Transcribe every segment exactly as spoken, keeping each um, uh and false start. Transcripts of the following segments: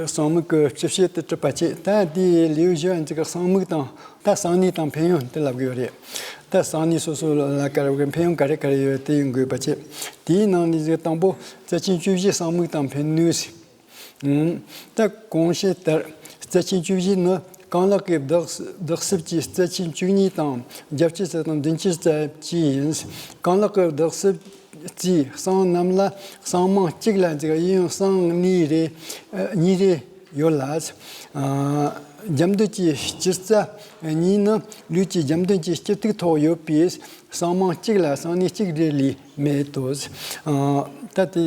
གསང་མིག་གི་སྤྱི་བཤད་དུ་གྲུབ་པ་བྱས། ད་དེའི་ལེའུ་བཞི་བ་ཚིག་གི་གསང་མིག་དང་། ད་གསང་གནས་དང་ཕན་ཡོན་དེ་ལབ་དགོས་རེད། ད་གསང་གནས་སོ་སོ་ལ་ག་རེ་ཕན་ཡོན་ག་རེ་ག་རེ་ཡོད་དེ་ཡོང་དགོས་པ་བྱས། དེའི་ནང་ནས་ཚིག་དང་པོ་རྩ་ཆེན་བཅུ་བཞི་གསང་མིག་དང་ཕན་ནུས། ཨང་། ད་གོང་བཤད་ལྟར་རྩ་ཆེན་བཅུ་བཞི་ནི་རྐང་ལག་གི་བརྡེག་བརྡེག་སྲིབ་ཀྱི་རྩ་ཆེན་བཅུ་གཉིས་དང་། རྒྱབ་ཀྱི་རྩ་དང་མདུན་གྱི་རྩ་བཅས་ཡིན། རྐང་ལག་གི་བརྡེག་སྲིབ་རྩིས་གསང་རྣམས་ལ་གསང་མང་གཅིག་ལ་ཚིག་ཡིན་ཡང་གསང་གནས་རེ། ཨ། གཉིས་རེ་ཡོད་ལ། ཨ། རྒྱབ་མདུན་གྱི་སྤྱི་རྩ་གཉིས་ནི་ལུས་ཀྱི་རྒྱབ་མདུན་གྱི་སྤྱི་ཐིག་ཐོག་ཡོད་པས་གསང་མང་གཅིག་ལ་གསང་གནས་གཅིག་རེ་ལས་མེད་དོ། ཨ། ད་དེ་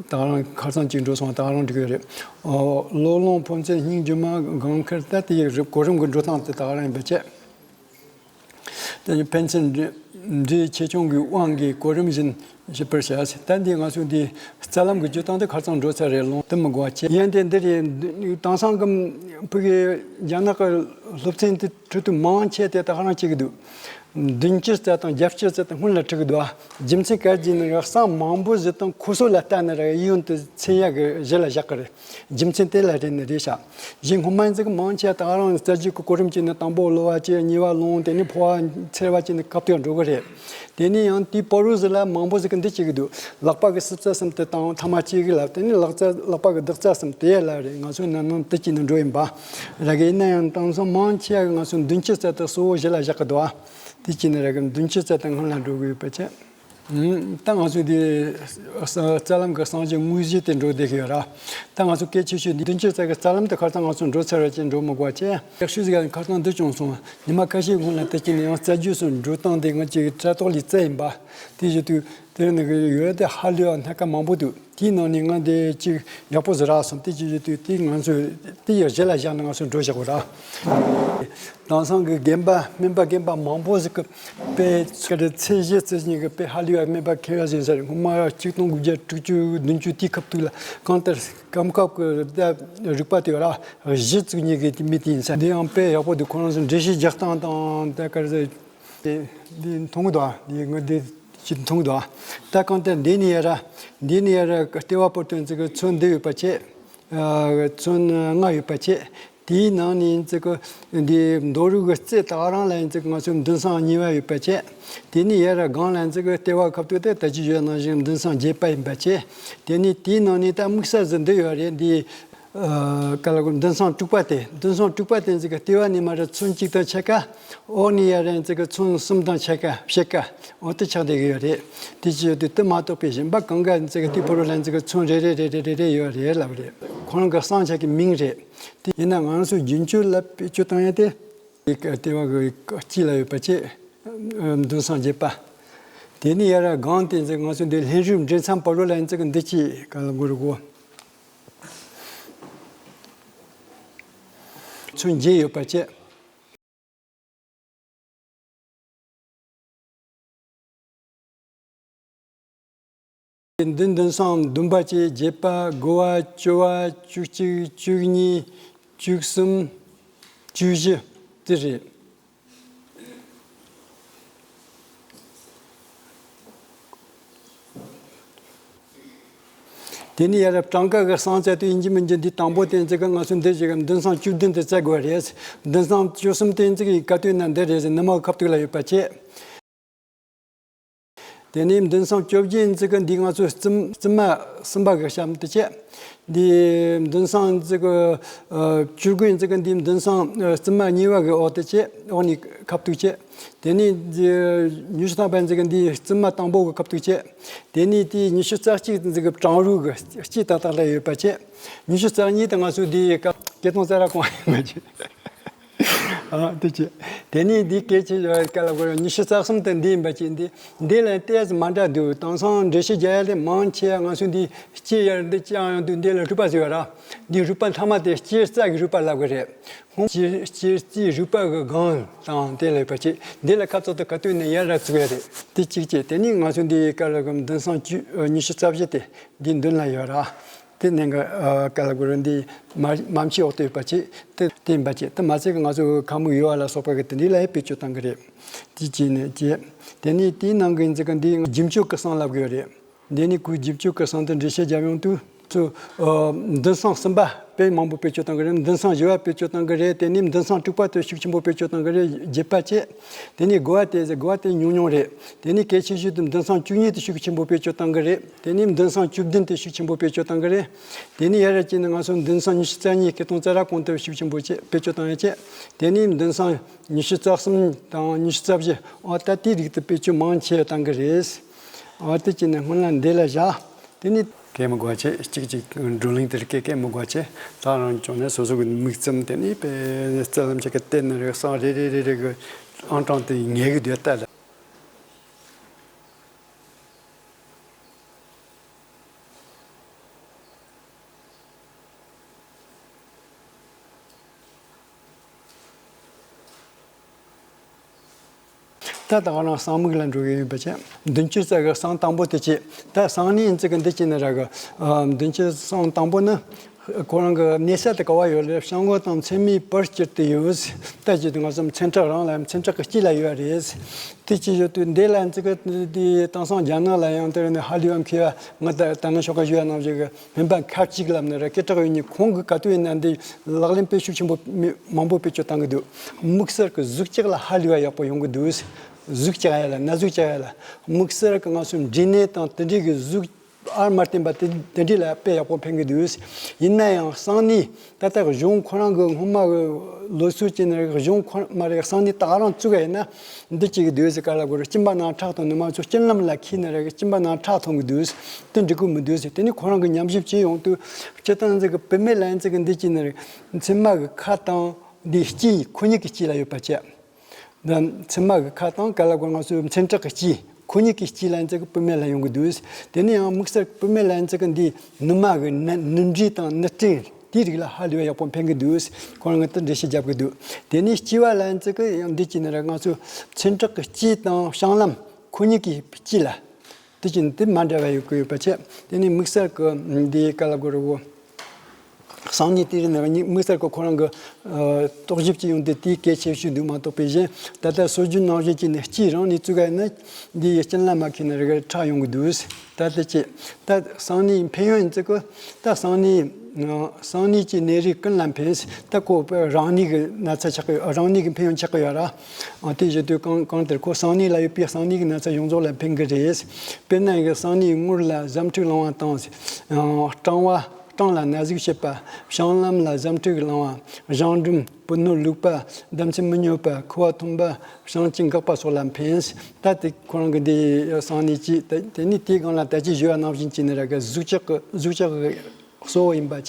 ད་ག་རང་ཁ་སང་གཅིག་འགྲོ་སོང་། ད་ག་རང་འགྲིག་གི་རེད། ཨོ། བློས་བསླངས་ཕོ་མཚན་སྙིང་རྗེ་མ་དགང་ཁར། ད་དེ་གོ་རིམ་གྱི་འགྲོ་སྟངས་དེ་ད་ག་རང་ཡིན་པ་བྱས། དེ་ནི་ཕན་ཚུན་འབྲེལ་འབྲེལ་ཆེ་ཆུང་གི་དབང་གིས་གོ་རིམ་བཞིན་ཞིབ་པར་བྱ། ད་འདི་ང་ཚོ་འདི་རྩ་ལམ་གྱི་སྤྱོད་སྟངས་དེ་ཁ་སང་འགྲོ་ཚར་རེད། ལོང་དུ་མི་དགོས་པ་བྱས། ཡིན་ཏེ་འདི་རེད། དེང་སང་གི་ཕ་གི་རྒྱ་ནག་གི་སློབ་ཚན་དེ་ཁྲིད་དུས་མང་ཆེ་དེ་ད་ག་རང་བྱེད་ཀྱི་འདུག་མདུན་སྤྱི་རྩ་དང་རྒྱབ་སྤྱི་རྩ་དང་སྔོན་ལ་ཁྲིད་ཀྱི་འདུག་རྒྱུ་མཚན་ག་རེ་ཡིན་ན། གསང་མང་པོ་ཞིག་དང་ཁོ་ཚོ་ལ་ལྟ་ན་ར་ཡིན་ཡོན་དུ་མཚན་ཡག་གི་གཞི་ལ་བཞག་གི་རེད། རྒྱུ་མཚན་དེ་ལ་རེད་ནི་རེད་ཤག་གཞན་སྔོན་མ་ཚིག་མང་ཆེ་ད་ག་རང་རྩ་རྒྱུད་ཀྱི་གོ་རིམ་བྱས་ནས་དང་པོ་གློ་བ་བྱས། གཉིས་པ་ལོང་། དེ་ནས་ཕོ་བ་འཚེར་བ་བྱས་ནས་སྐབས་དེར་འགྲོ་གི་རེད། དེ་ནས་ཡང་དེའི་བར་དུ་ལ་མང་པོ་ཞིག་གིས་འདི་བྱེད་ཀྱི་འདུག་ལག་པ་གི་སྲིབ་རྩ་གསུམ་དེ་དང་ཐ་མ་གཅིག་གི་ལ། དེ་ནས་ལག་རྩ་ལག་པ་གི་བརྡེག་རྩ་གསུམ་དེ་ལ་རེད། ང་ཚོའི་ནང་ནང་དེ་བྱས་ནས་འགྲོ་ཡིན་པ་ར་གི། ཡིན་ན་ཡང་དེང་སང་མང་ཆེ་གིས་ང་ཚོའི་མདུན་སྤྱི་རྩ་དེ་གཙོ་བོ་གཞི་ལ་བཞག་གི་འདུག་དེ་བྱས་ནས་ར་གི་མདུན་སྤྱི་རྩ་དེ་སྔོན་ལ་འགྲོ་གི་ཡོད་པ་བྱས། ཨུམ། ད་ང་ཚོ་འདི་རྩ་ལམ་གྱི་གསང་སྤྱི་དངོས་གཞི་དེ་འགྲོ་བསྡད་ཀྱི་ཡོད་ར། ད་ང་ཚོ་གལ་ཆེ་ཤོས་འདི་མདུན་སྤྱི་རྩ་གི་རྩ་ལམ་དེ་ཁ་སང་ང་ཚོ་འགྲོ་ཚར་བ་ཅན་འགྲོ་མི་དགོས་པ་བྱས། ཡག་ཤོས་ཟིག་ཁ་སང་འདི་བྱུང་སོང་། ཉི་མ་ཁ་ཤས་སྔོན་ལ་དེ་བྱས་ནས་ཡང་རྩ་རྒྱུད་སུ་འགྲོ་སྟངས་དེ་ང་ཅིག་དྲ་ཐོག་ལ་བཙལ་ཡིན་པ། དེ་བཞིན་དུ་དེར་ནི་གི་ཡོད་དེ་ཧ་ལས་པ་སྣ་ཁ་མང་པོ་འདུག་དེའི་ནང་ནས་ང་འདི་ཅིག་ཡག་པོ་ཟིག་རག་སོང་། དེ་ཅིག་ཡོད་དུས་དེ་ང་ཚོས་དེ་ཡི་གཞི་ལ་བཞག་ནས་ང་ཚོས་འགྲོ་བཞག་པ་ར། དེང་སང་གི་རྒན་པ་སྨན་པ་རྒན་པ་མང་པོ་ཟིག་གིས་དཔེ་ཚེ་གི་ཚེ་གཞི་རྩི་ཉིན་གི་དཔེ་ཧ་ལས་པ་སྨན་པ་མཁས་པ་ཟིག་ཟེར། སྔོན་མ་གཅིག་སྟོང་དགུ་བརྒྱ་དྲུག་ཅུ་བདུན་ཅུ་དེའི་སྐབས་དུས་ལ་གང་ལྟར་སྐབས་སྐབས་ཀྱི་རིག་པ་དེ་ར་གཞི་བཙུགས་ཉིན་གི་མི་དེ་ཡིན་ས། འདི་ཡང་དཔེ་ཡག་པོ་འདུག་ཁོ་རང་ཚོ་འགྲེལ་བཤད་རྒྱག་སྟངས་དང་ད་ག་རེ་ཟེར། དེ་འདི་མཐོང་གི་འདུག་ཨ། འདི་ངོ་འདི་ཅིག་མཐོང་གི་འདུག་ཨ། ད་གང་ལྟར་འདི་ནས་ཡར་ར། འདི་ནས་ཡར་ར་ལྟེ་བ་བར་དུ་ཚིག་གི་ཚོན་འདི་ཡོད་པ་བྱས། ཨ། ཚོན་ལྔ་ཡོད་པ་བྱས། དེའི་ནང་ནས་ཚིག་གི་འདི་མདོ་རུ་གི་རྩེ་ད་ག་རང་ལ་ཡིན་ཚིག་ང་ཚོའི་མདུན་སྲང་གཉིས་པ་ཡོད་པ་བྱས། དེ་ནས་ཡར་ར་སྒང་ལ་ཡིན་ཚིག་ལྟེ་བ་ཁ་ཐུག་དེ་ད་ཅི་ཡོད་ནང་བཞིན་མདུན་སྲང་བརྒྱད་པ་ཡིན་པ་བྱས། དེ་ནས་དེའི་ནང་ནས་ད་དམིགས་བསལ་ཟིག་འདི་ཡོད་རེད། འདི། ཨ། ག་ལ་གོ་མདུན་སྲང་དྲུག་པ་དེ། མདུན་སྲང་དྲུག་པ་དེ་ཚིག་གི་ལྟེ་བ་ནས་མར་ཚོན་གཅིག་དང་ཕྱེད་ཀ། འོག་ནས་ཡར་ར་ཚིག་གི་ཚོན་གསུམ་དང་ཕྱེད་ཀ་ཕྱེད་ཀ། འོ་དེ་ཆགས་བསྡད་ཀྱི་ཡོད་རེད། དེ་ཅི་ཡོད་དུས་དེ་མ་གཏོགས་པའི་གཞན་པ་གང་ག་ཚིག་གི་དེའི་བར་དུ་ལ་ཚིག་གི་ཚོན་རེ་རེ་རེ་རེ་རེ་རེ་ཡོད་རེད་ལབ་རེད། ཁོ་རང་གི་གསང་ཆ་གི་མིང་རེད། དེ་ཡིན་ན་ང་ཚོ་རྒྱུན་སྤྱོད་ལ་བེད་སྤྱོད་བཏང་ཡ་དེ། ལྟེ་བ་གི་དཀྱིལ་ལ་ཡོད་པ་བྱས། མདུན་སྲང་བརྒྱད་པ། དེ་ནས་ཡར་ར་སྒང་དེ་ཚིག་ང་ཚོ་འདི་ལྷན་རྒྱུད་འབྲེལ་མཚམས་བར་དུ་ལ་ཡིན་ཚིག་འདི་ཅི་ག་ལ་གོ་རུ་གོ། ཚོན་བརྒྱད་ཡོད་པ་བྱས། འདི་མདུན་སྲང་བདུན་པ་བྱས། བརྒྱད་པ། དགུ་བ། བཅུ་བ། བཅུ་གཅིག། བཅུ་གཉིས། བཅུ་གསུམ། བཅུ་བཞི། དེ་རེད། དེ་ནས་ཡར་ར་བྲང་ཁ་གི་གསང་བཙལ་དུས་ཡིན་གཅིག་མིན་གཅིག་འདི་དང་པོ་དེ་ཚིག་གི་ང་ཚོ་འདི་ཞིག་གི་མདུན་སྲང་བཅུ་བདུན་དེ་བཙལ་དགོས་རེད། མདུན་སྲང་བཅུ་གསུམ་དེ་ཚིག་གི་ག་དུས་ན་འདི་རེད་ཟེར། ནུ་མ་གི་ཁ་ཐུག་ལ་ཡོད་པ་བྱས། དེ་ནས་མདུན་སྲང་བཅོ་བརྒྱད་ཚིག་གི་འདི་ང་ཚོ་རྩིབ་རྩིབ་མ་གསུམ་པ་གི་གཤམ་དུ་བྱས། འདི་མདུན་སྲང་ཚིག་གི་ཨ་བཅུ་དགུ་ཚིག་གི་འདི་མདུན་སྲང་ཨ་རྩིབ་མ་གཉིས་པ་གི་འོག་ཏུ་བྱས། འོག་ནས་ཁ་ཐུག་བྱས། དེ་ནས་འདི་ཉི་ཤུ་ཐམ་པ་ཚིག་གི་འདི་རྩིབ་མ་དང་པོ་གི་ཁ་ཐུག་བྱས། དེ་ནས་དེ་ཉི་ཤུ་རྩ་གཅིག་ཚིག་གི་བྲང་རུ་གི་དཀྱིལ་ཏག་ཏག་ལ་ཡོད་པ་བྱས། ཉི་ཤུ་རྩ་གཉིས་དེ་ང་ཚོ་འདི་སྐད་གཏོང་རྩ་ར་གོང་ཡིན་པ་བྱས། ཨ། དེ་བྱས། དེ་ནས་འདི་སྐད་ཆ་ཡོད་ག་ལ་གོ་ཉི་ཤུ་རྩ་གསུམ་དེ་འདི་ཡིན་པ་བྱས། འདི་འདི་ལ་ཏོག་ཙམ་མ་འདྲ་འདུག་དེང་སང་འགྲེལ་བཤད་རྒྱག་ཡ་དེ་མང་ཆེ་བ་ང་ཚོ་འདི་སྐྱེ་ཡར་འདི་བཅག་ཡོང་དུས་འདི་ལ་རུས་པ་ཟེར་བ་ར། འདི་རུས་པ་མཐའ་མ་དེ་སྐྱེ་རྩ་གི་རུས་པ་ལབ་གི་རེད། ཁོང་སྐྱེ་སྐྱེ་རྩའི་རུས་པ་གི་སྒང་དང་དེ་ལ་ཡོད་པ་བྱས། འདི་ལ་ཁ་ཚོད་དུ་ག་དུས་ནས་ཡར་ར་བཙུགས་ཡ་རེད། དེ་གཅིག་བྱས། དེ་ནས་ང་ཚོ་འདི་ག་ལ་གོ་མདུན་སྲང་བཅུ་ཉི་ཤུ་རྩ་བཞི་དེ་འདི་མདུན་ལ་ཡོད་ར། དེ་ནས་ག་ཨ་ག་ལ་གོ་ར་འདི་མ་མ་མཆིས་འོག་ཏུ་ཡོད་པ་བྱས། དེ་དེ་ཡིན་པ་བྱས། དེ་མ་ཚད་ཀྱི་ང་ཚོ་ཁ་མིག་ཡོ་བ་ལ་སོགས་པ་གི་དེ་འདྲའི་ལ་ཡང་བེད་སྤྱོད་བཏང་གི་རེད། དེ་བྱས་ནས་བྱས། དེ་ནས་དེའི་ནང་གི་ཚིག་གི་འདི་རྒྱུན་སྤྱོད་ཀྱི་གསང་ལབ་གི་ཡོད་རེད། འདི་ནི་ཁོའི་རྒྱུན་སྤྱོད་ཀྱི་གསང་དེ་འགྲེལ་བཤད་རྒྱབ་ཡོང་དུས་ཚོ། ཨ་མདུན་སྲང་གསུམ་པ་ དཔེ་མང་པོ་བེད་སྤྱོད་གཏོང་གི་རེད། འདུན་སྲང་བཞི་བ་བེད་སྤྱོད་གཏོང་གི་རེད། དེ་ནས་འདུན་སྲང་དྲུག་པ་དེ་ཤུགས་ཆེན་པོ་བེད་སྤྱོད་གཏོང་གི་རེད། བརྒྱད་པ་བཅས། དེ་ནས་དགུ་བ་དེ་དགུ་བ་དེ་ཉུང་ཉུང་རེད། དེ་ནས་གལ་ཆེ་ཤོས་དེ་འདུན་སྲང་བཅུ་གཉིས་དེ་ཤུགས་ཆེན་པོ་བེད་སྤྱོད་གཏོང་གི་རེད། དེ་ནས་འདུན་སྲང་བཅུ་བདུན་དེ་ཤུགས་ཆེན་པོ་བེད་སྤྱོད་གཏོང་གི་རེད། དེ་ནས་ཡར་ར་བྱས་ནས་ང་ཚོ་འདུན་སྲང་ཉི་ཤུ་རྩ་གཉིས་སྐད་གཏོང་རྩ་ར་གོང་དུ་ཤུགས་ཆེན་པོ་བྱས་བེད་སྤྱོད་གཏོང་ཡ་བྱས། དེ་ནས་འདུན་སྲང་ཉི་ཤུ་རྩ་གསུམ་དང་ཉི་ཤུ་རྩ་བཞི། ཨོ་ད་དེའི་རིགས་དེ་བེད་སྤྱོད་མང་ཆེ་བཏང་གི་རེད། ཨོ་དེ་བྱས་ནས་སྔོན་ལ་འདི་ལ་བཞག་དེ་ནས་སྐད་མི་དགོས་བྱས། གཅིག་གཅིག་བགྲོ་གླེང་དེར་སྐད་སྐད་མི་དགོས་བྱས། ད་རང་བྱུང་ནས་སོ་སོ་གི་མིག་བཙུམ། དེ་ནས་པའི་རྩ་ལམ་ཅིག་གི་བལྟས་ནས་རེད། སང་རེ་རེ་རེ་རེ་གི་ཨང་གྲངས་དེ་ངེས་གི་འདུག་ལྟ་ལ། ད་ད་ག་རང་སང་མིག་ལ་འགྲོ་གི་ཡོད་པ་བྱས། བདུན་ཅུ་རྩ་གི་སང་དང་པོ་དེ་བྱས། ད་སང་ནི་ཡིན་ཚིག་གི་འདི་བྱས་ནི་ར་གི། ཨ། བདུན་ཅུ་སང་དང་པོ་ནི། ཁོ་རང་གི་གནས་ས་དེ་ག་བ་ཡོད་ལ། བྱང་ངོས་དང་མཚན་མོའི་བར་སྤྱིར་དུ་ཡོད། ད་ཅི་དུ་ང་ཚོ་མཚན་ཁྲག་རང་ལ་མཚན་ཁྲག་གི་དཀྱིལ་ལ་ཡོད་རེད། དེ་ཅི་ཡོད་དུས་འདི་ལ་ཡིན་ཚིག་གི་དེ་དེང་སང་རྒྱ་ནག་ལ་ཡང་དེར་ནི་ཧ་ལས་པ་མཁས་པ། ང་ད་ད་ནི་ཞོགས་ཀ་ཞུ་ཡ་ནང་བཞིན་གི་སྨན་པ་ཁ་ཅིག་ལབ་ནི་ར་སྐད་གྲགས་ཡོད་ནི། ཁོང་གི་ག་དུས་ཡིན་ན་འདི་ལག་ལེན་དཔེ་ཤུགས་ཆེན་པོ་མི་མང་པོ་བེད་སྤྱོད་བཏང་གི་འདུག་དམིགས་བསལ་གྱི་གཟུགས་ལྕགས་ལ་ཧ་ལས་པ་ཡག་པོ་ཡོང་གི་འདུག་གཟུགས་ལྕགས་ཡ་ལ། ན་ཟུག་ལྕགས་ཡ་ལ། དམིགས་བསལ་གྱི་ང་ཚོའི་མགྲིན་ནད་དང་དེ་འདྲའི་གི་གཟུགས་ཨར་མ་བསྟན་པ་དེ་དེ་འདྲའི་ལ་དཔེ་ཡག་པོ་ཕན་གི་འདུག་ཡིན་ན་ཡང་སང་ནི་ད་ལྟ་གཞུང་ཁོ་རང་གི་སྔོན་མ་གི་ལོ་སུ་ཅི་ནས་གཞུང་ཁོ་མ་རེད། སང་ནི་ད་ག་རང་བཙུགས་ཡིན་ན་འདི་གཅིག་གི་འདུག་ཟེར་ག་ལ་གོ་རེ། གཅིན་པ་ནང་ཁྲག་དང་ནུ་མ་ཚོ་གཅིན་ལམ་ལ་ཁྱེར་ནི་རེད། གཅིན་པ་ནང་ཁྲག་འཐུང་གི་འདུག་དེ་འགྲིག་གི་མི་འདུག་ཟེར། དེ་ནི་ཁོ་རང་གི་ཉམས་ཞིབ་བྱས་ཡོང་དུས་སྤྱིར་བཏང་ཟེར་གི་བུད་མེད་ལ་ཡིན་ཚིག་གི་འདི་གཅིག་ནི་རེད། མཚན་མ་གི་ཁ་དང་འདི་དཀྱིལ། ཁོ་གཉིས་ཀྱི་དཀྱིལ་ལ་ཡོད་པ་བྱས། འདི་མཚན་མ་གི་ཁ་དང་ག་ལ་གོ་ང་ཚོའི་མཚན་ཁྲག་གི་དཀྱིལ། ཁོ་གཉིས་ཀྱི་དཀྱིལ་ལ་ཡིན་ཚིག་གི་བུད་མེད་ལ་ཡོང་གི་འདུག་དེ་ནས་ཡང་དམིགས་བསལ་བུད་མེད་ལ་ཡིན་ཚིག་གི་འདི་ནུ་མ་གི་ནད་ནུ་འབྲས་དང་ནུ་སྤྲིན་དེའི་རིགས་ལ་ཧ་ལས་པ་ཡག་པོ་ཕན་གི་འདུག་ཁོ་རང་གིས་དེ་འགྲེལ་བཤད་རྒྱབ་གི་འདུག་དེ་ནས་དཀྱིལ་བ་ལ་ཡིན་ཚིག་གི་ཡང་འདི་གཅིག་ནི་ར་ང་ཚོའི་མཚན་ཁྲག་གི་དཀྱིལ་དང་བྱང་ལམ་ཁོ་གཉིས་ཀྱི་དཀྱིལ་ལ། དེ་བཞིན་དེ་མ་འདྲ་བ་ཡོད་ཀྱི་ཡོད་པ་བྱས། དེ་ནས་དམིགས་བསལ་གྱི་འདི་ག་ལ་གོ་རུ་བོ། སང་ནི་དེ་རིང་ནས་དམིགས་བསལ་གྱི་ཁོ་རང་གི་ཨ་རྟོག་ཞིབ་ཅིག་ཡོང་དུས་དེའི་གལ་ཆེ་ཤོས་འདུག་མ་གཏོགས་པའི་གཞན། ད་ལྟ་སྲོལ་རྒྱུན་ནང་བཞིན་གྱི་ནི་དཀྱིལ་རང་ནས་བཙུགས་ཡ་ན་འདི་ཡི་གཅིན་ལམ་མ་ཁེལ་ནས་རིགས་ཁྲག་ཡོང་གི་འདུག་ད་དེ་ཅི། ད་སང་ནི་ཕན་ཡོན་ཡིན་ཚིག་གི། ད་སང་ནི་སང་ནི་གྱི་ནད་རིགས་ཀུན་ལ་ཕན། ད་ཁོ་རང་ནད་ཀྱི་ན་ཚ་ཆགས་ཀྱི་ཡོད། རང་ནད་ཀྱི་ཕན་ཡོན་ཆགས་ཀྱི་ཡོད་ར། ཨ་དེ་བཞིན་དུ་གང་གང་ལྟར་ཁོ་སང་ནི་ལ་ཡོད་པའི་སང་ནི་གི་ན་ཚ་ཡོངས་རྫོགས་ལ་ཕན་གི་རེད། དཔེར་ན་ཡི་སང་ནི་ངུར་ལ་ཟམ་ཁྲིད་ལང་བ་དང་། སྐྲང་བ། སྐྲང་ལ་ན་ཟུག་བྱེད་པ། བྱང་ལམ་ལ་ཟམ་ཁྲིད་ལང་བ། བྱང་འགྲམ། པུས་ནུ་ལུག་པ། ལྡམ་ཚད་མི་ཉོ་བ། ཁུ་བ་འཐུང་བ། བྱང་གཅིན་འགག་པ་སོགས་ལ་ཕན། ད་དེ་ཁོ་རང་གི་འདི་སང་ནི་ཅི། ད་དེ་ནི་དེའི་སྒང་ལ་ད་ཅི་ཞུ་བ་ནང་བཞིན་གྱི་ནི་ར་གི་གཟུགས་ལྕགས་ཀྱི་གཟུགས་ལྕགས་ཀྱི་གཙོ་བོ་ཡིན་པ་བྱས།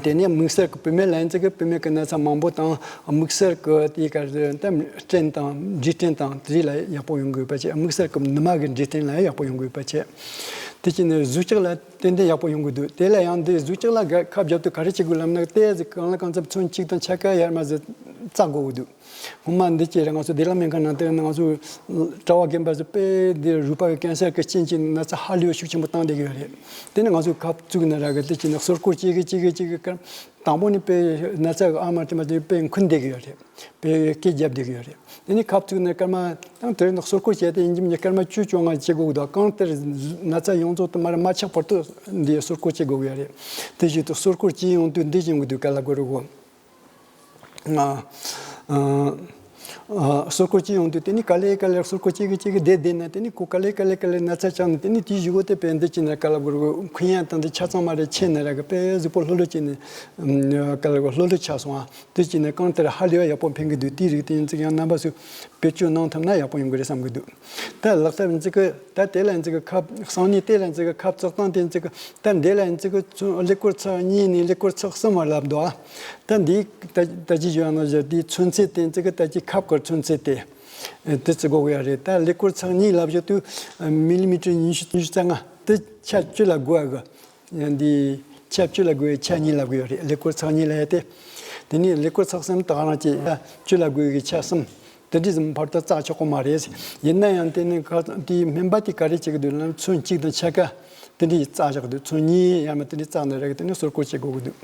དེ་ནས་དམིགས་བསལ་གྱི་བུད་མེད་ལ་ཡིན་ཚེ་གི་བུད་མེད་ཀྱི་ན་ཚ་མང་པོ་དང་། དམིགས་བསལ་གྱི་དེའི་ཀ་ད་སྤྲིན་དང་འབྲས་སྤྲིན་དང་དེ་ལ་ཡག་པོ་ཡོང་དགོས་པ་བྱས། དམིགས་བསལ་གྱི་ནུ་མ་གི་འབྲས་སྤྲིན་ལ་ཡག་པོ་ཡོང་དགོས་པ་བྱས། དེ་བྱས་ནས་གཟུགས་ལྕགས་ལ་ཏན་ཏན་ཡག་པོ་ཡོང་གི་འདུག་དེ་ལ་ཡང་འདི་གཟུགས་ལྕགས་ལ་ག་ཁབ་རྒྱབ་དུས་ག་རེ་བྱེད་དགོས་ལབ་ན། ཏོག་ཙམ་གང་ལ་གང་འཚམ་ཚོན་གཅིག་དང་ཕྱེད་ཀ་ཡར་མར་ཟིག་བཙག་དགོས་ཀྱི་འདུག་སྔོན་མ་འདི་ཅི་རེད། ང་ཚོ་བདེ་བླག་སྨན་ཁང་ནང་དེ་ང་ཚོ་གྲྭ་པ་རྒན་པ་ཚོ་དཔེ་འདི་རུས་པ་གི་ཀན་སར་གི་རྐྱེན་གྱིས་ན་ཚ་ཧ་ལས་པ་ཤུགས་ཆེན་པོ་བཏང་བསྡད་ཀྱི་ཡོད་རེད། དེ་ནི་ང་ཚོས་ཁབ་བཙུགས་ནས་ར་གི་དེ་ཅི་ནི་གསོལ་སྐོར་བྱེད་གི་བྱེད་གི་བྱེད་གི་ཀར། དང་པོ་ནི་དཔེ་ན་ཚ་གི་ཨ་མ་དེ་མ་དེ་དཔེ་འཁུན་བསྡད་ཀྱི་ཡོད་རེད། དཔེ་སྐད་རྒྱབ་བསྡད་ཀྱི་ཡོད་རེད། དེ་ནི་ཁབ་བཙུགས་ནས་སྐར་མ་དང་དེ་རིང་གསོལ་སྐོར་བྱས་ཏེ་ཡིན་གྱི་མིན་གྱི་སྐར་མ་བཅུ་བཅོ་ལྔ་བྱེད་དགོས་ཀྱི་འདུག་གང་ལྟར་ན་ཚ་ཡོངས་རྫོགས་དུ་མར་མ་ཆག་བར་དུ་འདི་གསོལ་སྐོར་བྱེད་དགོས་ཀྱི་ཡོད་རེད། དེ་བཞིན་དུ་གསོལ་སྐོར་བྱེད་ཡོང་དུས་འདི་བྱེད་དགོས་འདུག་ག་ལ་གོ་རུ་གོ། ཨ། ཨ། གསོལ་སྐོར་བྱེད་ཡོང་དུས་དེ་ནི་ག་ལེ་ག་ལེ་གསོལ་སྐོར་བྱེད་གི་བྱེད་གི་བསྡད་བསྡད་ན། དེ་ནི་ཁོ་ག་ལེ་ག་ལེ་ག་ལེ་ན་ཚ་ཆགས་ནས། དེ་ནི་དེའི་གཞུག་གུ་དེ་དཔེ་འདི་ཅི་ན་ག་ལ་གོ་རུ་གོ། འཁུན་ཡ་དང་འདི་ཆ་ཚང་མ་རེ་ཆད་ནས་ར་གི་དཔེ་གཟུགས་པོ་ལྷོད་ལྷོད་བྱས་ནས། ཨ། ག་ལ་གོ་ལྷོད་ལྷོད་ཆགས་སོང་ཨ། དེ་བྱས་ནས་གང་ལྟར་ཧ་ལས་པ་ཡག་པོ་ཕན་གི་འདུག་དེའི་རིགས་དེ་ཡིན་ཚིག་ཡང་རྣམ་པ་ཚོས་བེད་སྤྱོད་གནང་ཐུབ་ན་ཡག་པོ་ཡོང་གི་རེད་བསམ་གི་འདུག་ད་ལག་ཐབས་ཡིན་ཚིག་གི་ད་དེ་ལ་ཡིན་ཚིག་གི་ཁབ་སང་ཉིན་དེ་ལ་ཡིན་ཚིག་གི་ཁབ་བཙག་སྟངས་དེ་ཡིན་ཚིག་གི་ད་འདི་ལ་ཡིན་ཚིག་གི་ཚོ་ཀླད་ཀོར་ཚེག་གཉིས་ནས་ཀླད་ཀོར་ཚེག་གསུམ་བར་ལབ་འདུག་ཨ། ད་འདི་ད་ད་ཅི་ཞུ་ཡང་ན་ཞུ་དེའི་ཚོན་ཚད་དེ་ཡིན་ཚིག་གི་ད་ཅི་ཁབ་ཀྱི་ཚོན་ཚད་དེ་དེ་བརྩི་དགོས་ཀྱི་ཡོད་རེད། ད་ཀླད་ཀོར་ཚེག་གཉིས་ལབ་བཞག་དུས་མི་ལི་མི་ཊར་ཉི་ཤུ་ཉི་ཤུ་རྩ་ལྔ་དེ་ཆ་བཅུ་ལ་དགོས་ཡ་གི། འདི་ཆ་བཅུ་ལ་དགོས་པའི་ཆ་གཉིས་ལབ་གི་ཡོད་རེད། ཀླད་ཀོར་ཚེག་གཉིས་ལབ་ཡ་དེ། དེ་ནས་ཀླད་ཀོར་ཚེག་གསུམ་ད་ག་རང་གཅིག་ཡ་བཅུ་ལ་དགོས་པའི་ཆ་གསུམ། དེ་འདྲའི་ཙམ་བར་དུ་བཙག་ཆོག་གི་མ་རེད། ཡིན་ན་ཡང་དེ་ནི་ཁ་དེའི་སྨན་པ་དེ་ག་རེ་བྱེད་ཀྱི་འདུག་ལབ་ན། ཚོན་གཅིག་དང་ཕྱེད་ཀ་དེ་འདྲའི་བཙག་བཞག་གི་འདུག་ཚོན་གཉིས་ཡང་མིན་དེ་འདྲའི་བཙག་ནས་རེད། དེ་ནི་གསོལ་སྐོར་བྱེད་དགོས་ཀྱི་འདུག་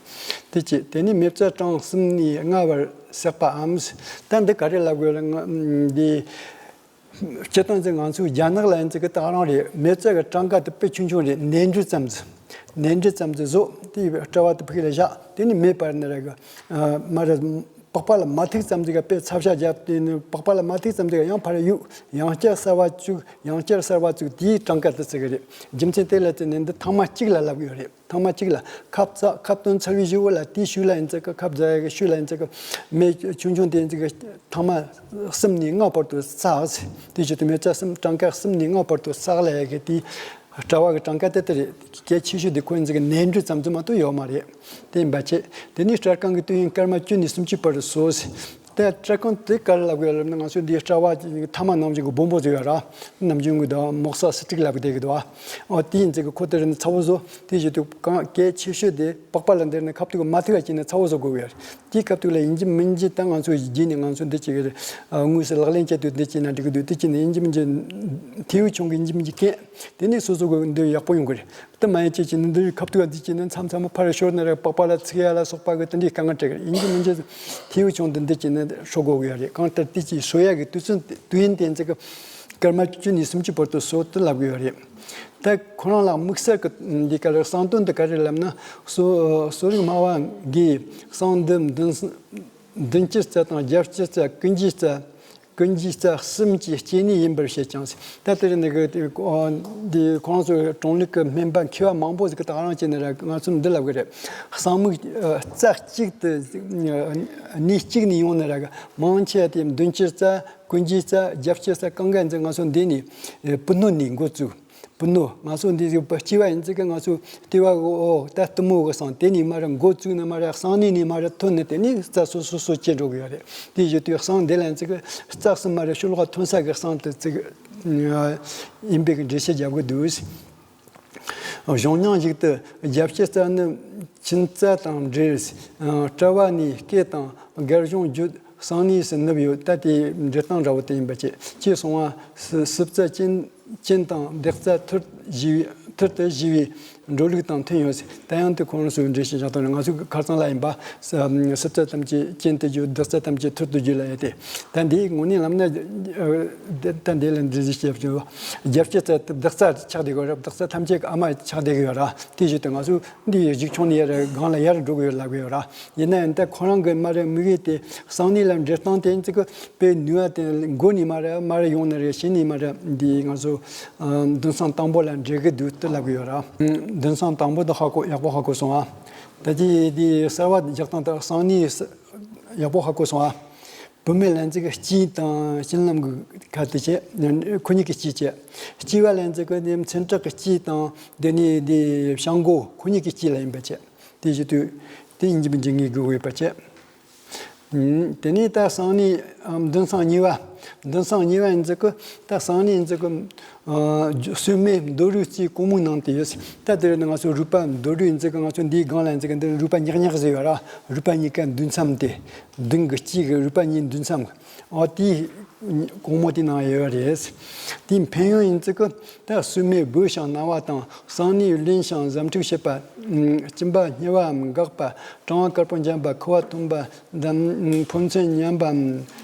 དེ་གཅིག་དེ་ནི་མེ་བཙའ་གྲངས་གསུམ་ནས་ལྔ་བར་བསྲེགས་པའམ། ད་འདི་ག་རེ་ལབ་དགོས་ལབ་ན། འདི། སྤྱིར་བཏང་ཅིག་ང་ཚོའི་རྒྱ་ནག་ལ་ཡིན་ཙི་གི་ད་རང་རེད། མེ་བཙའ་གི་གྲངས་ཀ་དེ་དཔེ་ཆུང་ཆུང་རེད། ནས་འབྲུ་ཙམ་ཟིག་ནས་འབྲུ་ཙམ་ཟིག་བཟོ། དེ་སྤྲ་བ་དེ་ཕུག་ལ་བཞག་དེ་ནས་མེ་སྤར་ནི་ར་གི། མ་ར། པགས་པ་ལ་མ་ཐུག་ཙམ་ཟིག་ག་དཔེ་ཚ་བྱ་རྒྱབ་དེ་ནི་པགས་པ་ལ་མ་ཐུག་ཙམ་ཟིག་ག་ཡང་ཕར་གཡུག་ཡང་བསྐྱར་གསར་བ་བཙུགས། ཡང་བསྐྱར་གསར་བ་བཙུགས། དེའི་གྲངས་ཀ་དེ་ཙི་གི་རེད། རྒྱུ་མཚན་དེ་ལ་བརྟེན་ནས་འདི་ཐེངས་མ་གཅིག་ལ་ལབ་ཡོད་རེད། ཐེངས་མ་གཅིག་ལ་ཁབ་བཙགས། ཁབ་བཏོན་ཚར་བའི་གཞུག་ལ་དེའི་ཤུལ་ལ་ཡིན་ཙི་གི། ཁབ་བཙགས་ཡ་གི་ཤུལ་ལ་ཡིན་ཙི་གི། མེ་ཆུང་ཆུང་དེ་ཡིན་ཙི་གི་ཐེངས་མ་གསུམ་ནས་ལྔ་བར་དུ་བཙགས། དེ་བཞིན་དུ་མེ་བཙའ་གསུམ། གྲངས་ཀ་གསུམ་ནས་ལྔ་བར་དུ་བཙགས་ལ་ཡ་གི་དེའི་སྤྲ་བ་གི་གྲངས་ཀ་དེ་དེ་རེད། གལ་ཆེ་ཤོས་དེ་ཁོ་ཡིན་ཙི་གི་ནས་འབྲུ་ཙམ་ཙམ་མ་གཏོགས་ཡོད་མ་རེད། དེ་ཡིན་པ་བྱས། དེ་ནས་སྤྲ་རྐང་གི་དུས་ཡུན་སྐར་མ་བཅུ་ནས་སུམ་ཅུ་བར་དུ་བཟོ། དེ་སྤྲ་རྐང་དེ་ག་རེ་ལབ་དགོས་ལབ་ན། ང་ཚོས་འདིའི་སྤྲ་བ་ཐ་མ་ནམ་རྒྱུན་གྱི་སྦོམ་པོ་ཟིག་ཡོད་ར། ནམ་རྒྱུན་གྱི་ད་མོག་ས་སི་ཏྲིག་ལབ་གི་བསྡད་གི་འདུག་ཨ། ཨོ་དེ་ཡིན་ཙི་གི་ཁོ་དེ་རིང་ཚ་བོ་བཟོ། དེ་བཞིན་དུ་གང་གལ་ཆེ་ཤོས་དེ་པགས་པ་ལ་འདིར་ནི་ཁབ་ཏུ་གི་མ་ཐུག་ཡ་ཅིག་ནི་ཚ་བོ་བཟོ་དགོས་ཡོད་རེད། དེའི་སྐབས་དུ་ལ་ཡིན་གཅིག་མིན་གཅིག་ད་ང་ཚོ་རྗེས་ནས་ང་ཚོ་འདི་བྱེད་གི་རེད། ཨ། དངོས་སུ་ལག་ལེན་བྱེད་དུས་འདི་བྱེད་ན་འགྲིག་གི་འདུག་དེ་བྱས་ནས་ཡིན་གཅིག་མིན་གཅིག་ཐེའུ་ཆུང་གི་ཡིན་གཅིག་མིན་གཅིག་གན། དེ་ནས་སོ་སོ་གི་འདི་ཡག་པོ་ཡོང་གི་རེད། དེ་མ་ཡིན་ཅིག་བྱས་ནས་འདི་ཁབ་ཏུ་འདི་བྱས་ནས་མཚམས་མཚམས་ཕར་ཤོར་ན་ར་པགས་པ་ལ་ཚིག་ཡ་ལ་སོགས་པ་གི་དེ་འདྲའི་དཀའ་ངལ་འཕྲད་གི་རེད། ཡིན་གཅིག་མིན་གཅིག་ཐེའུ་ཆུང་འདི་འདི་བྱས་ནས་ཤོར་དགོས་གི་ཡོད་རེད། གང་ལྟར་དེ་ཅིག་ཤོར་ཡ་གི་དུས་ཚོད་དུས་ཡུན་དེ་ཚོ་གི་སྐར་མ་བཅུ་ནས་སུམ་ཅུ་བར་དུ་སོ་དུ་ལབ་གི་ཡོད་རེད། ད་ཁོ་རང་ལ་དམིགས་བསལ་གྱི་འདི་ག་རེ་གསང་དོན་འདི་ག་རེ་ལབ་ན། གསོ་གསོ་རིག་སྨྲ་བ་འགས་གསང་བདུན་བདུན་བདུན་ཅུ་རྩ་དང་བརྒྱད་ཅུ་རྩ་ཀུན་གྱི་རྩ་ཀུན་གྱི་རྩ་གསུམ་གྱི་སྐྱེ་གནས་ཡིན་པར་བཤད་ཀྱང་། ད་དེ་རིང་འདི་གི་འདི་ཁོང་ཚོའི་གྲངས་ལུགས་ཀྱི་སྨན་པ་མཁས་པ་མང་པོ་ཟིག་གིས་ད་ག་རང་བྱས་ནས་ར་ང་ཚོར་འདི་ལབ་གི་རེད། གསང་མིག་རྩ་གཅིག་ཏུ་གནས་གཅིག་ནས་ཡོང་ནས་ར་མང་ཆེ་བ་དེ་བདུན་ཅུ་རྩ་ཀུན་གྱི་རྩ་བརྒྱད་ཅུ་རྩ་གང་ག་འཛིན། ང་ཚོ་འདི་ནས་སྤུ་སྣོད་ནས་འགོ་བཙུགས། སྤུ་སྣོད། ང་ཚོ་འདི་ཟིག་པ་སྐྱེ་བ་ཡིན་ཙི་གི་ང་ཚོ་ལྟེ་བ་གི་འོ་ད་གཏུམ་མོ་གི་གསང་དེ་ནས་མར་འགོ་བཙུགས་ནས་མར་གསང་གནས་ནས་མར་ཐོན་ནས་དེ་ནས་རྩ་སོ་སོ་སོ་སྐྱེ་འགྲོ་གི་ཡོད་རེད། དེ་བཞིན་དུ་གསང་འདི་ལ་ཡིན་ཙི་གི་རྩ་གསུམ་མར་ཤོ་ལོ་ཀ་ཐོན་ས་གི་གསང་དེ་ཙི་གི་ཡིན་པའི་གི་འགྲེལ་བཤད་རྒྱབ་གི་འདུག་གཞུང་རྙིང་ཞིག་ཏུ་བརྒྱད་ཅུ་རྩ་ནི་མཆིན་རྩ་དང་འབྲེལ། སྤྲ་བ་ནས་སྐེ་དང་རྒ་གཞོང་བརྒྱུད་གསང་གནས་སུ་ནུབ་ཡོད། ད་དེའི་འགྲེལ་སྟངས་འདྲ་བོ་དེ་ཡིན་པ་བཅས། ཅེས་གསུངས་པ། སི་སི་བཙའ་གཅིན་གཅིན་དང་འདེགས་བཙའ་ཐུར་ཞི་བའི་ཐུར་དུ་ཞི་བའི་འགྲོ་ལུགས་དང་མཐུན་ཡོད། ད་ཡང་དེ་ཁོང་ཚོའི་འགྲེལ་བཤད་བཞག་སྟངས་རེད། ང་ཚོའི་ཁ་སང་ལ་ཡིན་པ། སི་སི་བཙའ་ཐམས་ཅད་གཅིན་དུ་བརྒྱུད། འདེགས་བཙའ་ཐམས་ཅད་ཐུར་དུ་བརྒྱུད་ལ་ཡོད་དེ། ད་འདིའི་དངོས་གནས་ལབ་ན། ད་འདི་ལ་འགྲེལ་བཤད་བྱས་བརྒྱད་ཅུ་རྩ་དེ་འདེགས་བཙའ་ཆགས་བསྡད་ཀྱི་ཡོད་རེད། འདེགས་བཙའ་ཐམས་ཅད་ཀྱི་ཨ་མ་ཆགས་བསྡད་ཀྱི་ཡོད་ར། དེ་བཞིན་དུ་ང་ཚོ་འདི་ཡི་གཞུག་ཆུང་ནས་ཡར་སྒང་ལ་ཡར་འགྲོ་གི་ཡོད་ལབ་གི་ཡོད་ར། ཡིན་ན་ཡང་ད་ཁོ་རང་གི་མ་རེད། དམིགས་ཡུལ་དེ་གསང་གནས་ལ་འགྲེལ་སྟངས་དེ་ཚིག་གི་དཔེ་ནུས་པ་དེ་མགོ་ནས་མ་རེད། མར་ཡོང་ནི་རེད། གཞི་ནས་མ་རེད། འདི་ང་ཚོ་ཨ་འདུན་སྲང་དང་པོ་ལ་འགྲེལ་གི་འདུག་ཏུ་ལབ་གི་ཡོད་ར། འདུན་སྲང་དང་པོ་དེ་ཧ་གོ། ཡག་པོ་ཧ་གོ་སོང་ཨ། ད་ཅི་འདི་གསར་བ་རྒྱག་སྟངས་དེ་གསང་གནས་ཡག་པོ་ཧ་གོ་སོང་ཨ། བུད་མེད་ལ་ཚིག་གི་སྤྱི་དང་བྱིན་རླབས་ཀྱི་ཁ་དེ་བྱས། ཁོ་གཉིས་ཀྱི་སྤྱི་བྱས། སྐྱེ་བ་ལ་ཚིག་གི་འདི་མཚོན་བྲག་གི་སྤྱི་དང་དེ་ནས་འདི་བྱང་སྒོ་ཁོ་གཉིས་ཀྱི་སྤྱི་ལ་ཡིན་པ་བྱས། དེ་བཞིན་དུ་དེ་ཡིན་གྱི་མིན་གྱི་ངེས་དགོས་པ་བྱས། དེ་ནས་ད་གསང་གནས་འདུན་སྲང་གཉིས་པ། འདུན་སྲང་གཉིས་པ་ཡིན་ཚིག་གི་ད་གསང་གནས་ཡིན་ཚིག་གི་ཨ་སྲུང་མའི་མདོ་རུས་རྩིའི་གོང་མའི་ནང་དུ་ཡོད། ད་དེར་ནི་ང་ཚོ་རུས་པ་མདོ་རུས་ཡིན་ཚིག་གི་ང་ཚོ་འདིའི་སྒང་ལ་ཡིན་ཚིག་གི་འདིར་རུས་པ་ཉག་ཉག་ཟེར་ཡོད་ར། རུས་པ་གཉིས་ཀ་མདུན་མཚམས་དེ། མདུན་གྱི་དཀྱིལ་གྱི་རུས་པ་གཉིས་མདུན་མཚམས། ཨོ་དེའི་གོང་མ་དེའི་ནང་ཡོད་རེད། དེའི་ཕན་ཡོན་ཡིན་ཚིག་གི་ད་སྲུང་མས་སྦོས་ཤིང་གནང་བ་དང་། གསང་གནས་བླངས་ཤིང་ཟབ་འཁྲུག་བྱེད་པ། སྦྱིན་པ་བསྙེལ་བའམ་འགགས་པ། གྲང་བ་དཀར་པོ་འཇམ་པ། ཁུ་བ་འཐུང་བ། འདམ་ཕོ་མཚན་ཉམས་པའམ་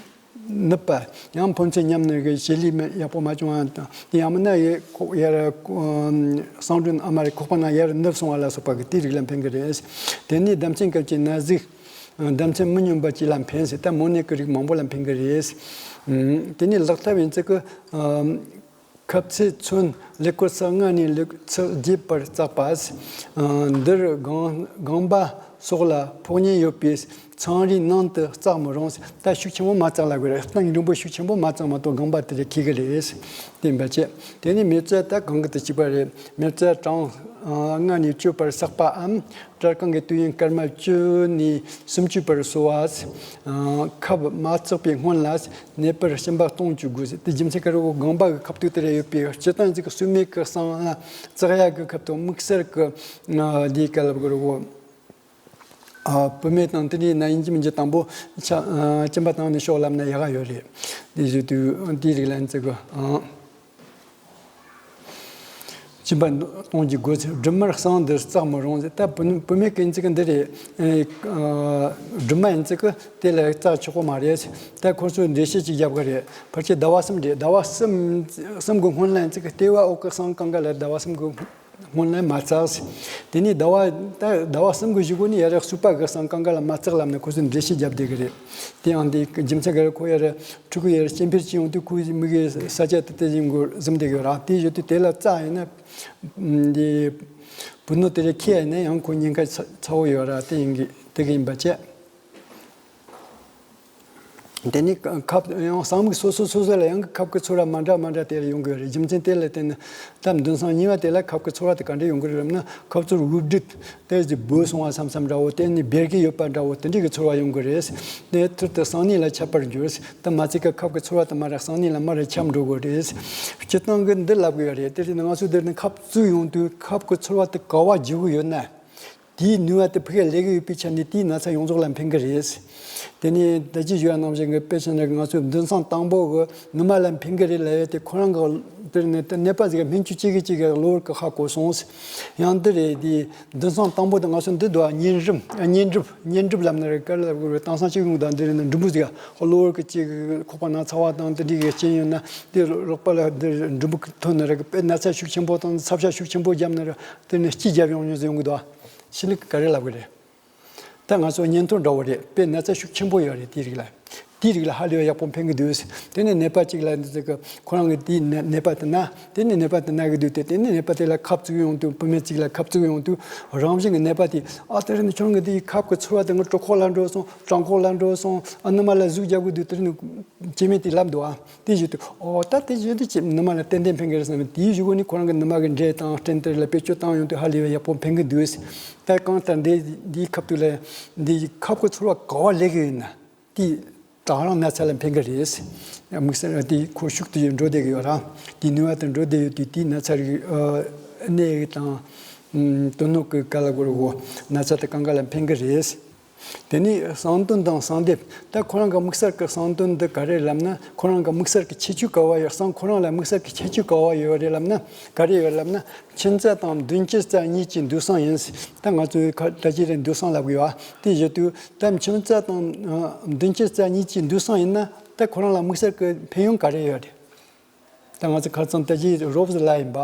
ནུབ་པ། ཡང་ཕོ་མཚན་ཉམས་ནས་གི་བྱེད་ལས་མི་ཡག་པོ་མ་བྱུང་བ་དང་། དེ་ཡང་མིན་ན་ཡར་ཁོག་ཡར་གསང་སྒྲོན་ཨ་མ་རེ་ཁོག་པ་ནང་ཡར་ནུབ་སོང་བ་ལ་སོགས་པ་གི་དེའི་རིགས་ལ་ཕན་གི་རེད། དེ་ནས་ཟླ་མཚན་སྐབས་ཀྱི་ན་ཟུག་ཟླ་མཚན་མི་སྙོམས་པ་བཅས་ལ་ཕན་ཟེར། ད་མོ་ནད་ཀྱི་རིགས་མང་པོ་ལ་ཕན་གི་རེད། དེ་ནས་ལག་ཐབས་ཡིན་ཚིག་གི་ཁབ་ཚིག་ཚོན་ཀླད་ཀོར་ཚེག་ལྔ་ནས་ཀླད་ཚེག་བརྒྱད་བར་བཙགས་པ། འདིར་རྒན་རྒན་པ་སོགས་ལ་ཕོག་ཉེན་ཡོད་པས་ཚང་རིགས་ནང་དུ་བཙགས་མི་རུང་། ད་ཤུགས་ཆེན་པོ་མ་བཙགས་ལབ་གི་རེད། གཏིང་རིང་པོ་ཤུགས་ཆེན་པོ་མ་བཙགས་མ་གཏོགས་རྒན་པ་དེ་ལས་ཁེ་གི་རེད། དེ་འབད་བྱས། དེ་ནས་མེ་བཙའ་ད་གང་གི་དུ་གཅིག་པ་རེད། མེ་བཙའ་གྲངས་ལྔ་ནས་བཅུ་བར་བསགས་པའམ། སྤྲ་རྐང་གི་དུས་ཡུན་སྐར་མ་བཅུ་ནས་སུམ་ཅུ་བར་སོ་བ། ཁབ་མ་བཙགས་པའི་སྔོན་ལ་ནད་པར་སྦྱིན་པ་གཏོང་བཅུག་དགོས་ཟེར། དེ་རྒྱུ་མཚན་ག་རེ་བོ་རྒན་པ་གི་ཁབ་ཏུ་དེ་རེ་ཡོད་པའི་སྤྱི་བཏང་ཅིག་སྲུང་མའི་གི་གསང་ལ་བཙགས་ཡ་གི་ཁབ་ཏུ་དམིགས་བསལ་གི་འདིའི་སྐབས་ལ་གི་རེ་བོ། བུད་མེད་དང་དེ་འདྲའི་ན་ཡིན་གྱི་མིན་གྱི་དང་པོ་ཆ་སྦྱིན་པ་བཏང་ནས་ཤོག་ལབ་ན་ཡག་ག་ཡོད་རེད། དེ་བཞིན་དུ་དེའི་རིགས་ལ་ནི་བཙགས་གི། སྦྱིན་པ་གཏོང་རྒྱུ་དགོས་ཚེ་སྒྲོལ་མར་བསང་འདིར་བཙག་མི་རུང་ཟེར། ད་བུད་མེད་བུད་མེད་ཀྱི་ཡིན་ཚིག་གི་འདི་རེད། ཨེ། ཨ། སྒྲོལ་མ་ཡིན་ཚིག་གི་དེ་ལ་བཙག་ཆོག་གི་མ་རེད། ད་ཁོ་ཚོས་འགྲེལ་བཤད་ཅིག་བརྒྱབ་གི་རེད། ཕལ་ཆེར་ཟླ་བ་གསུམ་རེད། ཟླ་བ་གསུམ་གསུམ་གི་སྔོན་ལ་ཡིན་ཚིག་གི་ལྟེ་བ་འོག་གི་བསང་གང་ག་ལ་ཟླ་བ་གསུམ་གི་སྔོན་ལ་མ་བཙག་ཟེར། དེ་ནས་ཟླ་བ་ད་ཟླ་བ་གསུམ་གི་གཞུག་གུ་ནས་ཡ་ར་སོས་པ་གི་བསང་གང་ག་ལ་མ་བཙག་ལབ་ནས་ཁོ་ཚོས་འགྲེལ་བཤད་བརྒྱབ་བསྡད་གི་རེད། དེ་ཡང་དེ་རྒྱུ་མཚན་ག་རེ། ཁོ་ཡ་ར་ཕྲུ་གུ་ཡ་ར་སྐྱེ་འཕེལ་བྱེད་ཡོང་དུས་ཁོའི་མིག་གི་ས་ཆ་དེ་དེ་བཞིན་གོ་ཟིམ་བསྡད་གི་ཡོད་ར། དེ་བཞིན་དུ་དེ་ལ་བཙག་ཡིན་ན། འདི་བུ་སྣོད་དེ་རེ་ཁེ་ཡིན་ན་ཡང་ཁོ་ཉེན་ཁ་ཚ་ཚ་བོ་ཡོད་ར། དེ་ཡིན་གི་དེ་གི་ཡིན་པ་བྱས། དེ་ནི་ཁབ་ཡང་བསང་མིག་སོ་སོ་སོ་སོ་ལ་ཡང་གི་ཁབ་ཀྱི་ཚོར་བ་མ་འདྲ་མ་འདྲ་དེ་ལ་ཡོང་གི་ཡོད་རེད། རྒྱུ་མཚན་དེ་ལ་བརྟེན་ནས་ད་མདུན་བསང་གཉིས་པ་དེ་ལ་ཁབ་ཀྱི་ཚོར་བ་དེ་ག་འདྲ་ཡོང་གི་རེད་ལབ་ན། ཁབ་ཚུར་དབུགས་སྒྲིབ་དེ་ཅིག་སྦོས་སོང་བ་བསམ་བསམ་འདྲ་བོ། དེ་ནི་སྦལ་གྱི་ཡོད་པ་འདྲ་བོ་དེ་འདྲ་གི་ཚོར་བ་ཡོང་གི་རེད། དེ་ཐུར་དུ་བསང་ནི་ལ་ཁྱབ་པར་འགྱུར། ད་མ་ཚིག་གི་ཁབ་ཀྱི་ཚོར་བ་དེ་མར་ར་བསང་ནི་ལ་མར་ར་ཁྱབ་འགྲོ་གི་རེད། སྤྱིར་བཏང་གི་འདི་ལབ་གི་ཡོད་རེད། དེ་རེད། ང་ཚོ་འདིར་ནི་ཁབ་བཙུགས་ཡོང་དུས་ཁབ་ཀྱི་ཚོར་བ་དེ་ག་བ་འཇུ་གི་ཡོད་ན། དེའི་ནུས་པ་དེ་ཕ་གིར་ལས་ཀྱི་ཡོད་པའི་ཆ་ནས་དེའི་ན་ཚ་ཡོངས་རྫོགས་ལ་ཕན་གི་རེད། དེ་ནས་ད་ཅི་ཞུ་བ་ནང་བཞིན་གྱི་དཔེ་ཆ་ནང་ང་ཚོའི་མདུན་བསང་དང་པོ་གི་ནུ་མ་ལ་ཕན་གི་རེད་ལབ་ཡས་དེ་ཁོ་རང་གི་དེར་ནས་ནད་པ་ཟིག་གི་སྨན་བཅོས་བྱེད་གི་བྱེད་གི་གློ་བུར་གི་ཧ་གོ་སོང་། ཡང་འདི་རེད། དེ་མདུན་བསང་དང་པོ་དེ་ང་ཚོ་འདི་འདུག་ཨ། གཉན་རིམས། གཉན་གྲིབ། གཉན་གྲིབ་ལབ་ན་རེད། ག་ལབ་དགོས་རེད། དེང་སང་ཅིག་ཡོང་དང་འདི་རེད་ན་འབྲུམ་བུ་ཟིག་གློ་བུར་གི་ཅིག་ཁོག་པ་ན་ཚ་བ་དང་དེ་འདྲའི་གི་རྐྱེན་ཡོད་ན་དེ་རོགས་པ་ལ་འདི་འབྲུམ་བུ་ཐོན་ན་རེད། དཔེ་ན་ཚ་ཤུགས་ཆེན་པོ་དང་ཚབ་ཤ་ཤུགས་ཆེན་པོ་བརྒྱབ་ན་རེད། དེ་ནས་སྐྱི་རྒྱབ་ཡོང་མྱོང་ཟིག་ཡོང་གི་འདུག་ཨ། ཕྱི་ལུགས་ག་རེ་ལབ་གི་རེད། ད་ང་ཚོ་གཉན་ཐོར་འདྲ་བོ་རེད། དཔེ་ན་ཚ་ཤུགས་ཆེན་པོ་ཡོད་རེད། དེའི་རིགས་ལ། དེའི་རིགས་ལ་ཧ་ལས་པ་ཡག་པོ་ཕན་གི་འདུག། དེ་ནས་ནད་པ་གཅིག་ལ་འདི་ཚོ་གི་ཁོ་རང་གི་དེའི་ནད་ནད་པ་དེ་ན། དེ་ནས་ནད་པ་དེ་ན་གི་འདུག་སྟེ། དེ་ནས་ནད་པ་དེ་ལ་ཁབ་བཙུགས་ཡོང་དུས། བུད་མེད་གཅིག་ལ་ཁབ་བཙུགས་ཡོང་དུས་རང་བཞིན་གྱི་ནད་པ་དེ། ཨ། དེ་རིང་ཁྱོད་རང་གི་དེའི་ཁབ་ཀྱི་ཚོར་བ་དེ་ང་གྲོད་ཁོག་ལ་འགྲོ་སོང་། བྲང་ཁོག་ལ་འགྲོ་སོང་། ཨ། ནུ་མ་ལ་ཟུག་རྒྱག་གི་འདུག། དེ་རིང་སྐྱེ་དམན་དེས་ལབ་འདུག་ཨ། དེ་བཞིན་དུ། ཨོ། ད་དེ་བཞིན་དུ་ཅི་ནུ་མ་ལ་ཏན་ཏན་ཕན་གི་རེད་བསམ་ནས། དེའི་གཞུག་གུ་ནས་ཁོ་རང་གི་ནུ་མ་གི་འབྲས་དང་སྤྲིན་དེ་ལ་བེད་སྤྱོད་བཏང་ཡོང་དུས་ཧ་ལས་པ་ཡག་པོ་ཕན་གི་འདུག། ད་གང་ལྟར་འདི་འདིའི་ཁབ་ཏུ་ལ་འདིའི་ཁབ་ཀྱི་ཚོར་བ་ག་བ་ལས་གི་ཡོད་ན། དེ་ད་རང་ན་ཚ་ལ་ཕན་གི་རེད། དམིགས་བསལ་དེ་ཁོ་ཤུགས་དེ་འགྲོ་བསྡད་གི་ཡོད་ར། དེ་ནུས་པ་དེ་འགྲོ་བསྡད་ཡོད་དུས་དེའི་ན་ཚ་རིགས། ཨ། གནས་དང་། ཨུམ། དོན་སྣོད་ཀྱི་ག་ལ་གོ་ར་གོ་ན་ཚ་དེ་གང་ག་ལ་ཕན་གི་རེད། དེ་ནས་བསང་དོན་དང་བསང་སྡེབ། ད་ཁོ་རང་གི་དམིགས་བསལ་གྱི་བསང་དོན་འདི་ག་རེ་ལབ་ན། ཁོ་རང་གི་དམིགས་བསལ་གྱི་ཁྱད་ཆོས་ག་བ་ཡོད། བསང་ཁོ་རང་ལ་དམིགས་བསལ་གྱི་ཁྱད་ཆོས་ག་བ་ཡོད་རེད་ལབ་ན། ག་རེ་ཡོད་ལབ་ན། མཆིན་ཚད་དང་མདུན་སྐྱེད་རྩ་གཉིས་ཀྱི་འདུས་བསང་ཡིན། ད་ང་ཚོའི་ཁ་ད་ཅི་རེད། འདུས་བསང་ལབ་གི་ཡོད་ཨ། དེ་བཞིན་དུ་ད་མཆིན་ཚད་དང་། ཨ། མདུན་སྐྱེད་རྩ་གཉིས་ཀྱི་འདུས་བསང་ཡིན་ན། ད་ཁོ་རང་ལ་དམིགས་བསལ་གྱི་ཕན་ཡོན་ག་རེ་ཡོད་རེད། ད་ང་ཚོ་ཁ་རྩང་ད་ཅི་རོབ་ཙམ་ལ་ཡིན་པ།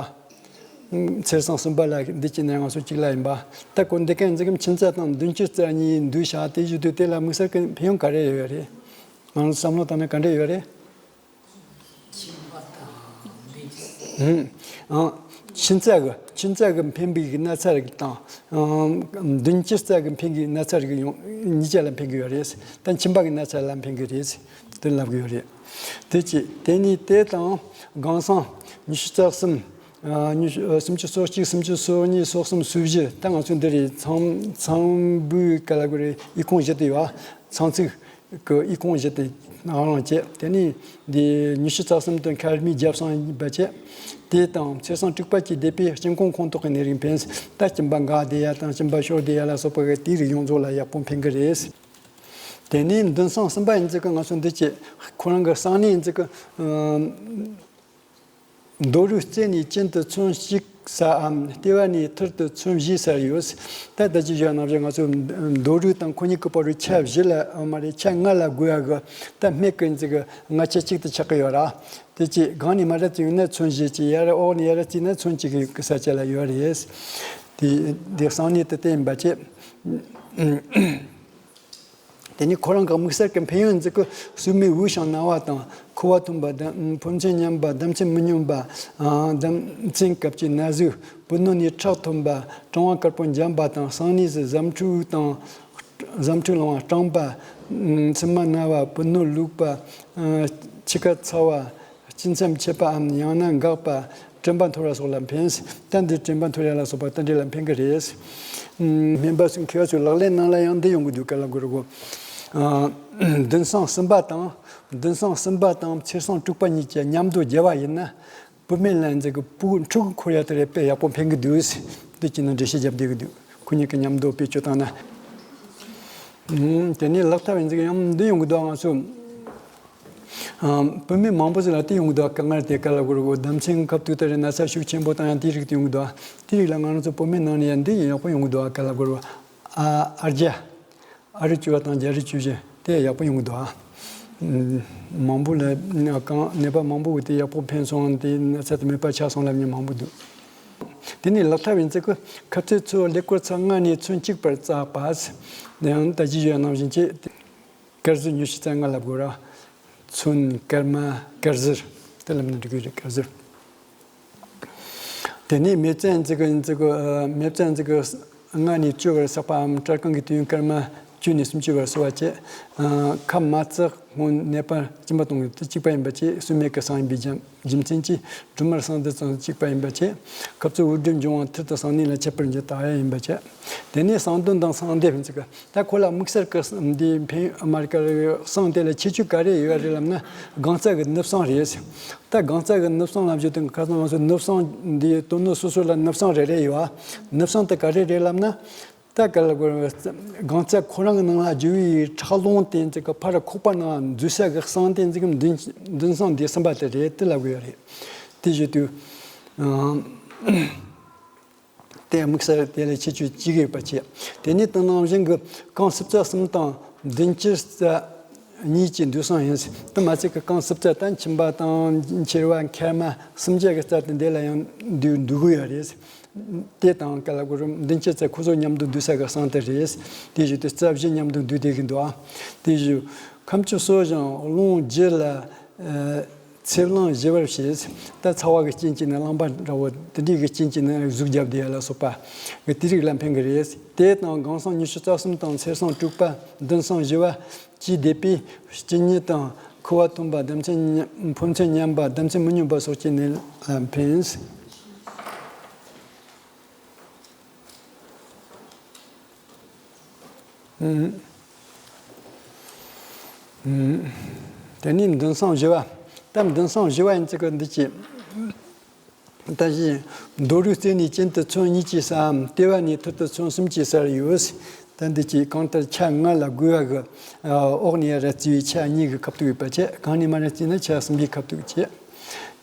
ཚེས་བཟང་གསུམ་པ་ལ་འདི་ཅི་ནས་ང་ཚོ་གཅིག་ལ་ཡིན་པ། ད་ཁོ་འདི་གན་འཛིན་གི་མཆིན་ཚད་དང་མདུན་སྐྱེད་རྩ་གཉིས་འདུས་བྱས། དེ་བཞིན་དུ་དེ་ལ་དམིགས་བསལ་གྱི་ཕན་ཡོན་ག་རེ་ཡོད་རེད། ང་ཚོ་བསམ་བློ་བཏང་ན་ག་འདྲ་ཡོད་རེད། ཨང་། མཆིན་ཚད་ཀྱི་མཆིན་ཚད་ཀྱི་ཕན་པའི་གི་ན་ཚ་རིགས་དང་། ཨང་། མདུན་སྐྱེད་རྩ་གི་ཕན་གྱི་ན་ཚ་རིགས་ཡོང་གཉིས་ཆ་ལ་ཕན་གི་ཡོད་རེད། ད་མཆིན་པ་གི་ན་ཚ་ལ་ཕན་གི་རེད། དེ་ལབ་གི་ཡོད་རེད། དེ་གཅིག། དེ་ནས་དེ་དང་དགང་བསང་ཉི་ཤུ་རྩ་གསུམ། ཨ། ཉི་ཤུ། ཨ། སུམ་ཅུ་སོ་གཅིག། སུམ་ཅུ་སོ་གཉིས། སོ་གསུམ། སོ་བཞི། ད་ང་ཚོ་འདི་རེད། ཚང་ཚང་བུའི་ག་ལ་གོ་རེད། ཨི་ཁུང་བཞི་དེ་ཡོད་ཨ། ཚང་ཚིག་གི་ཨི་ཁུང་བཞི་དེ་ནང་རང་བྱས། དེ་ནས་འདི་ཉི་ཤུ་རྩ་གསུམ་དུ་མཁར་རྨིག་རྒྱབ་བསང་ཡིན་པ་བྱས། དེ་དང་ཚེས་བཟང་དྲུག་པ་གྱི་སྡེ་པས་སྐྱིན་གོང་ཁོང་ཐོག་གི་ནད་རིགས་ཕན། ད་སྐྱིན་པ་འགག་བསྡད་ཡ་དང་སྐྱིན་པ་ཤོར་བསྡད་ཡ་ལ་སོགས་པ་གི་དེའི་རིགས་ཡོངས་རྫོགས་ལ་ཡག་པོ་ཕན་གི་རེད། དེ་ནས་མདུན་བསང་གསུམ་པ་ཡིན་ཙི་གི་ང་ཚོ་འདི་བྱས། ཁོ་རང་གི་བསང་ནི་ཡིན་ཙི་གི། ཨམ། རྡོ་རུས་རྩེ་ནས་གྱེན་དུ་ཚོན་གཅིག་སའམ། ལྟེ་བ་ནས་ཐུར་དུ་ཚོན་བཞི་སར་ཡོད། ད་ལྟ་ཅི་བྱས་ནང་བཞིན་ང་ཚོ་རྡོ་རུས་དང་ཁོ་གཉིས་ཀྱི་བར་དུ་ཆ་བཞི་ལ། ཨ། མ་རེད། ཆ་ལྔ་ལ་བགོ་ཡ་གི། ད་སྨད་ཀྱི་ཡིན་ཙི་གི་ལྔ་ཆ་གཅིག་ཏུ་ཆགས་ཀྱི་ཡོད་ར། དེ་གཅིག། སྒང་ནས་མར་ར་བརྩིས་ཡོང་ན་ཚོན་བཞི་གཅིག། ཡར་འོག་ནས་ཡར་ར་བརྩིས་ན་ཚོན་གཅིག་གི་ས་ཆ་ལ་ཡོད་རེད། དེ་དེ་བསང་ནི་དེ་བསྟན་པ་བྱས། དེ་ནི་ཁོ་རང་གི་དམིགས་བསལ་གྱི་ཕན་ཡོན་ཟེར་གི། སྲུ་མོའི་དབུགས་ཤིང་ན་བ་དང་། ཁུ་བ་ཐོན་པ་དང་། ཕོ་མཚན་མཉམ་པ། ལྡབ་མཚོན་མི་སྙོམས་པ། ལྡབ་མཚོན་སྐབས་ཀྱི་ན་ཟུག། བུ་སྣོད་ནས་ཁྲག་ཐོན་པ། གྲང་བ་དཀར་པོ་འཇམ་པ་དང་། བསང་ནི་ཟི་ཟམ་འཁྲུག་དང་། ཟམ་འཁྲུག་ལངས་པ། སྐྲངས་པ། མཆིལ་མ་ན་བ། བུ་སྣོད་ལུག་པ། ཨ། ཕྱི་ཁ་ཚ་བ། སྤྱི་མཚམས་ཆད་པའམ་ཡང་ན་འགག་པ། དྲན་པ་འཐོར་བ་སོགས་ལ་ཕན། ད་འདི་དྲན་པ་འཐོར་ཡ་ལ་སོགས་པ་ད་འདི་ལ་ཕན་གི་རེད། ཨ། སྨན་པ་སུ་མཁས་པ་ཚོའི་ལག་ལེན་ནང་ལ་ཡང་འདི་ཡོང་གི་འདུག་ག་ལ་གོ་ར་གོ། ཨ། མདུན་བསང་གསུམ་པ་དང་། མདུན་བསང་གསུམ་པ་དང་ཚེས་བཟང་དྲུག་པ་གཉིས་ཀྱི་མཉམ་དུ་བརྒྱབ་པ་ཡིན་ན། བུད་མེད་ལ་འཛིན་གི་ཕྲུ་གུ་ཕྲུ་གུ་འཁོར་ཡ་དེ་རེད། དཔེ་ཡག་པོ་ཕན་གི་འདུག། འདི་གཅིག་ནི་འགྲེལ་བཤད་བརྒྱབ་བསྡད་གི་འདུག། ཁོ་གཉིས་ཀྱི་མཉམ་དུ་བེད་སྤྱོད་བཏང་ན། ཨུམ། དེ་ནས་ལག་ཐབས་ཡིན་ཟིག་ཡང་འདི་ཡོང་གི་འདུག། ང་ཚོ། ཨམ། བུད་མེད་མང་པོ་ཞིག་ལ་དེ་ཡོང་གི་འདུག་ག་སྔར་དེ་ག་ལ་གོ་ར་གོ། ལྡམ་ཚེ་ཁབ་ཏུ་ལྟར་ན་ཚ་ཤུགས་ཆེན་པོ་དང་ཡང་དེ་རིགས་དེ་ཡོང་གི་འདུག་དེ་རིགས་ལ་ང་རང་ཚོ་བུད་མེད་ནང་ནས་ཡང་འདི་ཡག་པོ་ཡོང་གི་འདུག་ག་ལ་གོ་ར་གོ། ཨ། ཨར་རྒྱ། ཨ་རི་བཅུ་བ་དང་རྒྱ་རི་བཅུ་བཞི་དེ་ཡག་པོ་ཡོང་གི་འདུག་ཨ། མང་པོ་ལ་གང་ནད་པ་མང་པོ་གི་དེ་ཡག་པོ་ཕན་སོང་། དེ་ན་ཚ་དེ་མེད་པ་ཆགས་སོང་ལབ་མཁན་མང་པོ་འདུག་དེ་ནས་ལག་ཐབས་ཡིན་ཚེ་གི་ཁབ་ཚད་ཚོ་ཀླད་ཀོར་ཚེག་ལྔ་ནས་ཚོན་གཅིག་བར་བཙགས་པ། དེ་ཡང་ད་ཅི་ཡོད་ནང་བཞིན་བྱས། དཀར་ཟུར་ཉི་ཤུ་རྩ་ལྔ་ལ་དགོས་ར། ཚོན་སྐར་མ་དཀར་ཟུར་དེ་ལབ་ན་འགྲིག་གི་རེད། དཀར་ཟུར། དེ་ནས་མེ་བཙའ་ཡིན་ཚེ་གི་ཡིན་ཚེ་གི་ཨ། མེ་བཙའ་ཡིན་ཚེ་གི་ལྔ་ནས་བཅུ་བར་བསགས་པའམ། སྐྲ་རྐང་གི་དུས་ཡུན་སྐར་མ་བཅུ་ནས་སུམ་ཅུ་བར་གསོ་བ་བྱེད། ཨ། ཁབ་མ་བཙགས་སྔོན་ནད་པ་སྐྱིན་པ་གཏོང་གི་དུས་གཅིག་པ་ཡིན་པ་བྱས། སྲུ་མེད་ཀྱི་ཟངས་ཡིན་པའི་རྒྱུ་རྒྱུ་མཚན་གྱིས་སྦྲུམ་མར་ཟངས་དུད་ཚང་གཅིག་པ་ཡིན་པ་བྱས། ཁབ་ཚུགས་དབུགས་སྒྲིབ་འབྱུང་བ་མཐིལ་དུ་ཟངས་ནི་ལ་ཁྱད་པར་འགྱུར་ད་ཡ་ཡིན་པ་བྱས། དེ་ནས་ཟངས་དུད་དང་ཟངས་ལྡེབ་ཡིན་ཚེ་གི། ད་ཁོ་ལ་དམིགས་བསལ་གྱི་འདི་ཕན་ཡོན་མ་རེད་ག་རེ། ཟངས་དེ་ལ་ཁྱད་ཆོས་ག་རེ་ཡོད་རེད་ལབ་ན། སྒང་རྩ་གི་ནུབ་ཟངས་རེད། ད་སྒང་རྩ་གི་ནུབ་ཟངས་ལབ་རྒྱུ་དེ་ཁ་སང་ང་ཚོ་ནུབ་ཟངས་འདི་དོ་ནུབ་སོ་སོ་ལ་ནུབ་ཟངས་རེ་རེ་ཡོད་ཨ། ནུབ་ཟངས་དེ་ག་རེ་རེད་ལབ་ན། ད་ག་ལ་གོ། སྒང་རྩ་ཁོ་རང་གི་ནང་ལ་རྒྱུ་བའི་ཁྲག་རླུང་དེ་ཚོ་གི་ཕར་ཁོག་པ་ནང་འཛུལ་ས་གི་ཟངས་དེ་ཚོ་གི་མདུན་མདུན་ཟངས་འདི་གསུམ་པ་དེ་རེད། དེ་ལབ་གི་ཡོད་རེད། དེ་བཞིན་དུ། དེ་དམིགས་བསལ་དེ་ལ་ཁྱད་ཆོས་གཅིག་ཡོད་པ་བྱས། དེ་ནས་དེ་ནང་བཞིན་གྱི་རྐང་སྲུབས་རྩ་གསུམ་དང་མདུན་དཀྱིལ་རྩ་གཉིས་ཀྱི་མདུན་ཟངས་ཡིན། དེ་མ་ཚད་ཀྱི་རྐང་སྲུབས་རྩ་དང་མཆིན་པ་དང་མཆེར་བ་མཁལ་མ་གསུམ་ཆ་གི་རྩ་དེ་འདི་ལ་ཡང་འདུས་འདུས་གི་ཡོད་རེད། དེ་དང་ག་ལ་གོ་རུ་མདུན་དཀྱིལ་རྩ་ཁོ་ཚོ་མཉམ་དུ་འདུས་ས་གི་ཟངས་དེ་རེད། དེ་བཞིན་དུ་རྩ་བཞི་མཉམ་དུ་འདུས་བསྡད་ཀྱི་འདུག་ཨ། དེ་བཞིན་ཁམ་ཆུ་གསོ་ཞིང་རླུང་རྒྱུ་ལ། ཨ། ཚེ་གླང་བཞི་བར་བྱེད། ད་ཚ་བ་གི་རྐྱེན་གྱིས་ནི་རླངས་པ་འདྲ་བོ་དེ་འདྲའི་གི་རྐྱེན་གྱིས་ནི་ཟུག་རྒྱབ་བསྡད་ཡ་ལ་སོགས་པ་གི་དེ་རིགས་ལ་ཕན་གི་རེད། དེ་དང་སྒང་ཟངས་ཉི་ཤུ་རྩ་གསུམ་དང་ཚེར་ཟངས་དྲུག་པ་མདུན་ཟངས་བཞི་བ་བཅས་བསྡེབས་པས་གཅིན་སྙི་དང་ཁུ་བ་ཐུམ་པ། ལྡམ་ཚད་ཉམས་ཕོ་མཚན་ཉམས་པ། ལྡམ་ཚད་མི་སྙོམས་པ་སོགས་ཀྱི་ནད་ལ་ཕན། དེ་ནས་མདུན་ཟངས་བཞི་བ། ད་མདུན་ཟངས་བཞི་བ་ཡིན་ཚེ་གི་འདི་ཅི། ད་བཞིན་རྡོ་རུས་རྩེ་ནས་གྱེན་དུ་ཚོན་གཉིས་ཀྱི་སའམ། ལྟེ་བ་ནས་ཐུར་དུ་ཚོན་གསུམ་གྱི་སར་ཡོད། ད་འདི་ཅི་གང་ལྟར་ཆ་ལྔ་ལ་བགོས་པ་གི། ཨ། འོག་ནས་ཡར་རྩི་བའི་ཆ་གཉིས་ཀྱི་ཁ་ཐུག་ཡོད་པ་བྱས། གང་ནས་མར་རྩིས་ན་ཆ་གསུམ་གྱི་ཁ་ཐུག་བྱས།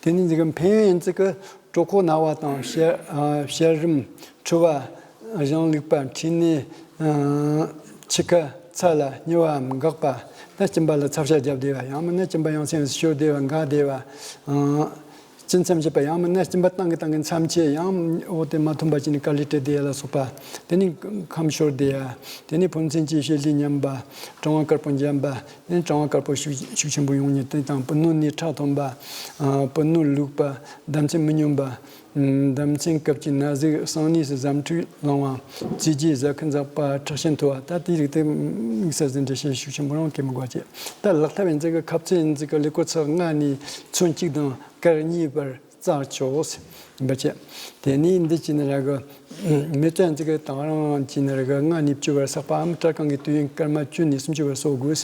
དེ་ནས་འདི་གི་ཕན་ཡོན་ཡིན་ཚེ་གི། གྲོད་ཁོག་ན་བ་དང་། བཤལ། ཨ། བཤལ་རུམ། མཁྲིས་པ། གཞང་ལུག་པ། མཁྲིས་ནད། ཨ། འཆི་ཁ། ཚ་ལ་སྨྱོ་བའམ་འགག་པ། ད་གཅིན་པ་ལ་ཚ་བཤལ་རྒྱབ་བསྡད་པ། ཡང་མིན་ན་གཅིན་པ་ཡང་སེ་ཤོར་བསྡད་པ། འགག་བསྡད་པ། ཨ། གཅིན་མཚམས་ཆད་པ། ཡང་མིན་ན་གཅིན་པ་བཏང་གི་བཏང་གི་མཚམས་ཆད། ཡང་འོ་དེ་མ་ཐོན་པ་ཅིག་ནི་དཀའ་ལས་སྤྲད་བསྡད་ཡ་ལ་སོགས་པ། དེ་ནི་ཁམས་ཤོར་བསྡད་ཡ། དེ་ནི་ཕོ་མཚན་གྱི་བཤལ་ལུས་ཉམས་པ། གྲང་བ་དཀར་པོ་འཇམ་པ། དེ་ནི་གྲང་བ་དཀར་པོ་ཤུགས་ཤུགས་ཆེན་པོ་ཡོང་མཁན་དེ་དང་། པུས་ནུ་ནས་ཁྲག་ཐོན་པ། ཨ། པུས་ནུ་ལུག་པ། ལྡམ་ཚད་མི་སྙོམས་པ། ལྡམ་ཚད་སྐབས་ཀྱི་ན་ཟུག། གསང་གནས་སུ་ཟ་འཕྲུག་ལངས་པ། རྩེ་རྗེས་ཟ་ཁུ་འཛག་པ། ཁྲག་ཤེད་མཐོ་བ། ད་དེ་རིགས་དེ་དམིགས་བསལ་ཟིན་བྲིས་བཤད་ཤུགས་ཆེན་པོ་རང་གི་མི་དགོས་ཀྱི། ད་ལག་ཐབས་ཡིན་ཚེ་གི་ཁབ་ཚད་ཡིན་ཚེ་གི་ཀླད་ཀོར་ཚེག་ལྔ་ནས་ཚོན་གཅིག་དང་སྐར་གཉིས་བར་བཙགས་ཆོག་ཡིན་པ་བྱས། དེ་ནས་འདི་བྱས་ནི་ར་གི། མེ་བཙའ་ཡིན་ཚེ་གི་དང་རང་བྱས་ནི་ར་གི་ལྔ་ནས་བཅུ་བར་བསགས་པའམ། སྐྲ་རྐང་གི་དུས་ཡུན་སྐར་མ་བཅུ་ནས་སུམ་ཅུ་བར་གསོ་དགོས།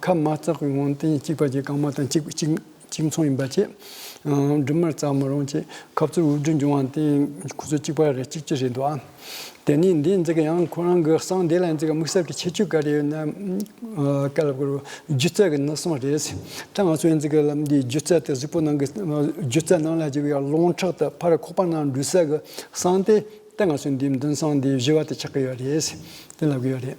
ཁབ་མ་བཙགས་པའི་སྔོན་ཏིང་གཅིག་པ་གྱི་རྐང་མ་དང་གཅིག་གཅིག་གཅིག་མཚུངས་ཡིན་པ་བྱས། སྦྲུམ་མར་བཙགས་མི་རུང་བྱས། ཁབ་ཚུགས་དབུགས་སྒྲིབ་འབྱུང་བ་དེ་ཁོ་ཚོ་གཅིག་པ་རེད། གཅིག་གཅིག་རེད་འདུག་ཨ། དེ་ནས་འདི་འཛི་གི་ཡང་ཁོ་རང་གི་ཟངས་དེ་ལ་འཛི་གི་དམིགས་བསལ་གྱི་ཁྱད་ཆོས་ག་རེ་ཡོད་ན། ཨ། ག་ལ་གོ་རྒྱུ་རྩ་གི་ནུབ་ཟངས་རེད། ད་ང་ཚོ་འཛི་གི་ལམ་འདིའི་རྒྱུ་རྩ་དེ་གཟུགས་པོ་ནང་གི་རྒྱུ་རྩ་ནང་ལ་འཇུག་པའི་རླུང་ཁྲག་དེ་ཕར་ཁོག་པ་ནང་འདུས་ས་གི་ཟངས་དེ། ད་ང་ཚོ་འདིའི་མདུན་ཟངས་འདི་བཞི་བ་དེ་ཆགས་ཀྱི་ཡོད་རེད། དེ་ལབ་ཀྱི་ཡོད་རེད།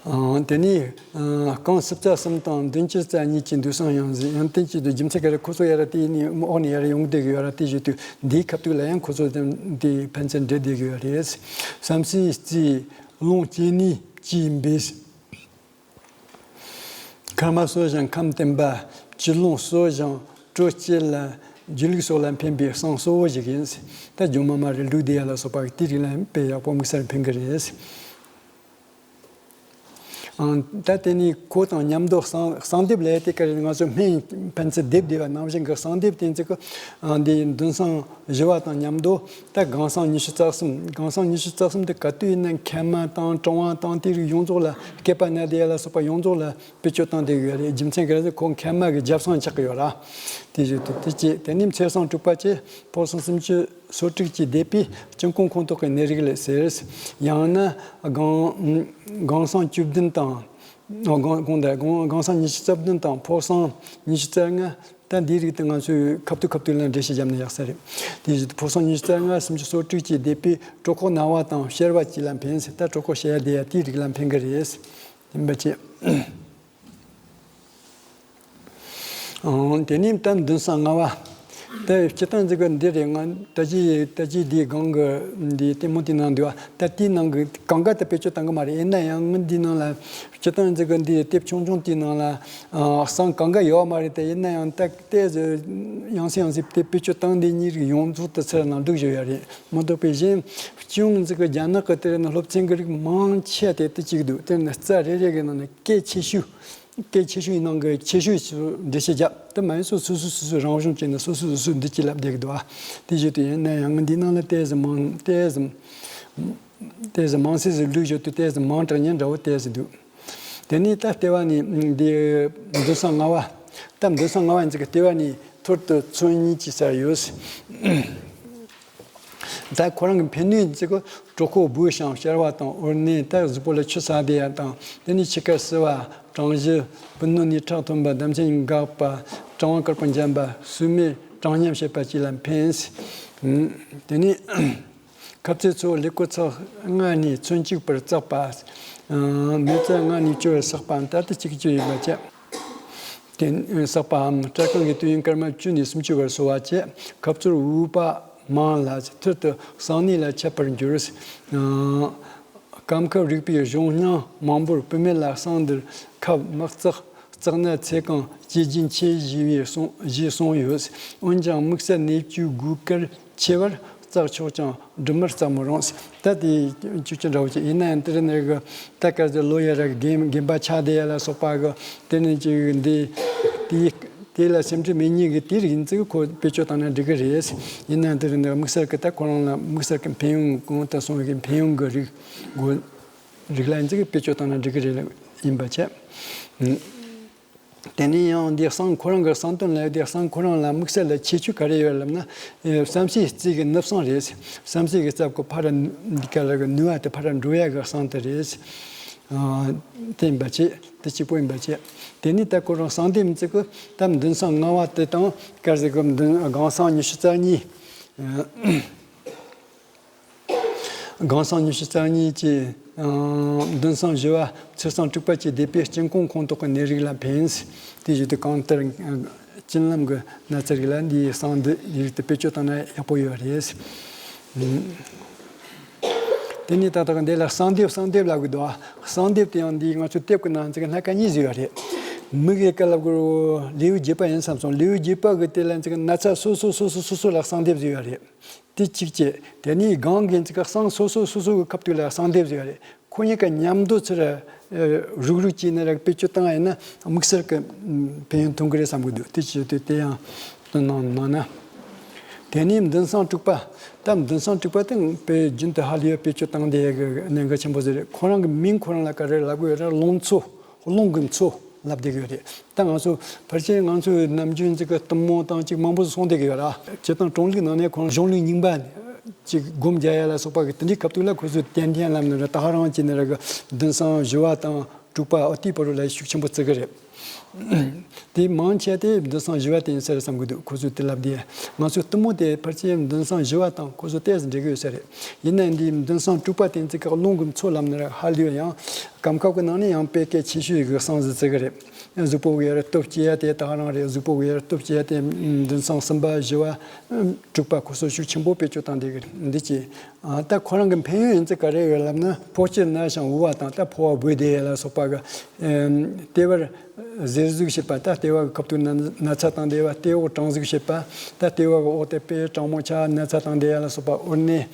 ཨང་། དེ་ནས། ཨང་། རྐང་སྲུབས་རྩ་གསུམ་དང་མདུན་དཀྱིལ་རྩ་གཉིས་ཀྱི་མདུན་ཟངས་ཡང་ཟིན། ཡང་བསྟན་གྱི་དུ་རྒྱུ་མཚན་ག་རེ། ཁོ་ཚོ་ཡ་ར་དེ་ནས་འོག་ནས་ཡ་ར་ཡོང་བསྡད་ཀྱི་ཡོད་ར། དེ་བཞིན་དུ་འདིའི་ཁ་ཐུག་ལ་ཡང་ཁོ་ཚོ་དེ་དེ་ཕན་ཚུན་འབྲེལ་བསྡད་ཀྱི་ཡོད་རེད། བསམ་སྲིད་རྩིས་རླུང་སྐྱེ་ནས་ཀྱིས་འབེབས། ཁར་མ་གསོ་ཞིང་ཁམས་བསྟེན་པ། བཅུད་རླུང་གསོ་ཞིང་དྲོད་སྐྱེད་ལ། སྒྱུ་ལུག་སོགས་ལ་ཕན་པའི་ཟངས་གཙོ་བོ་ཞིག་ཡིན། ད་རྒྱུ་མ་མ་རེད། ལུག་དེ་ཡ་ལ་སོགས་པ་དེ་རིགས་ལ་དཔེ་ཡག་པོ་དམིགས་བསལ་ཕན་གི་རེད། ཨང་། ད་དེ་ནས་ཁོ་དང་མཉམ་དུ་ཟངས་ཟངས་ལྡེབ་ལས་དེ་ག་རེ། ང་ཚོ་སྨན་ཕན་ཚུན་སྡེབ་བསྡེབས་པ་ནང་བཞིན་གྱི་ཟངས་ལྡེབ་དེ་ཚོ་གི། ཨང་། འདི་མདུན་ཟངས་བཞི་བ་དང་མཉམ་དུ། ད་སྒང་ཟངས་ཉི་ཤུ་རྩ་གསུམ། སྒང་ཟངས་ཉི་ཤུ་རྩ་གསུམ་དེ་ག་དུས་ཡིན་ན་མཁལ་མ་དང་གྲང་བ་དང་དེ་རིགས་ཡོངས་རྫོགས་ལ། སྐེད་པ་ན་དེ་ཡ་ལ་སོགས་པ་ཡོངས་རྫོགས་ལ་བེད་སྤྱོད་བཏང་བསྡད་ཡོད་རེད། རྒྱུ་མཚན་ག་རེ་ཟེར། ཁོ་མཁལ་མ་གི་རྒྱབ་ཟངས་ཆགས་ཀྱི་ཡོད་ར། དེ་བཞིན་དུ་དེ་བྱས། དེ་ནས་ཚེར་ཟངས་དྲུག་པ་བྱས། ཕོ་ཟངས་སུམ་ཅུ། སོ་དྲུག་གི་སྡེ་པས་སྐྱིན་གོང་ཁོངས་གཏོགས་ཀྱི་གནས་རིགས་ལ་ཟེར། ཡང་ན་སྒང་སྒང་སང་བཅུ་བདུན་དང་། སྒང་སྒང་དང་སྒང་སྒང་སང་ཉི་ཤུ་རྩ་བདུན་དང་ཕོ་སང་ཉི་ཤུ་རྩ་ལྔ། ད་འདིའི་རིགས་དེ་ང་ཚོས་ཁ་ཐུག་ཁ་ཐུག་ལ་འགྲེལ་བཤད་བརྒྱབ་ན་ཡག་ས་རེད། དེ་བཞིན་དུ་ཕོ་སང་ཉི་ཤུ་རྩ་ལྔ་སུམ་ཅུ་སོ་དྲུག་གི་སྡེ་པས་གྲོད་ཁོག་ན་བ་དང་བཤལ་བ་བཅས་ལ་ཕན་ཟེར། ད་གྲོད་ཁོག་བཤལ་ཡ་དེ་ཡ་དེའི་རིགས་ལ་ཕན་གི་རེད། ཡིན་པ་བཅས། ཨང་། དེ་ནས་ད་མདུན་སང་ལྔ་བ། ད་སྤྱིར་བཏང་འཛིན་གི་འདི་རེད། ང་ད་ཅི་ད་ཅི་འདིའི་སྒང་གི་འདི་ལྟད་མོ་དེ་ནང་འདུག་བ། ད་དེའི་ནང་གི་གང་ག་ད་བེད་སྤྱོད་བཏང་གི་མ་རེད། ཡིན་ན་ཡང་ངའི་འདིའི་ནང་ལ་སྤྱིར་བཏང་འཛིན་གི་འདི་དེབ་ཆུང་ཆུང་དེའི་ནང་ལ་ཨ་སང་གང་ག་ཡོད་མ་རེད། ད་ཡིན་ན་ཡང་ད་ལྟའི་ཡང་སེ་ཡང་སེ་དེ་བེད་སྤྱོད་བཏང་འདི་གཉིས་རིགས་ཡོངས་རྫོགས་དུ་ཚུར་ནང་འདུག་བཞག་ཡོད་རེད། མ་གཏོགས་པའི་གཞན་སྤྱི་ཡོངས་འཛིན་གི་རྒྱ་ནག་གི་དེ་རིགས་ནི་སློབ་ཚན་གི་རིགས་མང་ཆེ་དེ་དེ་གཅིག་འདུག་དེ་ནི་རྩ་རེ་རེ་གི་ནང་ནས་སྐད་ཆེ་ཤོས། སྐད་ཆེ་ཤོས་ཡིན་ནང་གི་ཆེ་ཤོས་སུ་འགྲེལ་བཤད་བརྒྱབ། དེ་མ་ཡིན་སོ་སོ་སོ་སོ་སོ་རང་གཞུང་བྱས་ནས་སོ་སོ་སོ་སོ་འདི་གཅིག་ལབ་བསྡད་ཀྱི་འདུག་ཨ། དེ་བཞིན་དུ་ཡིན་ན་ཡང་འདི་ནང་ལ་ཏོག་ཙམ་མང་ཏོག་ཙམ་ཏོག་ཙམ་མང་སེ་ཟིག་ལུགས་བཞག་དུས་ཏོག་ཙམ་མང་དྲགས་ཉེན་འདྲ་བོ་ཏོག་ཙམ་འདུག་དེ་ནས་ད་ལྟེ་བ་ནས་འདི་མདུན་སང་ལྔ་བ། ད་མདུན་སང་ལྔ་བ་ཡིན་ཙི་གི་ལྟེ་བ་ནས་ཐོར་དུ་ཚོན་གཉིས་ཀྱི་སར་ཡོད། ད་ཁོ་རང་གི་ཕན་ནུས་ཙི་གི་གྲོད་ཁོག་སྦོས་ཤིང་བཤལ་བ་དང་། འོར་ནས་ད་གཟུགས་པོ་ལ་ཆུ་ཟགས་བསྡད་ཡ་དང་། དེ་ནས་ཕྱི་ཁ་བསིལ་བ། གྲང་གཞི། བུ་སྣོད་ནས་ཁྲག་ཐོན་པ། ལྡེམ་ཚད་འགག་པ། གྲང་བ་དཀར་པོ་འཇམ་པ། སྲོད་མེད་གྲང་སྙམ་བྱེད་པ་བཅས་ལ་ཕན། དེ་ནས་ཁ་ཚིགས་ཚོ་ལུས་སྐོར་ཚོ་ལྔ་ནས་ཚོན་གཅིག་པར་བཙགས་པ། མེ་བཙའ་ལྔ་ནས་བཅུ་བར་བསགས་པ། ད་ལྟ་གཅིག་གཅིག་ཡིན་པ་བཅས། དེ་བསགས་པའམ་སྐྲ་རྐང་གི་དུས་ཡུན་སྐར་མ་བཅུ་ནས་སུམ་ཅུ་བར་གསོ་བ་བཅས། ཁ་ཚུར་འུག་པ་མང་ལ་ཐུར་དུ་གསང་གནས་ལ་ཁྱབ་པར་འགྱུར། སྐམ་ཁབ་རིགས་པའི་གཞུང་སྙིང་མང་པོར་བུད་མེད་ལ་གསང་འདིར་ཁབ་མི་བརྩེགས། བརྩེགས་ན་ཚེ་གང་སྐྱེ་རྒྱུན་ཆེ་ཞེས་པའི་གསུང་ཞེས་གསུངས་ཡོད། འོན་ཀྱང་དམིགས་བསལ་ནད་བཅོས་དགོས་གལ་ཆེ་བར་བརྩེགས་ཆོག་ཀྱང་སྦྲུམ་མར་བརྩེགས་མི་རུང་། ད་དེ་ཅིག་ཅིག་འདྲ་བོ་ཅིག་ཡིན་ན་ཡང་དེ་རིང་ནས་གི་ད་ག་ཚོད་ལོ་ཡ་ར་གི་རྒན་རྒན་པ་ཆགས་བསྡད་ཡ་ལ་སོགས་པ་གི་དེ་ནས་ཅིག་འདི་དེ་དེ་ལ་སེམས་ཁྲལ་མེད་མཁན་གི་དེ་རིགས་ཡིན་ཙི་གི་ཁོ་བེད་སྤྱོད་བཏང་ན་འགྲིག་གི་རེད། ཡིན་ན་དེ་རིང་ནས་དམིགས་བསལ་གི་ད་ཁོ་རང་ལ་དམིགས་བསལ་གི་ཕན་ཡོན་གོང་དུ་སོང་བའི་གི་ཕན་ཡོན་གི་རིགས་དགོས། རིགས་ལ་འཛིན་གྱི་བེད་སྤྱོད་བཏང་ན་འགྲིག་གི་རེད་ཡིན་པ་བྱས། དེ་ནས་ཡང་འདི་གསང་ཁོ་རང་གི་གསང་དོན་ལ་འདི་གསང་ཁོ་རང་ལ་དམིགས་བསལ་ལ་ཁྱད་ཆོས་ག་རེ་ཡོད་ལབ་ན། བསམ་ཤེས་རྩིས་ཀྱི་ནུབ་གསང་རེད། བསམ་ཤེས་ཀྱི་རྩལ་ཁོ་ཕར་འདི་ག་ལ་གི་ནུས་པ་དེ་ཕར་འགྲོ་ཡ་གི་གསང་དེ་རེད། དེ་ཡིན་པ་བྱས། དེ་གཅིག་པོ་ཡིན་པ་བྱས། དེ་ནས་ད་ཁོ་རང་གསང་དེ་མི་ཚིག་གི་ད་མདུན་སང་ལྔ་བ་དེ་དང་ག་རེ་ཟེར་གི་མདུན་སྒང་སང་ཉི་ཤུ་རྩ་གཉིས། སྒང་སང་ཉི་ཤུ་རྩ་གཉིས་ཀྱི་མདུན་སང་བཞི་བ་ཚེས་སང་དྲུག་པ་བཅས་སྡེ་པའི་སྐྱིན་གོང་ཁོངས་གཏོགས་ཀྱི་ནད་རིགས་ལ་ཕན། དེ་བཞིན་དུ་གང་ལྟར་བྱིན་རླབས་ཀྱི་ན་ཚ་རིགས་ལ་འདིའི་གསང་འདི་ཡིག་ཏུ་བེད་སྤྱོད་བཏང་ན་ཡག་པོ་ཡོད་རེད། དེ་ནས་ད་ལྟ་འདི་ལ་གསང་འདེབས་གསང་འདེབས་ལབ་གི་འདུག་གསང་འདེབས་དེ་ཡང་འདིའི་ང་ཚོ་དེབ་ཀྱི་ནང་ཚིག་སྣ་ཁ་གཉིས་བཟོས་ཡོད་རེད། མིག་གི་སྐད་ལབ་དགོས་ལེའུ་བརྒྱད་པ་ཡིན་བསམ་སོང་། ལེའུ་བརྒྱད་པ་གི་དེ་ལ་ཚིག་ན་ཚ་སོ་སོ་སོ་སོ་སོ་སོ་ལ་གསང་འདེབས་བཟོས་ཡོད་རེད། དེ་གཅིག་བྱས། དེ་ནས་སྒང་གི་ཚིག་གསང་སོ་སོ་སོ་སོ་གི་ཁ་ཐུག་ལ་གསང་འདེབས་བཟོས་ཡོད་རེད། ཁོ་གཉིས་ཀ་མཉམ་དུ་ཚུར་རུག་རུག་བྱས་ནས་ར་བེད་སྤྱོད་བཏང་ཡིན་ན་དམིགས་བསལ་གྱི་ཕན་ཡོན་ཐོན་གི་རེད་བསམ་གི་འདུག་དེ་བྱས་དུས་དེ་ཡང་དོ་སྣང་གནང་ན། དེ་ནས་མདུན་སང་དྲུག་པ། ད་མདུན་སང་དྲུག་པ་དེ་དཔེ་རྒྱུན་དུ་ཧ་ལས་ཡོད་བེད་སྤྱོད་བཏང་བསྡད་ཡག་གི་གནད་འགག་ཆེན་པོ་ཟིག་རེད། ཁོ་རང་གི་མིང་ཁོ་རང་ལ་ག་རེ་ལབ་དགོས་ཡོད་ར། རླུང་མཚོ། རླུང་གི་མཚོ་ལབ་བསྡད་ཀྱི་ཡོད་རེད། ད་ང་ཚོ་ཕལ་ཆེར་ང་ཚོའི་ནམ་རྒྱུན་ཅིག་གི་གཏུམ་མོ་དང་ཅིག་མང་པོ་ཞིག་གསུངས་བསྡད་ཀྱི་ཡོད་ར། སྤྱིར་བཏང་གྲོང་ལུགས་ནང་ནས་ཁོང་གཞུང་ལུགས་རྙིང་པ་ཅིག་སྒོམ་རྒྱག་ཡ་ལ་སོགས་པ་གི་དེ་འདྲའི་སྐབས་དུས་ལ་ཁོ་ཚོས་ཏན་ཏན་ལབ་ནི་ར། ད་ཧ་རང་བྱས་ནི་ར་གི་མདུན་སང་བཞི་བ་དང་དྲུག་པ་ཨོ་དེའི་བར་ལ་ཤུགས་ཆེན་པོ་བརྩི་གི་རེད། དེ་མང་ཆེ་དེ་མདུན་སང་བཞི་བ་དེ་ཡིན་ས་རེད་བསམ་གི་འདུག་ཁོ་ཚོས་དེ་ལབ་དེ། ང་ཚོའི་གཏུམ་མོ་དེ་ཕལ་ཆེར་མདུན་སང་བཞི་བ་དང་ཁོ་ཚོ་ཏོག་ཙམ་འབྲེལ་གི་ཡོད་ས་རེད། ཡིན་ནའང་འདིའི་མདུན་སང་དྲུག་པ་དེ་ཚིག་གི་རླུང་གི་མཚོ་ལབ་ནི་ར་ཧ་ལས་ཡང་སྐམ་ཁབ་ཀྱི་ནང་ནས་ཡང་དཔེ་གལ་ཆེ་ཤོས་ཀྱི་གསང་ཟིག་བརྩི་གི་རེད། གཟུགས་པོ་གི་ཡར་སྟོབས་སྐྱེ་ཡ་དེ་ད་ག་རང་རེད། གཟུགས་པོ་གི་ཡར་སྟོབས་སྐྱེ་ཡ་དེ་མདུན་སང་གསུམ་པ་བཞི་བ་དྲུག་པ་ཁོ་ཚོ་ཤུགས་ཆེན་པོ་བེད་སྤྱོད་བཏང་བསྡད་གི་རེད། འདི་ཅི། ད་ཁོ་རང་གི་ཕན་ཡོན་ཡིན་ཚུལ་ག་རེ་ཡོད་ལབ་ན། ཕོ་སྐྱེས་ན་ཞིང་འུ་བ་དང་ད་ཕོ་བ་སྦོས་བསྡད་ཡ་ལ་སོགས་པ་གི་ལྟེ་བར་གཟེར་ཟུག་བྱེད་པ། ད་ལྟེ་བ་གི་ཁ་ཐུག་ན་ན་ཚ་བཏང་བསྡད་པ། ལྟེ་འོག་གྲང་ཟུག་བྱེད་པ། ད་ལྟེ་བ་གི་འོག་དེ་དཔེ་གྲང་མོ་ཆགས་ན་ཚ་བཏང་བསྡད་ཡ་ལ་སོགས་པ། འོ་ནས་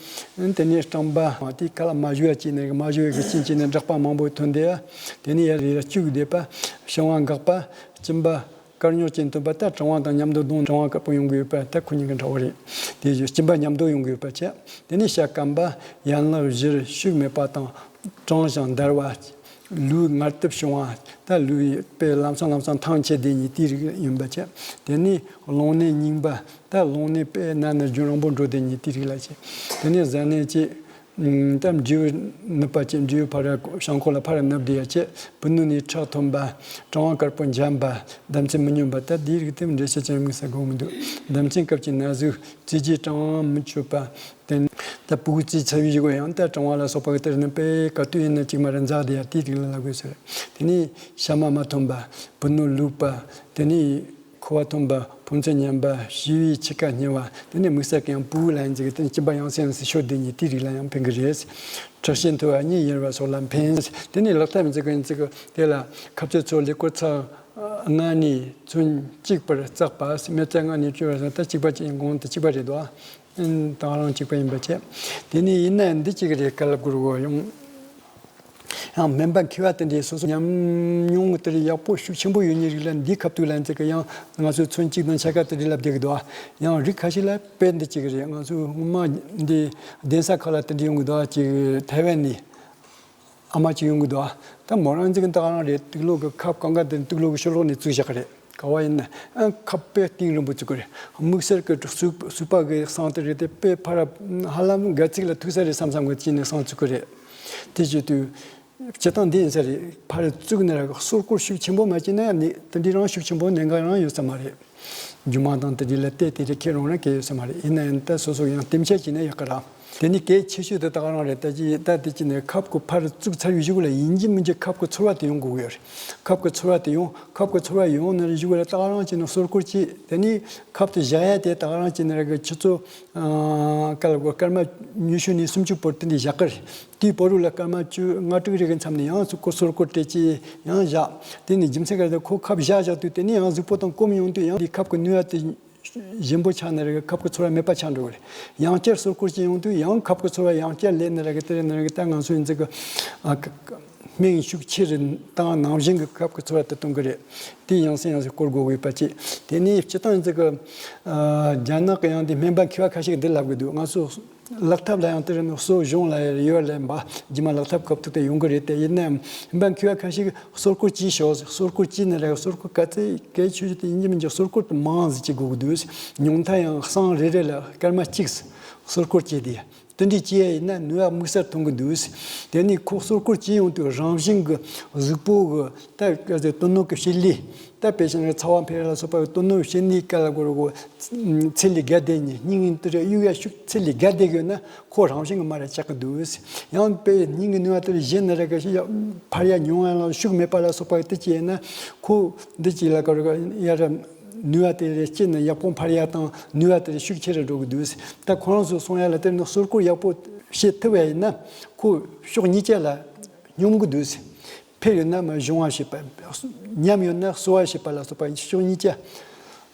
དེ་ནས་སྐྲངས་པ། དེའི་ཁ་ལ་མ་ཞུ་བ་བྱས་ནས་མ་ཞུ་བའི་གི་རྐྱེན་བྱས་ནས་འབྲག་པ་མང་པོ་ཐོན་བསྡད་ཡ། དེ་ནས་ཡར་ཡར་སྐྱུག་བསྡད་པ། བྱིང་བ་འགག་པ། གཅིན་པ། དཀར་རྙོག་ཅན་ཐོན་པ། ད་གྲང་བ་དང་མཉམ་དུ་གདོང་གྲང་བ་དཀར་པོ་ཡོང་གི་ཡོད་པ། ད་ཁོ་གཉིས་ཀྱི་འདྲ་བོ་རེད། དེ་བཞིན་གཅིན་པ་མཉམ་དུ་ཡོང་གི་ཡོད་པ་བྱས། དེ་ནས་ཤ་སྐམ་པ། ཡན་ལག་བཞིར་ཤུགས་མེད་པ་དང་། གྲང་ཞིང་འདར་བ། ལུས་ངལ་དུབ་བྱུང་བ། ད་ལུས་དཔེ་ལམ་སང་ལམ་སང་ཐང་ཆད་བསྡད་མཁན་དེའི་རིགས་ཡིན་པ་བྱས། དེ་ནས་རླུང་ནད་རྙིང་པ། ད་རླུང་ནད་དཔེ་ན་ནི་རྒྱུན་རིང་པོ་འགྲོ་བསྡད་མཁན་དེའི་རིགས་ལ་བྱས། དེ་ནས་གཟའ་ནད་ཀྱི་ད་འབྲས་བུ་ནུབ་པ་བྱས། འབྲས་བུ་ཕར་བྱང་ཁོག་ལ་ཕར་ནུབ་བསྡད་ཡ་བྱས། པུས་ནུ་ནས་ཁྲག་ཐོན་པ། གྲང་བ་དཀར་པོ་འཇམ་པ། ལྡབ་ཚད་མི་སྙོམས་པ། ད་དེའི་རིགས་དེ་འགྲེལ་བཤད་ཅང་དམིགས་བསལ་དགོས་མི་འདུག་ལྡབ་ཚད་སྐབས་ཀྱི་ན་ཟུག་རྩེ་རྒྱུ་གྲང་བ་མི་ཆོད་པ། དེ་ད་ཕྲུ་གུ་རྩེ་ཚ་བའི་གཞུག་གུ་ཡང་ད་གྲང་བ་ལ་སོགས་པ་གི་དེར་ནི་དཔེ་ག་དུས་ཡིན་ན་གཅིག་མ་རེད་འཛག་བསྡད་ཡ་དེའི་རིགས་ལ་ལབ་དགོས་ཟེར། དེ་ནས་ཤ་མ་མ་ཐོན་པ། པུས་ནུ་ལུག་པ། དེ་ནས་ཁུ་བ་ཐོན་པ། ཕོ་མཚན་ཉམས་པ། བྱི་བའི་འཆི་ཁ་སྙི་བ། དེ་ནས་དམིགས་བསལ་གྱི་ཡང་ཕྲུ་གུ་ལ་ཡིན་ཟེར་གི་དེ་ནས་གཅིན་པ་ཡང་སེ་ཡང་སེ་ཤོར་བསྡད་མཁན་དེའི་རིགས་ལ་ཡང་ཕན་གི་རེད། ཁྲག་ཤེད་མཐོ་བ། གཉིད་ཡེར་བ་སོགས་ལ་ཕན། དེ་ནས་ལག་ཐབས་ཡིན་ཟེར་གི་ཡིན་ཟེར་གི་དེ་ལ་ཁ་ཚོད་ཚོ་ལས་སྐོར་ཚར། ལྔ་ནས་ཚོན་གཅིག་པར་བརྩེགས་པ། སྨེ་བརྩེགས་ལྔ་ནས་བཅུ་བར་ཟེར། ད་གཅིག་པ་གཅིག་གོང་དུ་གཅིག་པ་རེད་དོ། ཨིན། ད་ག་རང་གཅིག་པ་ཡིན་པ་བྱས། དེ་ནས་ཡིན་ན་འདི་གཅིག་རེད། ག་ལ་དགོས་རེད་གོ་ཡང་། ཡང་སྨན་པ་མཁས་པ་དེ་འདྲའི་སོ་སོ་ཉམས་མྱོང་དེ་འདྲའི་ཡག་པོ་ཤུགས་ཆེན་པོ་ཡོད་མཁན་རིགས་ལ་འདིའི་ཁ་ཐུག་ལ་འཛེགས་གི་ཡང་ང་ཚོས་ཚོན་གཅིག་དང་ཕྱེད་ཀ་དེ་འདྲའི་ལབ་བསྡད་གི་འདུག་ཡང་རིགས་ཁ་ཤས་ལ་དཔེ་འདི་གཅིག་རེད། ང་ཚོས་སྔོན་མ་འདི་གདན་ས་ཁག་ལ་དེ་འདྲའི་ཡོང་གི་འདུག་ཅིག་ཐའེ་ཝན་ནས། ཨ་མ་གཅིག་ཡོང་གི་འདུག་ཨ། ད་མོ་རང་ཚོ་གི་ད་ག་རང་རེད། དུག་སློག་གི་ཁབ་གང་ག་དེ་དུག་སློག་གི་ཕྱི་ལོགས་ནས་བཙུགས་བཞག་གི་རེད། ག་བ་ཡིན་ན་ཨ་ཁབ་དཔེ་གཏིང་རིང་པོ་བཙུགས་གི་རེད། དམིགས་བསལ་གི་སུག་སུག་པ་གི་སྲང་དེ་རེད་དེ། དཔེ་ཕར་ཧ་ལམ་སྒལ་ཚིགས་ལ་ཐུག་ས་རེད་བསམ་བསམ་གི་ཅིག་ནས་སྲང་བཙུགས་གི་རེད། དེ་བྱེད་དུས་སྤྱིར་བཏང་འདི་ཡིན་ས་རེད། ཕར་བཙུགས་ནས་ར་གི་སོ་སྐོར་ཤུགས་ཆེན་པོ་མ་བྱས་ན་ཡང་ནི་དེ་འདྲའི་རང་ཤུགས་ཆེན་པོ་གནད་འགག་རང་ཡོད་ས་མ་རེད། རྒྱུ་མ་དང་དེ་འདྲ་ལ་བལྟས་དེ་འདྲ་ཁྱེར་རུང་ར་གལ་ཡོད་ས་མ་རེད། ཡིན་ན་ཡང་ད་སོ་སོ་ཡང་གཏིང་ཆ་བྱས་ན་ཡག་གི་ར། དེ་ནི་གལ་ཆེ་ཤོས་དེ་ད་ག་རང་རེད། ད་ཅི་ད་དེ་ཅི་ནས་ཁབ་ཀྱི་ཕར་བཙུགས་ཚར་བའི་གཞུག་ལ་ཡིན་གཅིག་མིན་གཅིག་ཁབ་ཀྱི་ཚོར་བ་དེ་ཡོང་དགོས་ཀྱི་ཡོད་རེད། ཁབ་ཀྱི་ཚོར་བ་དེ་ཡོང་། ཁབ་ཀྱི་ཚོར་བ་ཡོང་ནས་གཞུག་ལ་ད་ག་རང་བྱས་ནས་སོ་སྐོར་བྱས། དེ་ནི་ཁབ་དེ་བཞག་ཡ་དེ་ད་ག་རང་བྱས་ནས་ར་གི་ཆུ་ཚོད་ཨ་སྐར་སྐར་མ་ཉི་ཤུ་ནས་སུམ་ཅུ་བར་དེ་འདྲ་བཞག་གི་རེད། དེའི་བར་དུ་ལ་སྐར་མ་བཅུ་ལྔ་དྲུག་རེ་གི་མཚམས་ནས་ཡང་སོ་སྐོར་སོ་སྐོར་སྤྲད་ཅིག་ཡང་བཞག་དེ་ནི་རྒྱུ་མཚན་ག་རེ། ཁོ་ཁབ་བཞག་བཞག་དུས་དེ་ནི་ཡང་གཟུགས་པོ་དང་སྐོམ་ཡོང་དུས་ཡང་དེ་ཁབ་ཀྱི་ནུས་པ་དེ་ཞན་པོ་ཆགས་ནས་རེད། ཁབ་ཀྱི་ཚོར་བ་མེད་པ་ཆགས་འགྲོ་གི་རེད། ཡང་བསྐྱར་སོ་སྐོར་ཅིག་ཡོང་དུས་ཡང་ཁབ་ཀྱི་ཚོར་བ་ཡང་བསྐྱར་སླེབས་ནས་རེད་གི། དེ་རེད་ནི་རེད་གི། ད་ང་ཚོ་ཡིན་ཚེ་གི་ཨ་ཀ་ཀ་སྨན་ཤུགས་ཆེ་རུ་བཏང་ནང་བཞིན་གི་ཁབ་ཀྱི་ཚོར་བ་དེ་གཏོང་གི་རེད། དེ་ཡང་སེ་ཡང་སེ་སྐོར་དགོས་དགོས་པ་ཅིག་དེ་ནས་སྤྱིར་བཏང་ཡིན་ཚེ་གི་ཨ་རྒྱ་ནག་གི་ཡང་དེ་སྨན་པ་མཁས་པ་ཁ་ཤས་ཀྱིས་འདི་ལབ་གི་འདུག་ང་ཚོ་ལག་ཐབས་ལ་ཡང་དེ་རིང་གསོ་སྦྱོང་ལ་ཡོད་ལབ་པ། རྗེས་མ་ལག་ཐབས་སྐབས་ཐུག་དེ་ཡོང་གི་རེད་དེ། ཡིན་ནའང་སྨན་པ་མཁས་པ་ཁ་ཤས་ཀྱིས་སོ་སྐོར་གྱིས་ཤོག་སོ་སྐོར་གྱིས་ནི་རེད། སོ་སྐོར་ག་ཚད་གལ་ཆེ་ཤོས་དེ་ཡིན་གཅིག་མིན་གཅིག་སོ་སྐོར་དེ་མང་ཟིག་བྱེད་དགོས་ཀྱི་འདུག་ཉུང་མཐའ་ཡང་སྲང་རེ་རེ་ལ་སྐར་མ་གཅིག་སོ་སྐོར་བྱས་ཏེ། དེ་འདྲའི་བྱས་ཡིན་ན་ནུས་པ་དམིགས་བསལ་ཐོན་གྱི་འདུག་དེ་ནས་ཁོ་སོ་སྐོར་བྱས་ཡོང་དུས་རང་བཞིན་གྱི་གཟུགས་པོ་གི་ད་ག་ཚོད་དོན་སྣོད་ཀྱི་བྱེད་ལས། ད་དཔེ་བཞག་ན་ཚ་བ་འཕེལ་ལ་སོགས་པ་དོན་སྣོད་བྱེད་ནུས་ག་ལ་གོ་ར་གོ་ཚད་ལས་བརྒལ་བསྡད་ནས་སྙིང་དེ་རེ་གཡུག་ཡ་ཤུགས་ཚད་ལས་བརྒལ་བསྡད་ཡོད་ན་ཁོ་རང་བཞིན་གྱི་མར་ར་ཆག་གི་འདུག་ཡང་དཔེ་སྙིང་གི་ནུས་པ་དེ་རེ་ཞན་ན་ར་ག་ཞིག་འཕར་ཡ་ཉུང་ཡ་ལ་ཤུགས་མེད་པ་ལ་སོགས་པ་དེ་བྱས་ན་ཁོ་འདི་ཅིག་ལ་གོ་ར་གོ་ཡ་ར་ནུས་པ་དེ་རེ་སྐྱེས་ནས་ཡག་པོ་འཕར་ཡ་དང་ནུས་པ་དེ་རེ་ཤུགས་ཆེ་རུ་འགྲོ་གི་འདུག་ད་ཁོ་རང་ཚོ་གསུང་ཡ་ལ་དེ་ནི་སོ་སྐོར་ཡག་པོ་བྱེད་ཐུབ་པ་ཡིན་ན་ཁོ་ཕྱོགས་གཉིས་ཆ་ལ་སྙོམས་གི་འདུག་འཕེལ་ཡོད་ན་མར་གཞུང་བ་བྱེད་པ། ཉམས་ཡོད་ན་གསོ་བ་བྱེད་པ་ལ་སོགས་པ་ཕྱོགས་གཉིས་ཀ་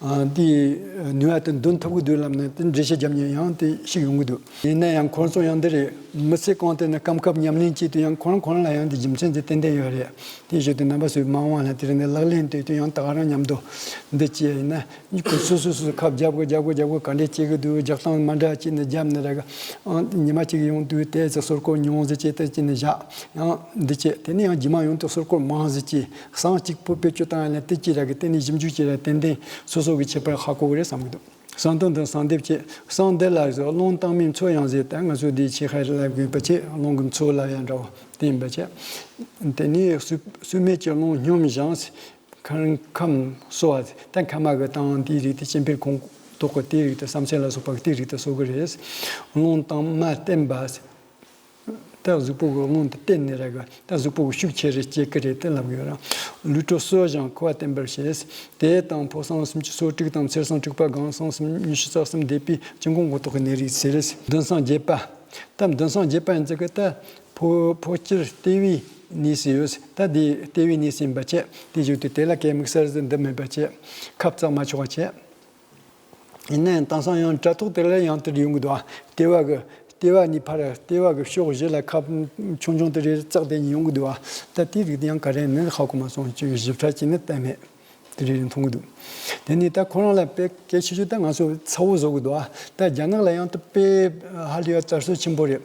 ཨ་འདི་ནུས་པ་དེ་འདོན་ཐུབ་ཀྱི་འདུག་ལབ་ནས་དེ་འགྲེལ་བཤད་བརྒྱབ་མཁན་ཡང་དེ་ཞིག་ཡོང་གི་འདུག་ཡིན་ན་ཡང་ཁོང་ཚོ་ཡང་འདི་རེད། མི་ཚེ་གང་དེ་ནས་སྐབས་སྐབས་ཉམས་ལེན་བྱེད་དུས་ཡང་ཁོ་རང་ཁོ་རང་ལ་ཡང་འདི་རྒྱུ་མཚན་དེ་ཏན་ཏན་ཡོད་རེད། དེ་བཞིན་དུ་རྣམ་པ་ཚོས་མ་འོངས་ལ་དེ་རིང་ནས་ལག་ལེན་བསྟར་དུས་ཡང་ད་ག་རང་མཉམ་དུ་འདི་བྱས་ཡིན་ན། ཁོ་སོ་སོ་སོ་ཁབ་རྒྱབ་དགོས་རྒྱབ་དགོས་རྒྱབ་དགོས་ག་འདྲས་བྱེད་ཀྱི་འདུག་རྒྱག་སྟངས་མ་འདྲ་བྱས་ནས་རྒྱབ་ནས་ར་གི་ཨང་ཉི་མ་གཅིག་ཡོང་དུས་དེ་ཚོ་སོ་སྐོར་ཉུང་ཟིག་བྱས་དེ་བྱས་ནས་བཞག་ཡང་འདི་བྱས་དེ་ནས་ཡང་རྗེས་མ་ཡོང་དུས་སོ་སྐོར་མང་ཟིག་བྱས་སྲང་གཅིག་པོ་བེད་སྤྱོད་བཏང་ཡ་ལ་དེ་གཅིག་ར་གི་དེ་ནས་ཞིབ་འཇུག་བྱས་ལ་ཏན་ཏན་སོ་སོ་གི་ཁྱད་པར་ཧ་གོ་གི་རེད་བསམ་གི་འདུག་སྲང་དོན་དང་སྲང་འདེབས་བྱས་སྲང་འདི་ལ་གཟོད་རླུང་བཏང་མིན་མཚོ་ཡང་ཟེར། ད་ང་ཚོ་འདི་ཆེ་ཁ་ལབ་དགོས་པ་བྱས་རླུང་གི་མཚོ་ལབ་ཡ་འདྲ་བོ་དེ་ཡིན་པ་བྱས། དེ་ནས་སུ་སུ་མེད་ཀྱི་རླུང་སྙོམས་བཞིན། ཁམས་ཁམས་གསོ་བ། ད་ཁམས་མ་གི་དང་དེའི་རིགས་དེ་སྐྱེ་འཕེལ་ཁོངས་གཏོགས་ཀྱི་དེའི་རིགས་དེ་བསམ་གསལ་ལ་སོགས་པ་གི་དེའི་རིགས་དེ་གསོ་གི་རེད། རླུང་དྭངས་མ་བརྟན་པ། ད་གཟུགས་པོ་གི་རླུང་དེ་བརྟན་ནས་ར་གི་ད་གཟུགས་པོ་གི་ཤུགས་ཆེ་རུ་སྐྱེད་ཀྱི་རེད་དེ་ལབ་ཡོད་ར། ལུས་དྲོད་གསོ་ཞིང་ཁུ་བ་བརྟན་པར་བྱེད། དེ་དང་ཕོ་སྲང་སུམ་ཅུ་སོ་དྲུག་དང་ཚེར་སྲང་དྲུག་པ་སྒང་སྲང་ཉི་ཤུ་རྩ་གསུམ་འདས་པའི་སྐྱེ་ཁམས་གོང་དུ་གནས་རིགས་ཟེར། མདུན་སྲང་བརྒྱད་པ། ད་མདུན་སྲང་བརྒྱད་པ་ཡིན་ཙི་གི་ད་ཕོ་ཕོ་སྐྱེས་ལྟེ་བའི་གནས་སུ་ཡོད། ད་དེ་ལྟེ་བའི་གནས་སུ་ཡིན་པ་བྱས་དེ་བཞིན་དུ་དེ་ལ་གའི་དམིགས་བསལ་ཟེར་འདི་མེད་པ་བྱས་ཁབ་བཙག་མ་ཆོག་པ་བྱས། ཡིན་ན་ཡང་དེང་སང་ཡང་དྲ་ཐོག་དེ་ལ་ཡང་དེར་ཡོང་གི་འདུག་ལྟེ་བ་གི་ལྟེ་བ་གཉིས་ཕར་ལྟེ་བ་གི་ཕྱོགས་བཞི་ལ་ཁབ་ཆུང་ཆུང་དེ་རེ་བཙགས་ཏེ་ཡོང་གི་འདུག་ད་དེའི་རིགས་དེ་ཡང་ག་རེ་ནི་ཧ་གོ་མ་སོང་། ཅིག་ཞིབ་ཕྲ་བྱས་ནི་བལྟས་མེད། དེ་རེ་རེ་མཐོང་གི་འདུག་དེ་ནས་ད་ཁོ་རང་ལ་དཔེ་གལ་ཆེ་ཤོས་ད་ང་ཚོ་ཚ་བོ་བཟོ་གི་འདུག་ད་རྒྱ་ནག་ལ་ཡང་དེ་དཔེ་ཧ་ལས་པ་དར་སྲོལ་ཆེན་པོ་རེད།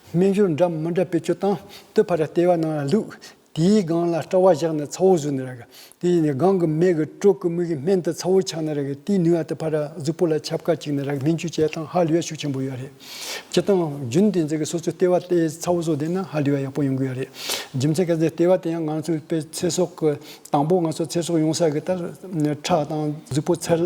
སྨན་སྦྱོར་འདྲ་མི་འདྲ་བེད་སྤྱོད་བཏང་དེ་ཕར་ལྟེ་བ་ནང་ལ་བླུགས། དེའི་སྒང་ལ་སྐྲ་བ་བཞག་ནས་ཚ་བོ་བཟོས་ནི་རེད། དེ་ཡིན་ནས་སྒང་གི་མེ་གི་དྲོད་ཀྱི་མིག་གི་སྨན་དེ་ཚ་བོ་ཆགས་ནི་རེད། དེའི་ནུས་པ་དེ་ཕར་གཟུགས་པོ་ལ་ཁྱབ་ཁ་བཅུག་ནི་རེད། སྨན་བཅོས་བྱེད་སྟངས་ཧ་ལས་པ་ཤུགས་ཆེན་པོ་ཡོད་རེད། སྤྱིར་བཏང་རྒྱུན་དུ་འཛིན་གྱི་སོ་སོའི་ལྟེ་བ་དེ་ཚ་བོ་བཟོ་བསྡད་ན་ཧ་ལས་པ་ཡག་པོ་ཡོང་གི་ཡོད་རེད། རྒྱུ་མཚན་ག་ཚོད་ལྟེ་བ་དེ་ཡང་ང་ཚོའི་དཔེ་ཚེ་སྲོག་གི་དང་པོ་ང་ཚོ་ཚེ་སྲོག་ཡོང་ས་གི་ད་ཁྲག་དང་གཟུགས་པོ་འཚར་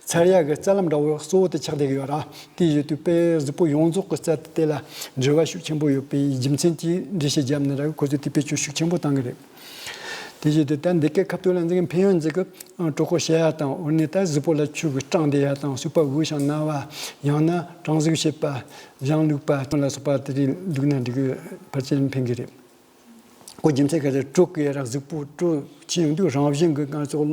འཚར་ཡག་གི་རྩ་ལམ་འདྲ་བོ་གཙོ་བོ་དེ་ཆགས་བསྡད་ཀྱི་ཡོད་ར། དེ་བཞིན་དུ་དཔེ་གཟུགས་པོ་ཡོངས་རྫོགས་ཀྱི་རྩ་དེ་ལ་འབྲེལ་བ་ཤུགས་ཆེན་པོ་ཡོད་པའི་རྒྱུ་མཚན་གྱིས་འགྲེལ་བཤད་བརྒྱབ་ནི་ར། ཁོ་ཚོས་དེ་བེད་སྤྱོད་ཤུགས་ཆེན་པོ་བཏང་གི་རེད། དེ་བཞིན་དུ་ད་འདི་གའི་ཁ་ཐུག་ལ་འཛིན་གྱི་ཕན་ཡོན་འཛིན་གྱི་གྲོད་ཁོག་བཤལ་ཡ་དང་། འོ་ནི་ད་གཟུགས་པོ་ལ་ཆུ་གི་སྐྲངས་བསྡད་ཡ་དང་། གསུས་པ་འུར་ཞིང་ན་བ། ཡང་ན་གྲང་ཟུག་བྱེད་པ། གཞང་ལུག་པ་ལ་སོགས་པ་དེ་རིགས་ལུག་ན་འགྲིག་གི་ཕལ་ཆེར་ཕན་གི་རེད། ཁོ་རྒྱུ་མཚན་ག་རེ། དྲོད་ཀྱི་ཡ་ར་གཟུགས་པོ་དྲོད་ཆེ་ཡོང་དུས་རང་བཞིན་གྱི་ང་ཚོ་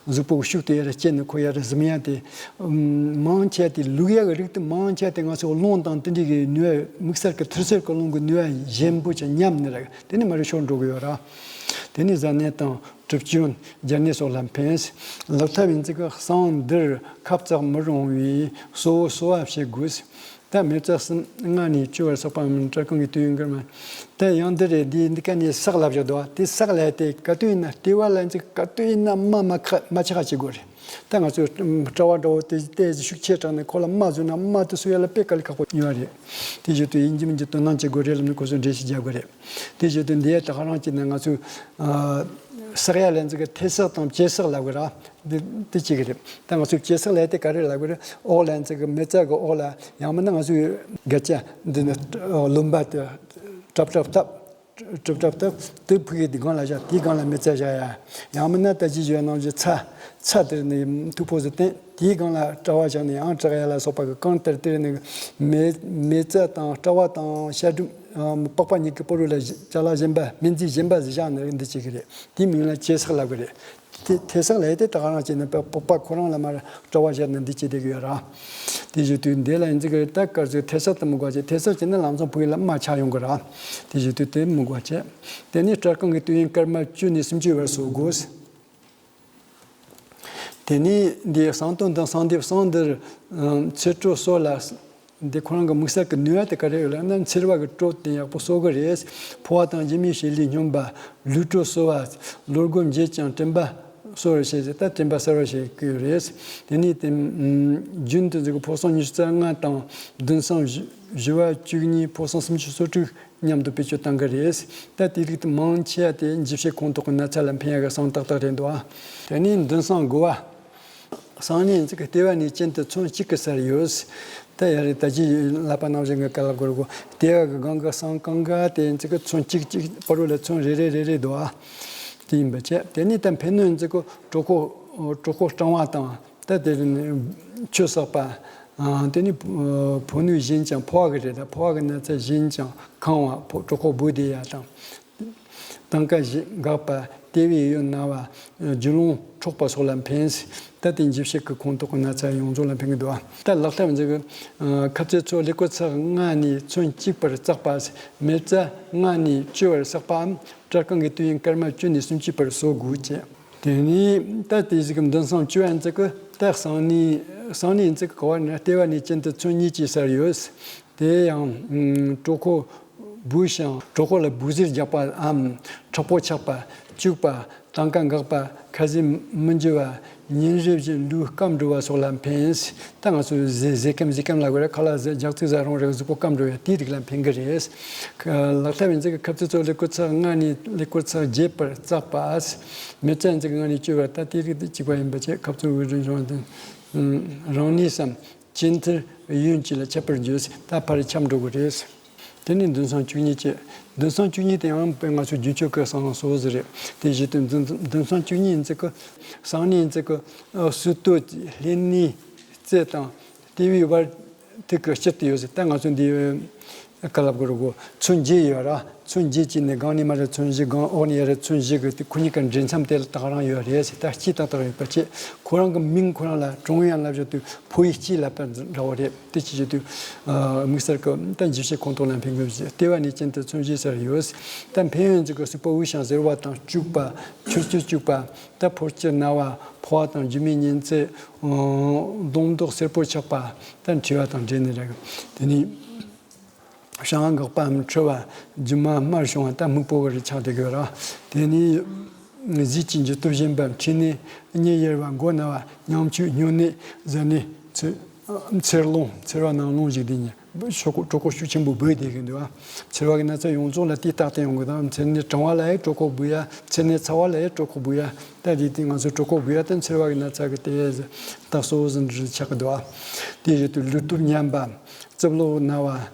གཟུགས་པོ་གི་ཤུགས་དེ་ཡ་ར་སྐྱེད་ནས་ཁོ་ཡ་ར་གཟིམ་ཡ་དེ། ཨུམ། མང་ཆེ་དེ་ལུག་ཡ་གི་རིགས་དེ་མང་ཆེ་དེ་ང་ཚོ་རླུང་དང་དེ་འདྲའི་གི་ནུས་པ། དམིགས་བསལ་གྱི་ཐུར་སེལ་གྱི་རླུང་གི་ནུས་པ་ཞན་པོ་ཅིག་ཉམས་ནི་ར། དེ་ནས་མར་ཤོར་འགྲོ་གི་ཡོད་ར། དེ་ནས་གཟའ་ནད་དང་གྲིབ་སྐྱོན་སྦྱར་ནད་སོགས་ལ་ཕན། ལག་ཐབས་ཡིན་ཚིག་གི་གསང་འདིར་ཁབ་བཙག་མི་རུང་བས་གསོ་བོ་གསོ་བ་བྱེད་དགོས། ད་མེ་བཙའ་གསུམ་ལྔ་ནས་བཅུ་བར་བསགས་པའམ། སྐྲ་རྐང་གི་དུས་ཡུན་ཀརྨ། ད་ཡང་འདི་རེད། འདི་འདི་ག་ནས་བསགས་ལབ་བཞག་འདུག་བ། དེ་བསགས་ལབ་དེ་ག་དུས་ཡིན་ན་ལྟེ་བ་ལ་འཛིན་ག་དུས་ཡིན་ན་རྨ་མ་ཁ་མ་ཆག་བྱེད་དགོས་རེད། ད་ང་ཚོས་སྐྲ་བ་འདྲ་བོ་དེ་ཏོག་ཙམ་ཤུགས་ཆེ་དྲགས་ནས་ཁོ་ལ་རྨ་བཟོས་ན་རྨ་དེ་གསོ་ཡ་ལ་དཔེ་དཀའ་ལས་ཁག་པོ་ཡོད་རེད། དེ་བཞིན་དུ་ཡིན་གཅིག་མིན་གཅིག་དོ་སྣང་བྱེད་དགོས་རེད་ལབ་ནས་ཁོ་ཚོས་འགྲེལ་བཤད་རྒྱག་དགོས་རེད། དེ་བཞིན་དུ་འདི་ཡ་ད་ག་རང་བྱས་ན་ང་ཚོས་ཨ་བསགས་ཡ་ལ་འཛིན་ག་ཐེ་བསགས་དང་བཅད་བསགས་ལབ་དགོས་ར། འདི་འདི་གཅིག་རེད། ད་ང་ཚོས་བཅད་བསགས་ལབ་དེ་ག་རེ་ལབ་དགོས་རེད། འོག་ལ་འཛིན་གི་མེ་བཙའ་གི་འོག་ལ། ཡང་མིན་ན་ང་ཚོས་སྒ་ཆས་འདི་ནི་ལུམ་པ་དེ་གྲབ་གྲབ་བཏབ། གྲབ་གྲབ་བཏབ། དེ་ཕུག་གི་སྒང་ལ་བཞག་དེའི་སྒང་ལ་མེ་བཙའ་བཞག་ཡ། ཡང་མིན་ན་ད་ཅི་ཞུ་ཡ་ནང་བཞིན་ཚྭ། ཚྭ་དེ་ནི་མཐུག་པོ་ཟིག་བསྟན། དེའི་སྒང་ལ་སྐྲ་བ་བཞག་ནས་ཡང་བྲེག་ཡ་ལ་སོགས་པ་གི་རྐང་དེར་དེར་ནི་མེ་མེ་བཙའ་དང་སྐྲ་བ་དང་ཤ་གྲུམ་པགས་པ་གཉིས་ཀྱི་བར་རུ་ལ་ཅ་ལག་གཞན་པ། སྨན་རྫས་གཞན་པ་ཟིག་བཞག་ནི་འདི་བྱེད་གི་རེད། དེའི་མིང་ལ་བཅད་བསགས་ལབ་གི་རེད། དེ་ཐེ་བསགས་ལབ་དེ་ད་ག་རང་བྱས་ནས་པ་པགས་པ་ཁོ་རང་ལ་མར་སྐྲ་བ་བཞག་ནས་འདི་བྱེད་བསྡད་གི་ཡོད་ར། དེ་བཞིན་དུ་འདི་ལ་ཡིན་ཚིག་གི་ད་སྐར་ཚོད་ཐེ་བསགས་དེ་མི་དགོས་བྱས། ཐེ་བསགས་བྱས་ན་ལམ་སང་ཕུག་ཡུལ་ལ་རྨ་ཆགས་ཡོང་གི་ར། དེ་བཞིན་དུ་དེ་མི་དགོས་བྱས། དེ་ནས་སྐྲ་རྐང་གི་དུས་ཡུན་སྐར་མ་བཅུ་ནས་སུམ་ཅུ་བར་བཟོ་དགོས། དེ་ནས་འདི་གསང་སྟོན་དང་གསང་འདེབས། གསང་འདིར་ཨ་འཚེར་དྲོད་གསོ་ལ། འདི་ཁོ་རང་གི་དམིགས་བསལ་གྱི་ནུས་པ་དེ་ག་རེ་ཡོད་ལབ་ན། འཚེར་བ་གི་དྲོད་དེ་ཡག་པོ་གསོ་གི་རེད། ཕོ་བ་དང་ལྗིད་མའི་བྱེད་ལས་སྙོམས་པ། ལུས་དྲོད་གསོ་བ། གློ་སྒོ་འབྱེད་ཅིང་དྲན་པ་གསོ་བར་བྱེད་ཟེར། ད་དྲན་པ་གསལ་བར་བྱེད་ཀྱི་རེད། དེ་ནས་དེ་རྒྱུན་དུ་འཛིན་གྱི་ཕོ་གསང་ཉི་ཤུ་རྩ་ལྔ་དང་བདུན་གསང་བཞི་བ་བཅུ་གཉིས། ཕོ་གསང་སུམ་ཅུ་སོ་དྲུག་མཉམ་དུ་བེད་སྤྱོད་གཏང་གི་རེད། ད་དེ་རིགས་དེ་མང་ཆེ་བ་དེ་འཇུ་བྱེད་ཁོང་ཁྲོ་གི་ན་ཚ་ལ་ཕན་ཡག་གི་གསང་ཏག་ཏག་རེད་འདུག་ཨ། དེ་ནས་བདུན་གསང་དགུ་བ། གསང་ནི་ཡིན་ཚིག་གི་ལྟེ་བ་ནས་གྱེན་དུ་ཚོན་གཅིག་གི་སར་ཡོད། ད་ཡ་རེད། ད་ཅི་ལབ་པ་ནང་བཞིན་གྱི་ག་ལ་གོ་ར་གོ། ལྟེ་བ་གི་སྒང་གི་གསང་གང་ག་དེ་ཡིན་ཚིག་གི་ཚོན་གཅིག་གཅིག་བར་རུ་ལ་ཚོན་རེ་རེ་རེ་རེ་འདུག་ཨ། དེ་ཡིན་པ་བྱས། དེ་ནས་ད་ཕན་ནུས་ཡིན་ཚིག་གི་གྲོད་ཁོག་གྲོད་ཁོག་སྐྲང་བ་དང་། ད་དེ་ནི་ཆུ་བསགས་པ། ཨ། དེ་ནི་ཕོ་ནུས་ཞན་ཅིང་། ཕོ་བ་གི་རེད། ད་ཕོ་བ་གི་ན་ཚ་ཞན་ཅིང་ཁེངས་བ། ཕོ་གྲོད་ཁོག་སྦུ་བསྡད་ཡ་དང་། དང་ཀ་ཞིག་འགག་པ། ལྟེ་བའི་ཡུལ་ན་བ། རྒྱུ་ལོང་འཁྲོག་པ་སོགས་ལ་ཕན། ད་དེ་འཇུ་བྱེད་ཀྱི་ཁོང་ཁྲོ་གི་ན་ཚ་ཡོངས་རྫོགས་ལ་ཕན་གི་འདུག་ད་ལག་ཐབས་འཛིན་གྱི་ཁ་ཚིག་ཚོ་ཀླད་ཀོར་ཚེག་ལྔ་ནས་ཚོན་གཅིག་བར་བཙགས་པ། མེ་བཙའ་ལྔ་ནས་བཅུ་བར་བསགས་པའམ། སྐྲ་རྐང་གི་དུས་ཡུན་སྐར་མ་བཅུ་ནས་སུམ་ཅུ་བར་བཟོ་དགོས་བྱས། དེ་ནས་ད་དེ་ཟིག་གི་བདུན་གསང་བཅུ་བ་ཡིན་ཚིག་གི་ད་གསང་ནི་གསང་ནི་ཡིན་ཚིག་གི་ག་བ་ནི་ལྟེ་བ་ནས་གྱེན་དུ་ཚོན་གཉིས་ཀྱི་སར་ཡོད། དེ་ཡང་གྲོད་ཁོག་སྦུ་ཞིང་། གྲོད་ཁོག་ལ་སྦུ་གཟེར་རྒྱག་པའམ། མཁྲེགས་པོ་ཆགས་པ། སྐྱུག་པ། དང་ཀ་འགག་པ། ཁ་ཟས་མི་འཇུ་བ། ཉིན་རེ་བཞིན་ལུས་སྐམ་འགྲོ་བ་སོགས་ལ་ཕན། ད་ང་ཚོས་ཟས་ཟས་སྐམ་ཟས་སྐམ་ལབ་དགོས་རེད། ཁ་ལག་ཟས་རྒྱག་ཚིག་ཟ་རུང་རེད། གཟུགས་པོ་སྐམ་འགྲོ་ཡ་དེའི་རིགས་ལ་ཕན་གི་རེད། ལག་ཐབས་ཡིན་ཚིག་གི་ཁ་ཚིག་ཚོ་ཀླད་ཀོར་ཚེག་ལྔ་ནས་ཀླད་ཀོར་ཚེག་བརྒྱད་བར་བཙགས་པ། མེ་བཙའ་ཡིན་ཚིག་གི་ལྔ་ནས་བཅུ་བར། ད་དེའི་རིགས་དེ་གཅིག་པ་ཡིན་པ་བྱས། ཁ་ཚིག་འུ་རིང་བྱུང་བ་དང་། རང་གནས་སམ། གྱེན་ཐུར་ཡུན་གཅིག་ལ་ཁྱབ་པར་འགྱུར། ད་ཕར་ཁྱབ་འགྲོ་གི་རེད། དེ་ནས་བདུན་གསང་བཅུ་གཉིས་བྱས། བདུན་གསང་བཅུ་གཉིས་དེ་ཡང་དཔེ་ང་ཚོ་རྒྱུན་སྤྱོད་ཀྱི་གསང་སོ་ཟིག་རེད། དེ་བཞིན་དུ་བདུན་བདུན་གསང་བཅུ་གཉིས་ཡིན་ཚིག་གི་གསང་ནི་ཡིན་ཚིག་གི་གསུ་སྟོད་ལྷན་ནུས་རྩེ་དང་ལྟེ་བའི་བར་ཐུག་གི་དཀྱིལ་དུ་ཡོད་ཟེར། ད་ང་ཚོ་འདི་ག་ལབ་དགོས་རེད་གོ། ཚོན་བརྒྱད་ཡོད་ར། ཚོན་བརྒྱད་ཅིག་ནས་སྒང་ནས་མར་ཚོན་བཞི། སྒང་འོག་ནས་ཡར་ཚོན་བཞི་གི་དེ་ཁོ་གཉིས་ཀ་འདྲེས་མཚམས་དེ་ལ་ད་ག་རང་ཡོད་རེད་ཟེར། ད་སྤྱི་ཏག་ཏག་ཡོད་པ་བྱས། ཁོ་རང་གི་མིང་ཁོ་རང་ལ་ཀྲུང་དབྱང་ལབ་བཞག་དུས་ཕོ་ཡིག་སྤྱི་ལབ་པ་འདྲ་བོ་རེད། དེ་ཅི་བྱེད་དུས་དམིགས་བསལ་གྱི་ད་འཇུ་བྱེད་ཁོང་ཁྲོ་ལ་ཕན་གི་ལྟེ་བ་ནས་གྱེན་དུ་ཚོན་བཞི་སར་ཡོད། ད་ཕན་ཡོན་ཚིག་གི་གཟུགས་པོ་འུར་ཞིང་གཟེར་བ་དང་། སྐྱུག་པ། ཆུ་སྐྱུར་སྐྱུག་པ། ད་ཕོ་སྐྱི་ན་བ། ཕོ་བ་དང་ལྗིད་མའི་གཉན་ཚད། གདོང་མདོག་སེར་པོ་ཆགས་པ། ད་མཁྲིས་པ་དང་འབྲེལ་ནི་རེད། དེ་ནས། བྱང་འགག་པའམ་འཁྲུལ་བ། སྒྱུ་མ་སྨྲར་བྱུང་བ། ད་སྨུག་པོ་གི་རིགས་ཆགས་བསྡད་ཀྱི་ཡོད་ར། དེ་ནས་གཟུགས་ཀྱི་འགྱུར་སྟོབས་ཞན་པ། མཁྲིས་ནད། མྱི་ཡེར་བ། མགོ་ན་བ། ཉམ་ཆུང་། སྨྱོ་ནད། གཟེར་ནད། འཚེར་འཚེར་ལོང་། འཚེར་བ་ནང་ལོང་ཞིག་དེ་ཉིད་ཤོག་གྲོད་ཁོག་ཤུགས་ཆེན་པོ་སྦོས་བསྡད་ཀྱི་འདུག་ཨ། འཚེར་བ་གི་ན་ཚ་ཡོངས་རྫོགས་ལ་དེ་རྟགས་དེ་ཡོང་གི་དང་། འཚེར་ནས་གྲང་བ་ལ་ཡང་གྲོད་ཁོག་སྦོས་ཡ། འཚེར་ནས་ཚ་བ་ལ་ཡང་གྲོད་ཁོག་སྦོས་ཡ། ད་དེ་དེ་ང་ཚོ་གྲོད་ཁོག་སྦོས་ཡ་དེ་འཚེར་བ་གི་ན་ཚ་གི་དེ་རྟགས་གཙོ་བོ་ཟིན་རེད་ཆགས་ཀྱི་འདུག་ཨ། དེ་བཞིན་དུ་ལུས་སྟོབས་ཉམས་པ། རྩིབ་ལོགས་ན་བ།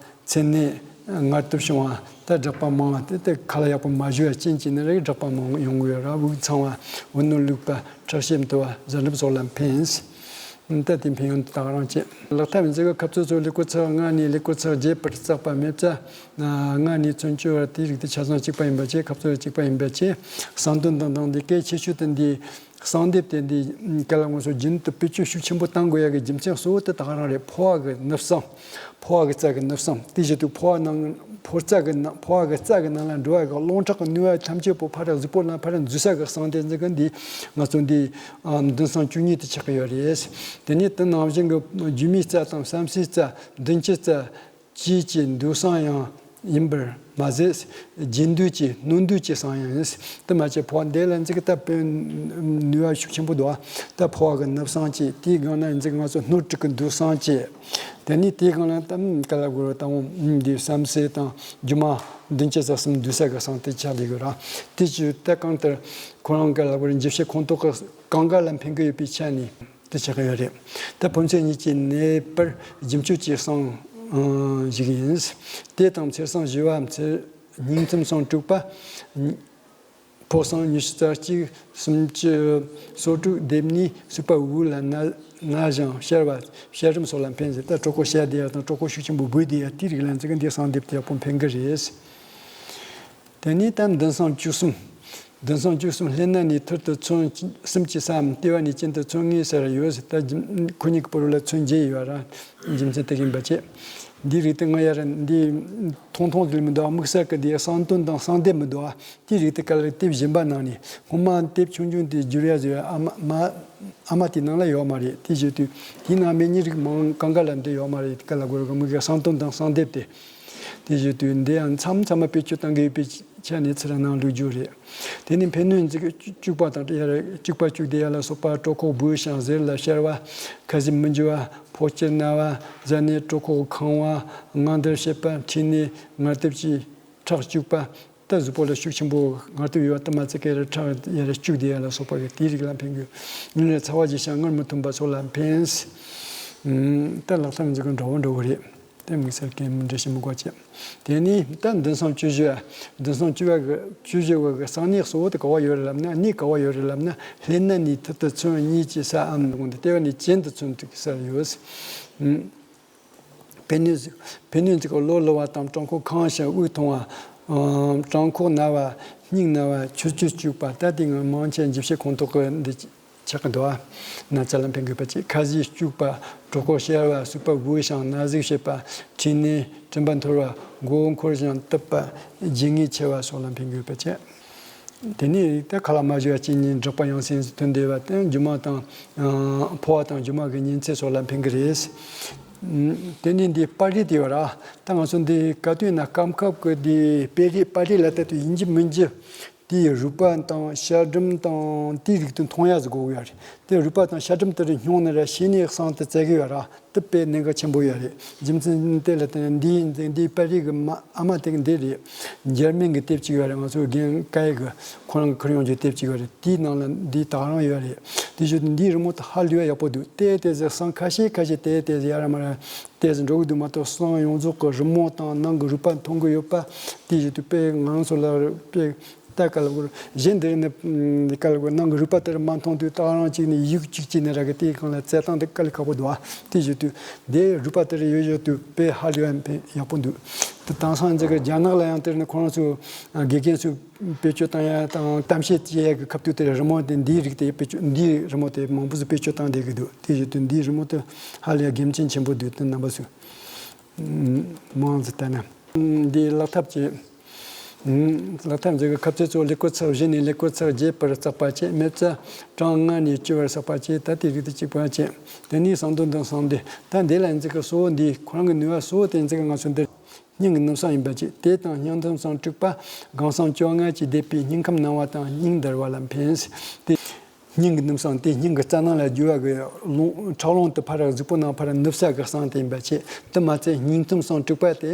མཚན་ནད། ངལ་དུབ་བྱུང་བ། ད་སྦྲགས་པ་མང་བ། དེ་ལྟར་ཁ་ལག་ཡག་པོ་མ་ཞུ་བ་རྐྱེན་གྱིས་ནི་རེད། སྦྲགས་པ་མང་ཡོང་གི་ཡོད་ར། དབུགས་འཚང་བ། བུ་སྣོད་ལུག་པ། ཁྲག་ཤེད་མཐོ་བ། གཟན་རབ་སོགས་ལ་ཕན། ད་དེ་ཕན་ཡོན་དེ་དག་རང་བྱེད། ལག་ཐབས་འཛི་གི་ཁབ་ཚོད་ཚོ་ལེ་ཀོ་ཚག་ལྔ་ནས་ལེ་ཀོ་ཚག་བརྒྱད་བར་བརྩེགས་པ་མེད་ཙ། ལྔ་ནས་ཚོན་བཅུ་བར། དེའི་རིགས་དེ་ཆ་ཚང་གཅིག་པ་ཡིན་པ་བཅས། ཁབ་ཚོད་གཅིག་པ་ཡིན་པ་བཅས། གསང་དོན་དང་དང་དེ་གལ་ཆེ་ཤོས་དེ་འདི། གསང་སྡེབ་དེ་འདི་ག་ལ་ངོ་སོ་རྒྱུན་དུ་བེད་སྤྱོད་ཤུགས་ཆེན་པོ་གཏང་དགོས་ཡ་གི་རྒྱུ་མཚན་གཙོ་བོ་དེ་དག་རང་རེད། ཕོ་བ་གི་ནུབ་གསང་། ཕོ་བ་གི་རྩ་གི་ནུབ་གསང་། དེ་བཞིན་དུ་ཕོ་བ་ནང་ཕོ་རྩ་གི་ནང་ཕོ་བ་གི་རྩ་གི་ནང་ལ་འགྲོ་བ་གི་རླུང་ཁྲག་གི་ནུས་པ་ཐམས་ཅད་པོ་ཕར་གཟུགས་པོ་ལ་ཕར་འཛུལ་ས་གི་གསང་སྡེབ་འཛི་གི་འདི་ང་ཚོ་འདི་མདུན་གསང་བཅུ་གཉིས་དེ་ཆགས་ཀྱི་ཡོད་རེད། དེ་ནས་དེ་ནང་བཞིན་གི་རྒྱུ་མའི་རྩ་དང་བསམ་སའི་རྩ། མདུན་གྱི་རྩ། ལྕེ་གི་འདུས་གསང་ཡང་ཡིན་པར་མ་ཟད། རྒྱུ་འདུས་ཀྱི་སྣོད་འདུས་ཀྱི་གསང་ཡང་ཡིན། དེ་མ་ཚད་ཕོ་བ་འདི་ལ་འཛི་གི་ད་དཔེ་ནུས་པ་ཤུགས་ཆེན་པོ་འདུག་ཨ། ད་ཕོ་བ་གི་ནུབ་གསང་བཅས། དེའི་སྒང་ན་འཛི་གི་ང་ཚོ་སྣོད་དྲུག་གི་འདུས་གསང་བཅས། དེ་ནས་དེའི་སྒང་ལ་ད་ག་ལ་དགོས་རེད། ད་འོང་འདི་བསམ་སེ་དང་སྒྱུ་མ་མདུན་གྱི་རྩ་གསུམ་འདུས་ས་གི་གསང་དེ་ཆགས་བསྡད་ཡོད་ར། དེ་ཅི་ད་གང་ལྟར་ཁོ་རང་ག་ལ་དགོས་རེད། འཇུ་བྱེད་ཁོངས་གཏོགས་གི་གང་ག་ལ་ཕན་གི་ཡོད་པའི་ཆ་ནས། དེ་ཆགས་ཀྱི་ཡོད་རེད། ད་ཕོ་མཚན་ཉིད་ཀྱིས་གནས་པར་རྒྱུ་མཆོད་ཀྱི་གསང་ཞིག་ཡིན། དེ་དང་མཚེར་གསང་བཞི་བ། མཚེར་སྙིང་ཐུམ་གསང་དྲུག་པ། ཕོ་གསང་ཉི་ཤུ་རྩ་གཅིག་སུམ་ཅུ་སོ་དྲུག་སྡེབ་གཉིས་སུག་པ་དབུགས་ལ་ན་ན་ཞིང་གཤེར་བ་གཤེར་རིམས་སོགས་ལ་ཕན་ཟེར། ད་གྲོད་ཁོག་གཤེར་བསྡད་ཡ་དང་གྲོད་ཁོག་ཤུགས་ཆེན་པོ་སྦོས་བསྡད་ཡ་དེའི་རིགས་ལ་འཛི་གི་འདི་གསང་སྡེབ་དེ་ཡག་པོ་ཕན་གི་རེད། དེ་ནས་ད་མདུན་གསང་བཅུ་གསུམ། མདུན་གསང་བཅུ་གསུམ། ལྷེ་ན་ནས་ཐུར་དུ་ཚོན་གསུམ་གྱི་སའམ། ལྟེ་བ་ནས་གྱེན་དུ་ཚོན་ལྔའི་སར་ཡོད་ཟེར། ད་རྒྱུ་ཁོ་གཉིས་ཀྱི་བར་ལ་ཚོན་བརྒྱད་ཡོད་ར། རྒྱུ་མཚན་དེ་ཡིན་པ་བྱས། འདིའི་རིགས་དེ་ང་ཡར་འདི་ཐུང་ཐུང་ཟིག་མི་འདུག་ཨ། དམིགས་བསལ་གྱི་འདི་གསང་དོན་དང་གསང་སྡེབ་མི་འདུག་ཨ། དེའི་རིགས་དེ་ག་ལ་དེབ་གཞན་པ་ནང་ནས། སྔོན་མ་དེབ་ཆུང་ཆུང་དེ་བསྒྱུར་ཡ་ཟེར་བའི་ཨ་མ་མ་ཨ་མ་དེའི་ནང་ལ་ཡོད་མ་རེད། དེ་བཞིན་དུ་དེའི་ནང་མེད་ནི་རིགས་མང་གང་ག་ལ་འདི་ཡོད་མ་རེད། ག་ལ་དགོས་རེད། མི་གི་གསང་དོན་དང་གསང་སྡེབ་དེ། དེ་བཞིན་དུ་འདི་ཡང་མཚམས་མཚམས་མ་བེད་སྤྱོད་གཏང་གི་ཡོད་པའི་ཆ་ནས་ཚུར་ནང་བླུགས་རྒྱུ་རེད། དེ་ནི་ཕན་གནོད་འཛི་གི་བཅུག་པ་དང་ཡར་བཅུག་པ་བཅུག་དེ་ཡར་ལ་སོགས་པ། གྲོད་ཁོག་སྦོས་ཤིང་གཟེར་ལ་གཤེར་བ། ཁ་ཟས་མི་འཇུ་བ། ཕོ་སྐྱེས་ན་བ། གཟེར་ནད། གྲོད་ཁོག་ཁེངས་བ། ངལ་འདར་བྱེད་པ། མཁྲིས་ནད། ངལ་དུབ་ཀྱིས་ཁྲག་བཅུག་པ། ད་གཟུགས་པོ་ལ་ཤུགས་ཆེན་པོ་ངལ་དུབ་ཡོད་པ་དེ་མ་ཚད་ཀྱི་ཁྲག་ཡར་བཅུག་དེ་ཡར་ལ་སོགས་པ་གི་དེའི་རིགས་ལ་ཕན་གི། ཉིན་རེར་ཚ་བ་ཞི་ཞིང་ངལ་མི་ཐོན་པ་སོགས་ལ་ཕན། ད་ལག་ཐབས་འཛི་གི་འདྲ་བོ་འདྲ་བོ་རེད། དེ་དམིགས་བསལ་གྱི་མི་འདྲ་ཞིག་མི་དགོས་ཅེས། དེ་ནས་ད་མདུན་གསང་བཅུ་བཞི། མདུན་གསང་བཅུ་བ་གི་བཅུ་བཞི་བ་གི་གསང་གནས་གཙོ་བོ་དེ་ག་བ་ཡོད་རེད་ལབ་ན། གནས་ག་བ་ཡོད་རེད་ལབ་ན། ལྷེ་ན་ནས་ཐུར་དུ་ཚོན་གཉིས་ཀྱི་སའམ། ལྟེ་བ་ནས་གྱེན་དུ་ཚོན་དྲུག་གི་སར་ཡོད། ཕན་གནོད་ཕན་གནོད་འཛི་གི་གློ་ལུ་བ་དང་། བྲང་ཁོག་ཁེངས་ཤིང་དབུགས་ཐུང་བ། བྲང་ཁོག་ན་བ། སྙིང་ན་བ། ཆུ་ཆུ་བཅུག་པ། ད་དེ་ང་མང་ཆེ་འཇུ་བྱེད་ཁོངས་གཏོགས་གི་འདི། ཆགས་ཀྱི་འདུག་ཨ། ན་ཚ་ལ་ཕན་དགོས་པ་བཅས། ཁ་ཟས་བཅུག་པ། གྲོད་ཁོག་གཤེར་བ། སུག་པ་སྦོས་ཤིང་ན་ཟུག་བྱེད་པ། མཁྲིས་ནད། གྲིམ་པ་འཐོར་བ། མགོ་བོ་འཁོར་ཞིང་གཏུབ་པ། ལྗིད་ངེས་ཆེ་བ་སོགས་ལ་ཕན་དགོས་པ་བཅས། དེ་ནས་ད་ཁ་ལག་མ་ཞུ་བ་གཅིག་ཉིད་འབྲོག་པ་ཡང་སེམས་སུ་ཐོན་བསྡད་པ་དེ་སྒྱུ་མ་དང་། ཕོ་བ་དང་སྒྱུ་མ་གི་ཉིན་མཚན་སོགས་ལ་ཕན་གི་རེད། དེ་ནས་འདི་པར་རིས་དེ་ཡོད་ར། ད་ང་ཚོ་འདི་ག་དུས་ན་སྐམ་ཁབ་ཀྱི་འདི་པར་རིས་པར་རིས་ལ་ལྟ་དུས་ཡིན་གཅིག་མིན་གཅིག་དེའི་རུས་པ་དང་ཤ་སྦྲུམ་དང་དེའི་རིགས་དེ་མཐོང་ཡག་ཟིག་དགོས་ཀྱི་ཡོད་རེད། དེ་རུས་པ་དང་ཤ་སྦྲུམ་དེ་རིགས་སྙུང་ན་ར་ཤེས་ནས་གསང་དེ་བཙལ་གི་ཡོད་ར། དེ་དཔེ་གནད་འགག་ཆེན་པོ་ཡོད་རེད། རྒྱུ་མཚན་དེ་ལ་བརྟེན་ནས་འདིའི་འདིའི་པར་རིས་ཀྱི་མ་ཨ་མ་དེ་གི་འདི་རེད། འཇར་མན་གྱི་དེབ་ཅིག་ཡོད་རེད། ང་ཚོ་རྒན་སྐལ་གྱི་ཁོ་རང་གི་ཁུར་ཡོང་རྒྱུ་དེབ་ཅིག་ཡོད་རེད། དེའི་ནང་ལ་འདི་དག་རང་ཡོད་རེད། དེ་བཞིན་དུ་འདིའི་རི་མོ་དེ་ཧ་ལས་པ་ཡག་པོ་འདུག་དེ་དེ་ཟེར་གསང་ཁ་ཤས་ཁ་ཤས་དེ་དེ་ཟེར་ཡ་ར་མ་ར་དེ་ཟེར་འགྲོ་གི་འདུག་མ་གཏོགས་གསང་ཡོངས་རྫོགས་ཀྱི་རི་མོ་དང་ནང་གི་རུས་པ་མཐོང་གི་ཡོད་པ། དེ་བཞིན་དུ་དཔེ་ང་ཚོ་ལ་དཔེ། ད་ག་ལ་གོ་གཞན་འདིར་ནི་ག་ལ་གོ་ནང་གི་རུས་པ་དེར་མ་མཐོང་དུས་ད་རང་གཅིག་ནས་ཡིག་གཅིག་གཅིག་ནས་ར་གི་དེའི་སྒང་ལ་བཙལ་སྟངས་དེ་དཀའ་ལས་ཁག་པོ་འདུག་ཨ། དེ་བཞིན་དུ་དེ་རུས་པ་དེར་ཡོད་ཡོད་དུས་དཔེ་ཧ་ལས་པ་ཡག་པོ་འདུག་དེ་དེང་སང་འཛི་གི་རྒྱ་ནག་ལ་ཡང་དེར་ནི་ཁོ་རང་ཚོ་དགེ་རྒན་ཚོས་བེད་སྤྱོད་བཏང་ཡ་དང་གཏམ་བཤད་བྱེད་ཡ་གི་སྐབས་དུས་དེར་རི་མོ་དེ་འདིའི་རིགས་དེ་བེད་སྤྱོད་འདིའི་རི་མོ་དེ་མང་པོ་ཟིག་བེད་སྤྱོད་བཏང་བསྡད་གི་འདུག་དེ་བཞིན་དུ་འདིའི་རི་མོ་དེ་ཧ་ལས་ཡ་དགེ་མཚན་ཆེན་པོ་འདུག་དེ་རྣམ་པ་ཚོས་མང་ཙམ་བལྟས་ན། འདིའི་ལག་ཐབས་ཀྱི། ལག་ཐབས་འཛི་གི་ཁ་ཚོད་ཚོ་ཀླད་ཀོར་ཚེག་བཞི་ནས་ཀླད་ཀོར་ཚེག་བརྒྱད་བར་བརྩེགས་པ་བཅས། མེ་བཙའ་གྲངས་ལྔ་ནས་བཅུ་བར་བརྩེགས་པ་བཅས། ད་དེ་རིགས་དེ་གཅིག་པ་བཅས། དེ་ནས་གསང་དོན་དང་གསང་སྡེབ། ད་འདི་ལ་འཛི་གི་གཙོ་བོ་འདི་ཁོ་རང་གི་ནུས་པ་གཙོ་བོ་དེ་འཛི་གི་ང་ཚོ་འདིར་ སྙིང་གི་ནུབ་གསང་ཡིན་པ་བཅས། དེ་དང་སྙིང་ཐུན་གསང་དྲུག་པ་སྒང་གསང་བཅོ་ལྔ་གྱིས་བསྡེབས་པའི་སྙིང་ཁམས་སྣང་བ་དང་སྙིང་འདར་བ་ལ་ཕན། དེ་སྙིང་གི་ནུབ་གསང་དེ་སྙིང་གི་རྩ་ནང་ལ་རྒྱུ་བ་གི་རླུང་ཁྲག་རླུང་དུ་ཕར་གཟུགས་པོ་ནང་ཕར་ནུབ་ས་གི་གསང་དེ་ཡིན་པ་བཅས། དེ་མ་ཚད་སྙིང་ཐུན་གསང་དྲུག་པ་དེ་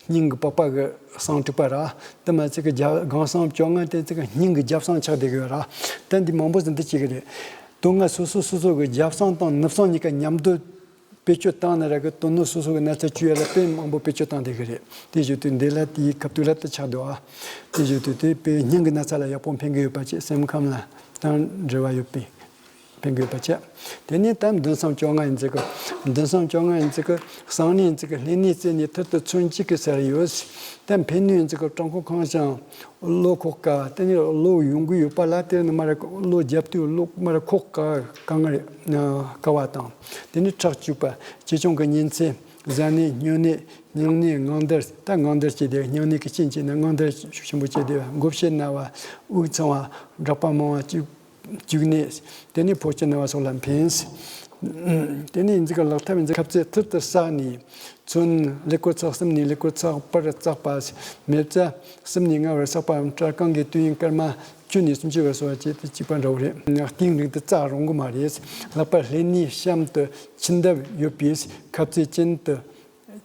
སྙིང་གི་པགས་པ་གི་གསང་དྲུག་པ་ར། དེ་མ་ཚད་གི་རྒྱབ་སྒང་གསང་བཅོ་ལྔ་དེ་ཚིག་སྙིང་གི་རྒྱབ་གསང་ཆགས་བསྡད་གི་ཡོད་ར། དེ་འདི་མང་པོ་ཟིན་དུ་བཅུག་གི་རེད། དོན་ལྔ་སོ་སོ་སོ་སོ་གི་རྒྱབ་གསང་དང་ནུབ་གསང་གཉིས་ཀ་མཉམ་དུ་བེད་སྤྱོད་བཏང་ན་ར་གི་དོན་སྣོད་སོ་སོ་གི་ན་ཚ་བཅོས་ཡ་ལ་དཔེ་མང་པོ་བེད་སྤྱོད་བཏང་བསྡད་གི་རེད། དེ་བཞིན་དུ་འདི་ལ་དེའི་ཁ་ཐུག་ལ་དེ་ཆགས་འདུག་ཨ། དེ་བཞིན་དུ་དེ་དཔེ་སྙིང་གི་ན་ཚ་ལ་ཡག་པོ་ཕན་གི་ཡོད་པ་བཅས། སེམས་ཁམས་ལ་དང་འབྲེལ་བ་ཡོད་པའི་ཕན་གི་ཡོད་པ་བཅས། དེ་ནས་ད་མདུན་གསང་བཅོ་ལྔ་ཡིན་ཚིག་གི། མདུན་གསང་བཅོ་ལྔ་ཡིན་ཚིག་གི་གསང་གནས་ཡིན་ཚིག་གི་ལྷན་གནས་རྩེ་ནས་ཐུར་དུ་ཚུན་གཅིག་གི་སར་ཡོད། ད་ཕན་ནུས་ཡིན་ཚིག་གི་བྲང་ཁོག་ཁེངས་ཤིང་། གློ་ཁོག་དཀའ། དེ་ནས་གློ་ཡོང་གི་ཡོད་པ་ལ་དེ་ནི་མར་གློ་རྒྱབ་དུས་གློ་མར་ཁོག་དཀའ་དཀའ་ངལ་དཀའ་བ་དང་། དེ་ནས་ཁྲག་སྐྱུག་པ། ཆེ་ཆུང་གི་གཉན་ཚད། གཟའ་ནད་སྨྱོ་ནད། སྙིང་ནད་དངངས་འདར། ད་དངངས་འདར་སྐྱེས་ཏེ་སྙིང་ནད་ཀྱི་རྐྱེན་བྱས་ནས་དངངས་འདར་ཤུགས་ཆེན་པོ་སྐྱེས་ཏེ་མགོ་བཤལ་ན་བ། དབུགས་འཚང་བ། འགྲགས་པ་མང་བ། སྐྱུག་སྐྱུག་ནད། དེ་ནས་ཕོ་སྐྱེ་ན་བ་སོགས་ལ་ཕན། དེ་ནས་འཛི་ག་ལག་ཐབས་འཛི་ཁབ་རྩེ་ཐུར་དུ་བསགས་ནས། ཚོན་ཀླད་ཀོར་ཚེག་གསུམ་ནས་ཀླད་ཀོར་ཚེག་བར་བཙགས་པ། མེ་བཙའ་གསུམ་ནས་ལྔ་བར་བསགས་པའམ་སྐྲ་རྐང་གི་དུས་ཡུན་སྐར་མ་བཅུ་ནས་སུམ་ཅུ་བར་སོགས་བཅས་ཏེ་གཅིག་པ་འདྲ་བོ་རེད། སྟེང་རིང་དུ་བཙག་རུང་གི་མ་རེད། ལྷག་པར་ལྷན་ནུས་གཤམ་དུ་ཆུ་འདབ་ཡོད་པས་ཁབ་རྩེ་གྱེན་དུ་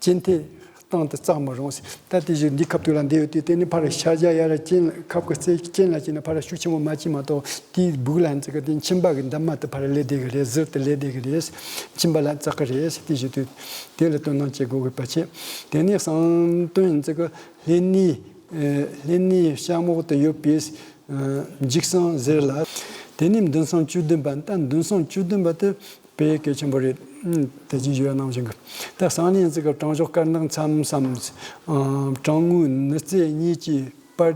གྱེན་ཐེ་སྟེང་དུ་བཙག་མི་རུང་། ད་དེ་བཞིན་འདི་ཁབ་ཐུག་ལ་འདི་ཡོད་དུས་དེ་ནི་ཕར་ཤར་རྒྱག་ཡར་གྱེན་ཁབ་ཀྱི་རྩེ་གྱེན་ལ་བྱས་ན་ཕར་ཤུགས་ཆེན་པོ་མ་བྱས་མ་གཏོགས་དེའི་སྦུག་ལ་འཛི་ག་དེ་མཆིན་པ་གི་འདབ་མ་དེ་ཕར་ལས་བསྡད་གི་རེད། ཟུར་དུ་ལས་བསྡད་གི་རེད། མཆིན་པ་ལ་བཙག་གི་རེད། དེ་བཞིན་དུ་དེ་ལ་དོ་སྣང་བྱེད་དགོས་གི་པ་བྱེད། དེ་ནས་གསང་དོན་འཛི་ག་ལྷན་ནུས། ལྷན་ནུས་གཤམ་འོག་ཏུ་ཡོད་པས། འཇིགས་གསང་ཟེར་ལ། དེ་ནས་མདུན་གསང་བཅུ་བདུན་པ། ད་མདུན་གསང་བཅུ་བདུན་པ་དེ་དཔེ་གལ་ཆེན་པོ་རེད། དེ་རྗེས་ཞུ་བ་ནང་བཞིན་གི། ད་གསང་གནས་འཛི་ག་བྲང་གཞོགས་དཀར་ནག་མཚམས་སམ། བྲང་ངོས་ནུ་རྩེ་གཉིས་ཀྱི་བར་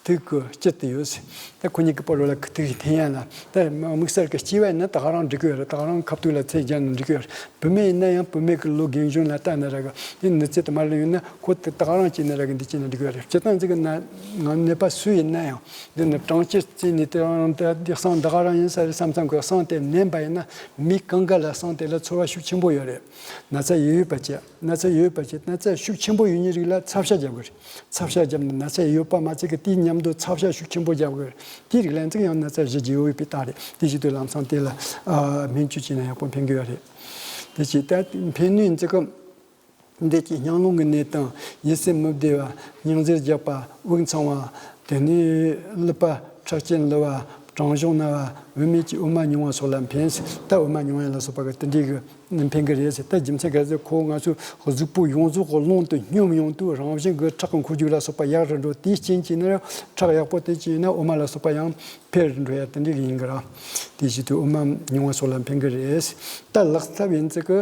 ཐུག་གི་དཀྱིལ་དུ་ཡོད། ད་ཁོ་གཉིས་ཀྱི་བར་ལ་ཐུག་འཐེན་ཡ་ལ། ད་དམིགས་བསལ་གྱི་སྐྱེ་བ་ཡིན་ན་ད་ག་རང་འགྲིག་གི་ཡོད་རེད། ད་ག་རང་ཁབ་ཐུག་ལ་ཚད་སྦྱར་ནས་འགྲིག་གི་ཡོད་རེད། བུད་མེད་ཡིན་ན་ཡང་བུད་མེད་ཀྱི་ལོ་རྒན་གཞོན་ལ་ལྟ་ན་ར་གི་དེ་ནུ་རྩེ་དུ་མར་ལ་ཡོད་ན་ཁོ་དེ་ད་ག་རང་སྐྱེས་ན་ར་གི་འདི་སྐྱེས་ན་འགྲིག་གི་ཡོད་རེད། སྤྱིར་བཏང་འཛི་ག་ན་ནད་པ་སུ་ཡིན་ན་ཡང་། འདི་ནི་གྲང་སྐྱེད་རྩིས་ནས་དེ་རང་དེ་གསང་ད་ག་རང་ཡིན་ས་རེད་བསམ་བསམ་གི་གསང་དེ་མནན་པ་ཡིན་ན་མི་གང་ག་ལ་གསང་དེ་ལ་ཚོར་བ་ཤུགས་ཆེན་པོ་ཡོད་རེད། ན་ཚ་ཡོད་ཡོད་པ་བྱས། ན་ཚ་ཡོད་ཡོད་པ་བྱས། ན་ཚ་ཤུགས་ཆེན་པོ་ཡོད་མཁན་རིགས་ལ་ཚབ་ཤ་རྒྱབ་དགོས་རེད། ཚབ་ཤ་རྒྱབ་ནས་ན་ཚ་ཡོད་པ་མ་ཚད་ཀྱི་དེའི་མཉམ་དུ་ཚབ་ཤ་ཤུགས་ཆེན་པོ་རྒྱབ་དགོས་རེད། དེའི་རིགས་ལ་འཛི་ག་ཡང་ན་ཚ་ཞི་རྒྱུ་ཡོད་པའི་རྟགས་རེད། དེ་བཞིན་དུ་ལམ་སང་དེ་ལ་ཨ་སྨན་བཅོས་བྱས་ན་ཡག་པོ་ཕན་གི་ཡོད་རེད། དེ་བྱས་ད་ཕན་ནུས་འཛི་ག་འདི་ཀྱི་སྙིང་རླུང་གི་ནད་དང་ཡིད་སེམས་མི་བདེ་བ། སྙིང་གཟེར་རྒྱག་པ། དབུགས་འཚང་བ། དེ་ནས་ཀླུ་པ་ཁྲག་སྐྱེད་ལུ་བ། བྲང་གཞོགས་ན་བ། བུད་མེད་ཀྱི་འོ་མ་མྱོང་བ་སོགས་ལ་ཕན། ད་འོ་མ་མྱོང་ཡ་ལ་སོགས་པ་གི་དེ་འདྲའི་གི་ཕན་གི་རེད་ཟེར། ད་རྒྱུ་མཚན་ག་ཚོད་ཁོ་ང་ཚོ་གཟུགས་པོ་ཡོངས་རྫོགས་གི་རླུང་དུ་སྙོམས་ཡོང་དུས་རང་བཞིན་གི་ཁྲག་གི་འཁོར་རྒྱུག་ལ་སོགས་པ་ཡག་རུ་འགྲོ། དེའི་རྐྱེན་གྱིས་ན་ཁྲག་ཡག་པོ་དེ་གྱིས་ན་འོ་མ་ལ་སོགས་པ་ཡང་འཕེལ་འགྲོ་ཡ་དེ་འདྲ་གི་ཡིན་གི་ར། དེ་བཞིན་དུ་འོ་མ་མྱོང་བ་སོགས་ལ་ཕན་གི་རེད། ད་ལག་ཐབས་ཡིན་ཚིག་གི།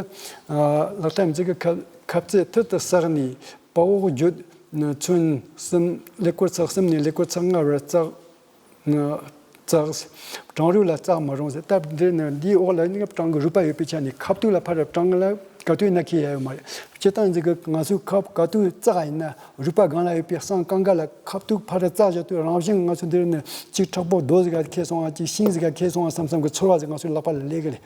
ཨ། ལག་ཐབས་ཡིན་ཚིག་གི་ཁ་ཁ་རྩེ་ཐུར་དུ་བསགས་ནས་བལ་འོག་བརྗོད། ཚོན་གསུམ། ཀླད་ཀོར་ཚེག་གསུམ་ནས་ཀླད་ཀོར་ཚེག་ལྔ་བར་བཙག་བཙགས། བྲང་རུས་ལ་བཙག་མི་རུང་ཟེར། སྟབས་འདིར་ནི་འདིའི་འོག་ལ་ནི་བྲང་གི་རུས་པ་ཡོད་པའི་ཆ་ནས་ཁ་ཐུག་ལ་ཕར་བྲང་ལ་ག་དུས་ན་འཁེལ་ཡ་ཡོད་མ་རེད། སྤྱིར་བཏང་འཛིན་གི་ང་ཚོའི་ཁབ་ག་དུས་བཙག་ཡིན་ན་རུས་པ་སྒང་ལ་ཡོད་པའི་སྲང་གང་ག་ལ་ཁ་ཐུག་ཕར་བཙག་བཞག་དུས་རང་བཞིན་ང་ཚོ་འདིར་ནི་གཅིག་ཁྲག་པོ་རྡོ་ཟིག་ག་འཁེལ་སོང་བ། གཅིག་ཤིང་ཟིག་ག་འཁེལ་སོང་བ་བསམ་བསམ་གི་ཚོར་བ་ཟིག་ང་ཚོའི་ལག་པ་ལ་སླེབས་གི་རེད།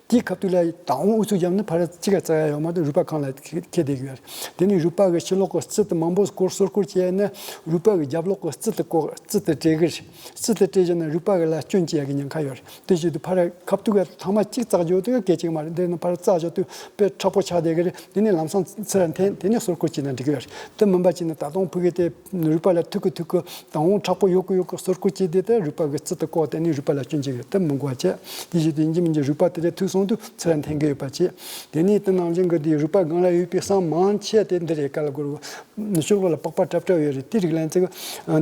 དེའི་ཁ་ཐུག་ལ་དང་པོ་ཨུ་ཚུགས་བརྒྱབ་ན་ཕར་གཅིག་ག་བཙག་ཡ་ཡོད་མ་གཏོགས་རུས་པ་གང་ལ་འཁེལ་བསྡད་ཀྱི་ཡོད་རེད། དེ་ནས་རུས་པ་གི་ཕྱི་ལོགས་གི་རྩི་དེ་མང་པོ་སྐོར་སོར་སྐོར་བྱས་ན་རུས་པ་གི་རྒྱབ་ལོགས་གི་རྩི་དེ་ཀོ་རྩི་དེ་བྲེག་གི་རེད། རྩི་དེ་བྲེག་བཞག་ན་རུས་པ་གི་ལ་སྐྱོན་བྱེད་ཡ་གི་ཉེན་ཁ་ཡོད་རེད། དེ་བཞིན་དུ་ཕར་ཁ་ཐུག་ག་ཐེངས་མ་གཅིག་བཙག་རྒྱུ་དེ་ག་གལ་ཆེ་གི་མ་རེད། འདི་ནི་ཕར་བཙག་བཞག་དུས་དཔེ་མཁྲེགས་པོ་ཆགས་བསྡད་ཀྱི་རེད། དེ་ནས་ལམ་སང་ཚུར་འཐེན། དེ་ནས་སོར་སྐོར་བྱས་ན་འགྲིག་གི་ཡོད་རེད། དེ་མིན་པ་བྱས་ན་ད་དུང་ཕུག་གི་དེ་རུས་པ་ལ་ཐུག་གི་ཐུག་གི་དང་པོ་མཁྲེགས་པོ་ཡོད་གི་ཡོད་གི་སོར་སྐོར་བྱས་དེ་དེ་རུས་པ་གི་རྩི་དེ་ཀོ་དེ་ནས་རུས་པ་ལ་སྐྱོན་བྱེད་གི་རེད། དེ་མི་དགོས་པ་བྱས། དེ་བཞིན་དུ་ཡིན་གཅིག་མིན་གཅིག་རུས་པ་དེ་དེ་ཐུག་སོང་དུས་ཚུར་འཐེན་གི་ཡོད་པ་བྱས། དེ་ནས་དེ་ནང་བཞིན་གི་དེ་རུས་པ་སྒང་ལ་ཡོད་པའི་སྲང་མང་ཆེ་དེ་འདི་རེད། ག་ལ་གོ་རུ་ཤོག་ལོ་ལ་པགས་པ་གྲབ་གྲབ་ཡོད་རེད། དེ་རིགས་ལ་འཛིན་གི་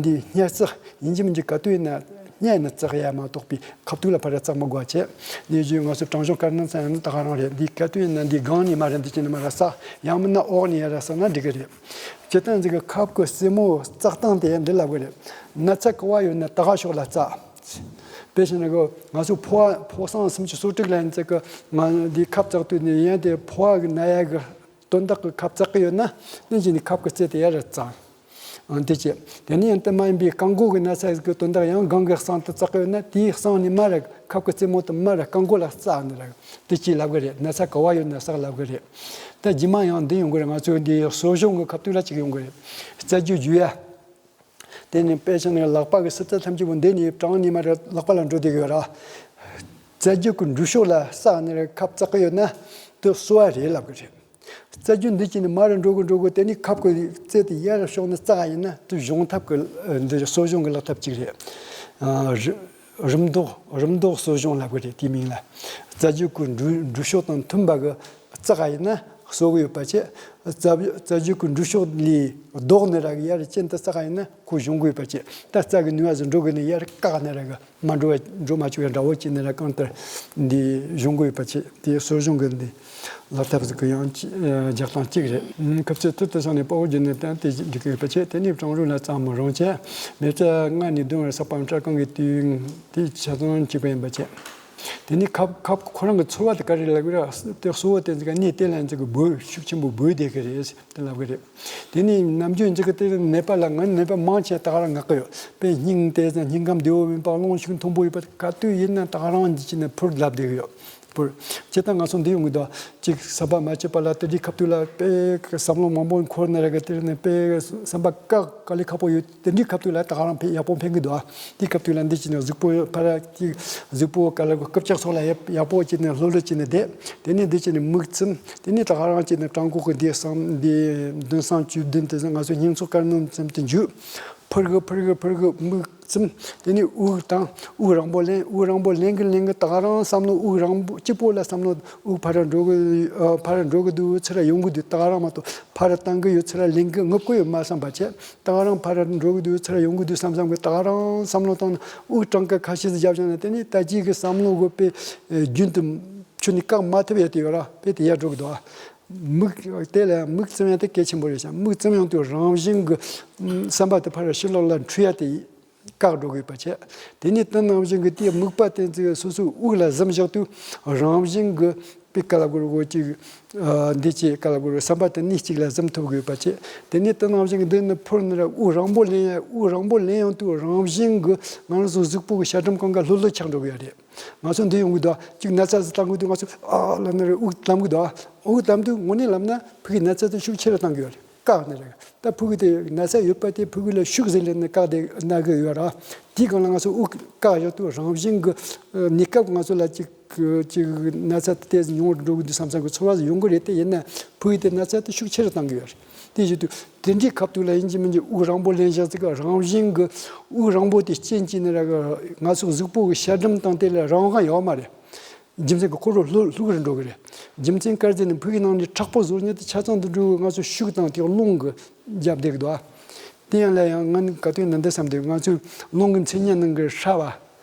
འདི་སྙལ་རྩི་ཡིན་གཅིག་མིན་གཅིག་ག་དུས་ཡིན་ན་སྙལ་ནས་བཙག་ཡ་མ་གཏོགས་པའི་ཁ་ཐུག་ལ་ཕར་བཙག་མི་དགོས་པ་བྱས། ནས་བཞིན་ང་ཚོ་བྲང་གཞོགས་དཀར་ནག་ཚང་ཡང་ན་ད་ག་རང་རེད། འདི་ག་དུས་ཡིན་ན་འདི་སྒང་ནས་མར་འདི་བྱས་ནས་མར་བསགས། ཡང་མིན་ན་འོག་ནས་ཡར་བསགས་ན་འགྲིག་གི་རེད། སྤྱིར་བཏང་འཛིན་གི་ཁབ་གི་རྩེ་མོ་བཙག་སྟངས་དེ་འདི་ལབ་གི་རེད། ན་ཚ་ག་བ་ཡོད་ན་ད་ག་ཕྱོགས་ལ་བཙག་དཔེ་བཞག་ན་གི་ང་ཚོ་ཕོ་བ་ཕོ་སྲང་སུམ་ཅུ་སོ་དྲུག་ལ་ཡིན་ཚེ་གི་ང་འདི་ཁབ་བཙག་དུས་ནས་ཡང་དེ་ཕོ་བ་གི་ན་ཡ་གི་དོན་དག་གི་ཁབ་བཙག་གི་ཡོད་ན་ནི་བཞིན་ནི་ཁབ་གི་རྩེ་དེ་ཡར་བཙག་ཨ། དེ་བྱས། དེ་ནས་ཡང་དེ་མ་ཡིན་པའི་རྐང་མགོ་གི་ན་ཚ་གི་དོན་དག་ཡང་སྒང་གི་གསང་དུ་བཙག་གི་ཡོད་ན། དེའི་གསང་ནས་མར་ར་ཁབ་ཀྱི་རྩེ་མོ་དུ་མར་ར་རྐང་མགོ་ལ་བཙག་ནས་ར་དེ་ཅིག་ལབ་གི་རེད། ན་ཚ་ག་བ་ཡོད་ན་བཙག་ལབ་གི་རེད། ད་རྗེས་མ་ཡང་འདི་ཡོང་གི་རེད། ང་ཚོའི་འདི་གསོ་སྦྱོང་གི་ཁ་ཐུག་ལ་ཅིག་ཡོང་གི་རེད། རྩ་རྒྱུས་རྒྱུ་ཡ། དེ་ནས་དཔེ་ཆ་ནས་ལག་པ་གི་སི་ཏ་ཐམས་ཅད་པོ་འདི་ནས་བྲང་ནས་མར་ར་ལག་པ་ལ་འགྲོ་བསྡད་གི་ཡོད་ར། རྩ་རྒྱུས་ཀྱི་འགྲུལ་ཕྱོགས་ལ་བཙག་ནས་ར་ཁབ་བཙག་གི་ཡོད་ན་དེ་གསོ་བ་རེད་ལབ་གི་རེད། རྩ་རྒྱུས་འདི་བྱས་ནས་མར་ར་འགྲོ་གི་འགྲོ་གི། དེ་ནས་ཁབ་ཀྱི་རྩེ་དེ་ཡར་ཕྱོགས་ནས་བཙག་ཡིན་ན་དེ་གཞོང་ཐབས་ཀྱི། ཨ། འདི་གསོ་སྦྱོང་གི་ལག་ཐབས་ཅིག་རེད། ཨ། རི་རིམས་མདོག་རིམས་མདོག་གསོ་སྦྱོང་ལབ་གི་རེད། དེའི་མིང་ལ། རྩ་རྒྱུས་ཀྱི་འགྲུལ་འགྲུལ་ཕྱོགས་དང་མཐུན་པ་གི་བཙག་ཡིན་ན་གསོ་གི་ཡོད་པ་བྱས། རྩ་རྩ་རྒྱུས་ཀྱི་འགྲུལ་ཕྱོགས་ལས་ལྡོག་ནས་ར་གི་ཡར་གྱེན་དུ་བཙག་ཡིན་ན་ཁོ་གཞོང་གི་ཡོད་པ་བྱས། ད་རྩ་གི་ནུས་པ་ཟིག་འགྲོ་གི་ནས་ཡར་བཀག་ནས་ར་གི་མ་འགྲོ་བ། འགྲོ་མ་བཅུག་པའི་དགྲ་བོ་བྱས་ནས་ར་གང་ལྟར་འདི་གཞོང་གི་ཡོད་པ་བྱས། དེ་གསོ་སྦྱོང་གི་འདི་ལག་ཐབས་ཟིག་གི་ཡང་ཅི། ཨ། རྒྱག་སྟངས་གཅིག་རེད། ཨ། ཁབ་རྩེ་ཐུར་དུ་སོང་ནས་དཔའ་བོ་བརྒྱུད་ནས་བསྟན་ཏེ་འགྲིག་གི་ཡོད་པ་བྱས། དེ་ནས་བྲང་རུ་ལ་བཙག་མི་རུང་བྱས། མེ་བཙའ་ལྔ་ནས་བདུན་བར་བསགས་པའམ་སྐྲ་རྐང་གི་དུས་དེ་ཆ་ཚང་གཅིག་པ་ཡིན་པ་བྱས། དེ་ནས་ཁབ་ཁབ་ཁོ་རང་གི་ཚོར་བ་དེ་ག་རེ་ལབ་གི་རེད། དེ་གསོ་བོ་དེ་ཚོ་ག་ནས་དེ་ལ་ཚིག་གི་འབོལ། ཤུགས་ཆེན་པོ་འབོལ་བསྡད་གི་རེད་དེ་ལབ་གི་རེད། དེ་ནས་ནམ་རྒྱུན་ཚིག་གི་དེ་ནད་པ་ལ། ང་ནད་པ་མང་ཆེ་ད་ག་རང་ངག་གི་ཡོད་པས། སྙིང་དེ་ཚོ་སྙིང་ཁམས་བདེ་བོ་མིན་པ། རླུང་ཤུགས་མཐོན་པོ་ཡོད་པ་ག་དུས་ཡིན་ན་ད་ག་རང་འདི་བྱས་ནས་ཕུར་ལབ་བསྡད་གི་ཡོད། ཕུར། སྤྱིར་བཏང་ང་ཚོ་འདི་ཡོང་གི་འདུག་ཅིག་བསམ་པ་མ་སྐྱིད་པ་ལ་དེ་འདྲའི་ཁ་ཐུག་ལ་དཔེ་བསམ་བློ་མང་པོ་འཁོར་ནས་ར་གི་དེ་ནས་དཔེ་བསམ་པ་དཀའ་དཀའ་ལས་ཁག་པོ་ཡོད། དེ་འདྲའི་ཁ་ཐུག་ལ་ད་ག་རང་ཕན་ཡག་པོ་ཕན་གི་འདུག་དེའི་ཁ་ཐུག་ལ་འདི་བྱས་ནས་གཟུགས་པོ་ཕར་ར་ཅིག་གཟུགས་པོ་ག་ལ་གོ་རྐུབ་བཀྱག་སོགས་ལ་ཡག་ཡག་པོ་བྱས་ནས་ལྷོད་ལྷོད་བྱས་ནས་བསྡད། དེ་ནས་འདི་བྱས་ནས་མིག་བཙུམ། དེ་ནས་ད་ག་རང་བྱས་ནས་བྲང་ཁོག་གི་འདི་གསང་འདི་མདུན་གསང་བཅུ་བདུན་དེ་ཚོ་ང་ཚོ་སྙིང་ཚོགས་དཀར་ནོམ་ཙམ་དུ་འཇུག་ཕུར་གི་ཕུར་གི་ཕུར་གི་མིག་བཙུམ། དེ་ནས་དབུགས་བཏང་། དབུགས་རིང་པོ་ལེན། དབུགས་རིང་པོ་ལེན་གི་ལེན་གི་ད་ག་རང་བསམ་བློ་དབུགས་རིང་པོ་གཅིག་པོ་ལ་བསམ་བློ། དབུགས་ཕར་ར་འགྲོ་གི། ཨ། ཕར་ར་འགྲོ་གི་འདུག་ཚུར་ར་ཡོང་གི་འདུག་ད་ག་རང་མ་གཏོགས་ཕར་ར་བཏང་གི་ཡོད། ཚུར་ར་ལེན་གི། རྔུབ་གི་ཡོད་མ་བསམ་པ་བྱས། ད་ག་རང་ཕར་ར་འགྲོ་གི་འདུག་ཚུར་ར་ཡོང་གི་འདུག་བསམ་བསམ་གི་ད་ག་རང་བསམ་བློ་བཏང་ནས་དབུགས་གྲངས་ཀ་ཁ་ཤས་ཤིག་བརྒྱབ་བཞག་ན། དེ་ནས་ད་ཅིག་གི་བསམ་བློ་གི་དཔེ་རྒྱུན་དུ་ཁྱོན་ནས་བཀག་མ་ཐུབ་ཡ་དེ་ཡོད་ར། དཔེ་དེ་ཡར་འགྲོ་གི་འདུག་མིག་དེ་ལ་མིག་བཙུམ་ཡ་དེ་གལ་ཆེན་པོ་རེད་ཤག་མིག་བཙུམ་ཡོང་དུས་རང་བཞིན་གྱི་བསམ་པ་དེ་ཕར་ཕྱི་ལོགས་ལ་འཁྲུལ་ཡ་དེ་བཀག་འགྲོ་དགོས་པ་བྱས། དེ་ནས་དེ་ནང་བཞིན་གྱི་དེའི་མིག་པ་དེ་ཚོས་སོ་སོའི་དབུགས་ལ་གཟིམ་བཞག་དུས་རང་བཞིན་གྱི་དཔེ་ག་ལ་གོ་རུ་གོ་ཅིག་ཨ། འདི་ཅིག་ག་ལ་གོ་རུ་བསམ་པ་དེ་གནས་གཅིག་ལ་གཟིམ་ཐུབ་དགོས་པ་བྱས། དེ་ནས་དེ་ནང་བཞིན་གྱི་འདི་ནི་ཕུར་ནི་ར་དབུགས་རིང་པོ་ལེན་ཡ། དབུགས་རིང་པོ་ལེན་ཡོང་དུས་རང་བཞིན་གྱི་ང་རང་ཚོ་གཟུགས་པོ་གི་ཤ་གྲམ་གང་ག་ལྷོད་ལྷོད་ཆགས་འགྲོ་གི་ཡ་རེད། ང་ཚོ་འདི་ཡོང་གི་འདུག་ཅིག་ན་ཚ་ཟིག་བཏང་གི་འདུག་ང་ཚོ་ཨ་ལབ་ནི་རེད། དབུགས་ལམ་གི་འདུག་དབུགས་ལམ་དུས་དངོས་གནས་ལབ་ན་ཕ་གི་ན་ཚ་དེ་ཤུགས་ཆེ་རུ་བཏང་གི་ཡོད་རེད། བཀག་ནི་རེད། ད་ཕ་གི་དེ་ན་ཚ་ཡོད་པ་དེ་ཕ་གི་ལ་ཤུགས་ཟིག་ལེན་ནས་བཀག་བསྡད་ན་གི་ཡོད་ར། དེའི་སྒང་ལ་ང་ཚོ་དབུགས་བཀག་བཞག་དུས་རང་བཞིན་གྱི་གནས་སྐབས་ང་ཚོ་ལ་ཅིག་ཅིག་ན་ཚ་དེ་ཏོག་ཙམ་ཉུང་རུ་འགྲོ་གི་འདུག་བསམ་བསམ་གྱི་ཚོར་བ་ཟིག་ཡོང་གི་རེད། དེ་ཡིན་ན་ཕ་གི་དེ་ན་ཚ་དེ་ཤུགས་ཆེ་རུ་བཏང་གི་ཡོད་རེད། དེ་བཞིན་དུ་དེ་འདྲའི་སྐབས་དུས་ལ་ཡིན་གཅིག་མིན་གཅིག་དབུགས་རིང་པོ་ལེན་བཞག་ཚིག་གི་རང་བཞིན་གྱི་དབུགས་རིང་པོ་དེ་རྐྱེན་གྱིས་ནི་ར་གི་ང་ཚོ་གཟུགས་པོ་གི་ཤ་གྲམ་དང་དེ་ལ་རང་དབང་ཡོད་མ་རེད། རྒྱུ་མཚན་གྱི་ཁོ་རང་ལྷོད་ལྷོད་གི་རུ་འགྲོ་གི་རེད། རྒྱུ་མཚན་ག་རེ་ཟེར་ན་ཕ་གི་ནང་ནས་མཁྲེགས་པོ་བཟོ་མཁན་དེ་ཆ་ཚང་དུ་འགྲོ་གི་ང་ཚོ་ཤུགས་དང་དེ་རླུང་གི་རྒྱབ་བསྡད་གི་འདུག་ཨ། དེ་ཡང་ལ་ཡང་ང་ནི་ག་དུས་ན་འདི་བསམ་དུས་ང་ཚོའི་རླུང་གི་མཚན་ཉིད་ནང་གི་ཧྲ་བ།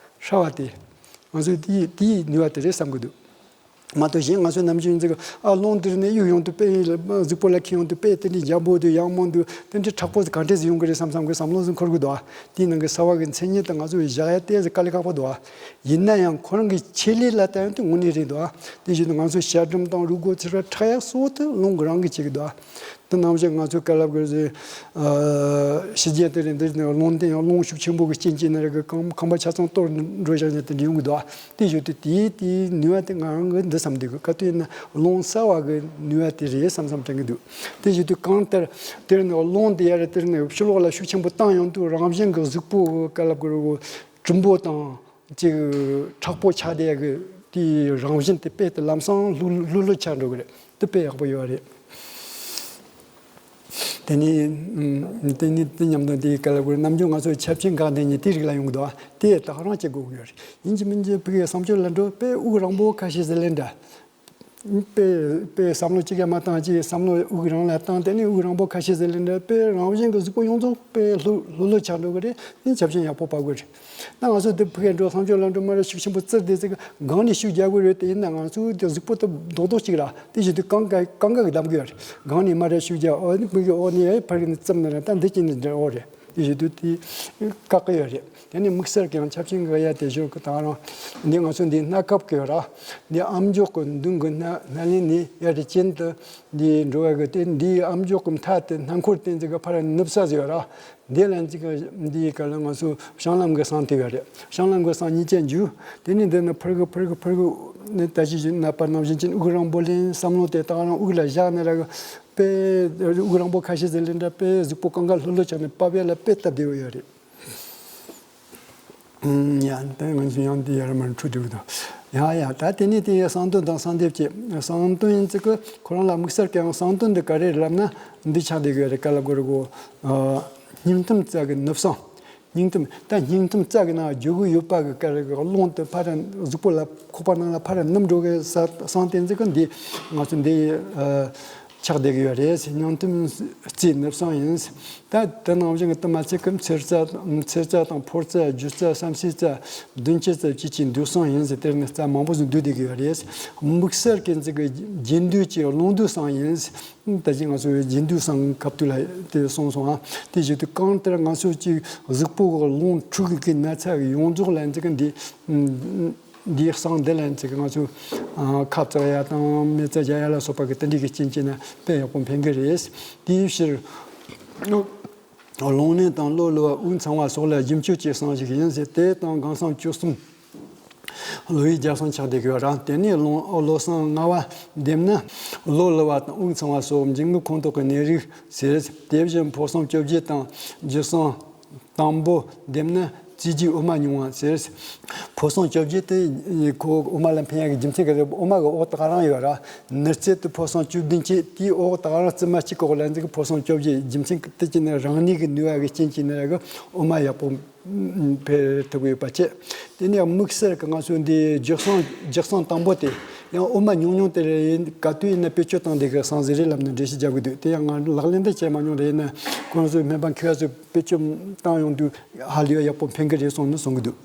ཧྲ་བ་དེ། ང་ཚོས་དེའི་དེའི་ནུས་པ་དེ་རེད་བསམ་གི་འདུག་མ་གཏོགས་གཞན་ང་ཚོའི་ནམ་རྒྱུན་ཚིག་གི་ཨ་རླུང་དེ་ནས་གཡུག་ཡོང་དུས་དཔེ་གཟུགས་པོ་ལ་འཁྱེར་ཡོང་དུས་དཔེ་དེ་འདྲའི་འཇམ་པོ་དེ་ཡང་མོ་འདུག་དེ་འདྲའི་མཁྲེགས་པོ་དེ་ག་འདྲས་ཡོང་གི་རེད་བསམ་བསམ་གི་བསམ་བློ་ཟིག་འཁོར་གི་འདུག་ཨ། དེའི་ནང་གི་ས་བ་གི་མཚན་ཉིད་དེ་ང་ཚོས་བཞག་ཡ་དེ་ཟིག་དཀའ་ལས་ཁག་པོ་འདུག་ཨ། ཡིན་ན་ཡང་ཁོ་རང་གི་ཆེད་ལས་ལ་ལྟ་ཡོང་དུས་དངོས་གནས་རེད་འདུག་ཨ། དེ་བཞིན་དུ་ང་ཚོའི་ཤ་གྲམ་དང་རུས་སྒོ་ཚུར་ར་མཁྲེགས་ཡ་གཙོ་བོ་དེ་རླུང་གི་རང་གིས་བྱེད་གི་འདུག་ཨ། དེ་ནང་བཞིན་ང་ཚོའི་ག་ལབ་དགོས་ཟེར། ཨ། ཕྱི་རྒྱལ་དེ་རིང་འདིར་ནི་རླུང་བརྟེན་ཡང་རླུང་ཤུགས་ཆེན་པོ་གི་རྐྱེན་གྱིས་ནི་ར་གི་ཁང་ཁང་པ་ཆ་ཚང་གཏོར་འགྲོ་བཞག་ནས་དེ་འདྲ་ཡོང་གི་འདུག་ཨ། དེ་བཞིན་དུ་དེའི་དེའི་ནུས་པ་དེ་ང་རང་གི་འདི་བསམ་འདུག་གི་ག་དུས་ན་རླུང་གསར་བ་གི་ནུས་པ་དེ་རེད་བསམ་བསམ་དྲན་གི་འདུག་དེ་བཞིན་དུ་གང་ལྟར་དེར་ནི་རླུང་དེ་ཡ་རེ་དེར་ནི་ཕྱི་ལོགས་ལ་ཤུགས་ཆེན་པོ་བཏང་ཡོང་དུས་རང་བཞིན་གི་གཟུགས་པོ་གི་ག་ལབ་དགོས་རེད་གོ། གྲུམ་པོ་དང་ཅིག་མཁྲེགས་པོ་ཆགས་བསྡད་གི་དེའི་རང་བཞིན་དེ་དཔེ་དེ་ལམ་སང་ལྷུག་ལྷུག་ལྷུག་ཆགས་འགྲོ་གི་རེད། དེ་དཔེ་ཡག་པོ་ཡོད་རེད། དེ་ནས་ཨམ། དེ་ནས་དེ་མཉམ་དུ་དེའི་ག་ལབ་དགོས་རེད། ནམ་རྒྱུན་ང་ཚོ་ཆབ་ཆེན་འགག་བསྡད་མཁན་དེའི་རིགས་ལ་ཡོང་གི་འདུག་ཨ། དེ་ད་ག་རང་བྱེད་དགོས་ཀྱི་ཡོད་རེད། ཡིན་གཅིག་མིན་གཅིག་ཕ་གིའི་བསམ་སྤྱོད་ལ་འགྲོ་དཔེ་དབུགས་རིང་པོ་ཁ་ཤས་ཟིག་ལེན་འདྲ། དཔེ་དཔེ་བསམ་བློ་གཅིག་ཀྱང་མ་བཏང་ཅིག་བསམ་བློ་དབུགས་རིང་ལ་བཏང་། དེ་ནས་དབུགས་རིང་པོ་ཁ་ཤས་ཟིག་ལེན་འདྲ། དཔེ་རང་བཞིན་གྱི་གཟུགས་པོ་ཡོངས་རྫོགས་དཔེ་ལྷོད་ལྷོད་ལྷོད་ཆགས་འགྲོ་གི་རེད། དེ་ཆབ་ཆེན་ཡག་པོ་བབས་གི་རེད། ད་ང་ཚོ་དེ་ཕ་གིར་འགྲོ་བསམ་སྤྱོད་ལ་འགྲོ་མ་རེད། ཤུགས་ཆེན་པོ་བཙིར་བསྡད་ཚེ་སྒང་ནས་ཤུགས་རྒྱག་དགོས་རེད། དེ་ཡིན་ན་ང་ཚོའི་དེ་གཟུགས་པོ་དེ་རྡོག་རྡོག་གཅིག་ར། དེ་བཞིན་དུ་གང་ག་གང་ག་གི་གདམ་གི་ཡོད་རེད། སྒང་ནས་མ་རེད་ཤུགས་རྒྱག་ཨོ་ནི་མིག་གི་ཨོ་ནི་ཨེ་ཕར་གི་ནི་བཙིམ་ནི་རེད། ད་འདི་གཅིག་ནི་འདྲ་ཨོ་རེད། དེ་བཞིན་དུ་དེ་བཀག་གི་ཡོད་རེད། དེ་ནས་དམིགས་བསལ་ཀྱང་ཆབ་ཆེན་གི་ཡ་དེ་ཞོར་གི་ད་རང་འདི་ང་ཚོ་འདི་སྣ་ཁབ་གི་ཡོད་ར། འདི་ཨམ་ཅོག་གི་མདུན་གི་སྣ་སྣ་ལེན་ནས་ཡ་རེ་གྱེན་དུ་འདི་འགྲོ་བ་གི་དེ་འདི་ཨམ་ཅོག་གི་མཐའ་དེ་སྣ་འཁོར་དེ་འཛི་གི་ཕར་ནུབ་ས་ཟེར་ཡོད་ར། འདི་ལ་འཛིན་ག་འདིའི་སྐབས་ལ་ང་ཚོ་བྱང་ལམ་གྱི་གསང་དེ་ཡོད་རེད། བྱང་ལམ་གྱི་གསང་གཉིས་ཆ་འཇུག་དེ་ནས་འདི་ནི་ཕར་གི་ཕར་གི་ཕར་གི་ནི་ད་ཅི་ཞིག་ནད་པ་ནང་བཞིན་གྱི་དབུགས་རིང་པོ་ལེན། བསམ་བློ་དེ་དག་རང་དབུགས་ལ་བཞག་ནས་ར་གི་དཔེ་དབུགས་རིང་པོ་ཁ་ཤས་ཟིག་ལེན་འདྲ་དཔེ་གཟུགས་པོ་གང་ག་ལྷོད་ལྷོད་བྱས་ནས་བབས་ཡ་ལ་དཔེ་སྟབས་བདེ་བོ་ཡོད་རེད། ཡང་དེ་ང་ཚོ་ཡང་དེ་ཡར་མར་འཁྲུག་འགྲོ་གི་འདུག་ཡང་ཡང་ད་དེ་ནས་དེ་ཡང་གསང་དོན་དང་གསང་འདེབས་ཀྱི་གསང་དོན་ཡིན་ཙི་གི་ཁོ་རང་ལ་དམིགས་བསལ་གྱི་ཡང་གསང་དོན་འདི་ག་རེ་ལབ་ན་འདི་ཆགས་བསྡད་གི་རེད། ག་ལ་གོ་རེ་གོ། སྙིང་གཏམ་རྩ་གི་ནུབ་གསང་། སྙིང་གཏམ་ད་སྙིང་གཏམ་རྩ་གི་ནང་བརྗོད་གི་ཡོད་པ་གི་ག་རེ་གི་རླུང་དེ་ཕར་གཟུགས་པོ་ལ་ཁོག་པ་ནང་ལ་ཕར་ནུབ་འགྲོ་གི་ས་གསང་དེ་ཙི་གི་འདི་ང་ཚོ་འདི། ཆགས་བསྡད་ཀྱི་ཡོད་རེད། སྙིང་གཏམ་རྩའི་ནུབ་གསང་ཡིན། ད་དེ་ནང་བཞིན་གྱི་དུ་མ་ཚིག་གམ་ཚེར་རྩ་ཚེར་རྩ་དང་ཕོ་རྩ་རྒྱུ་རྩ་བསམ་སྲིའི་རྩ་བདུན་ཅུ་རྩ་བཅུ་གཅིག་འདུས་གསང་ཡིན་ཟེར། དེར་ནི་རྩ་མང་པོ་ཟིག་འདུས་བསྡད་ཀྱི་ཡོད་རེད། དམིགས་བསལ་གྱི་ཚིག་གི་རྒྱན་འདུས་ཀྱི་རླུང་འདུས་གསང་ཡིན། ད་ཅི་ང་ཚོས་རྒྱན་འདུས་གསང་སྐབས་དུས་ལ་དེ་གསུངས་སོང་ཨ། དེ་བཞིན་དུ་གང་ལྟར་ང་ཚོས་ཅིག་གཟུགས་པོ་གི་རླུང་འཁྲུག་གི་ན་ཚ་གི་ཡོངས་རྫོགས་ལ་ཚིག་གི་འདི། འདིའི་གསང་འདི་ལ་ཚིག་ང་ཚོས་ཁབ་བཙག་ཡ་དང་མེ་བཙའ་རྒྱག་ཡ་ལ་སོགས་པ་གི་དེ་འདྲའི་གི་རྐྱེན་བྱས་ན་དཔེ་ཡག་པོ་ཕན་གི་རེད། དེའི་ཕྱིར་རླུང་ནད་དང་གློ་ལུ་བ་དབུགས་འཚང་བ་སོགས་ལ་རྒྱུ་མཆོག་ཅེས་གསང་ཞིག་ཡིན་ཟེར། དེ་དང་ལྒང་གསང་བཅུ་གསུམ་གློ་ཡི་རྒྱབ་གསང་ཆགས་བསྡད་ཀྱི་ཡོད་ར། དེ་ནས་རླུང་གློ་གསང་ལྔ་བ་འདེམས་ན་གློ་ལུ་བ་དང་དབུགས་འཚང་བ་སོགས་འབྱིན་རྔུབ་ཁོངས་གཏོགས་ཀྱི་ནད་རིགས་ཟེར། དེ་བཞིན་ཕོ་གསང་བཅོ་བརྒྱད་དང་རྒྱུ་གསང་དང་པོ་འདེམས་ན་རྩེ་རྗེས་དབུ་མ་མྱོང་བ་ཟེར། ཕོ་གསང་བཅོ་བརྒྱད་དེ་ཁོ་དབུ་མ་ལ་འཕེན་ཡག་གི་རྒྱུ་མཚན་ག་རེ། དབུ་མ་གི་འོག་དག་རང་ཡོད་ར། ནུབ་རྩེ་དུ་ཕོ་གསང་བཅུ་བདུན་བྱས། དེའི་འོག་དག་རང་རྩིབས་མ་གཅིག་གོ་ལ་འཛིན་གི་ཕོ་གསང་བཅོ་བརྒྱད། རྒྱུ་མཚན་དེ་ཅི་ནི་རང་ནུས་ཀྱི་ནུས་པ་གི་རྐྱེན་གྱིས་ནི་ར་གི་དབུ་མ་ཡག་པོ་འཕེལ་ཐུབ་ཡོད་པ་བྱས། དེ་ནས་དམིགས་བསལ་གྱི་ང་ཚོའི་འདི་རྒྱུ་གསང་རྒྱུ་གསང་དང་པོ་དེ་ཡང་དབུ་མ་ཉུང་ཉུང་དེ་རེད། ཡིན་ག་དུས་ཡིན་ན་བེད་སྤྱོད་བཏང་བསྡད་གི་གསང་ཟིག་རེད་ལབ་ནས་འགྲེལ་བཤད་རྒྱག་གི་འདུག་དེ་ཡང་ང་ལག་ལེན་དུ་བྱས་མ་མྱོང་རེད། ཡིན་ན་ཁོང་ཚོའི་སྨན་པ་མཁས་པ་ཚོས་བེད་སྤྱོད་བཏང་ཡོང་དུས་ཧ་ལས་ཡག་པོ་ཕན་གི་རེད་གསུངས་ནས་གསུང་གི་འདུག་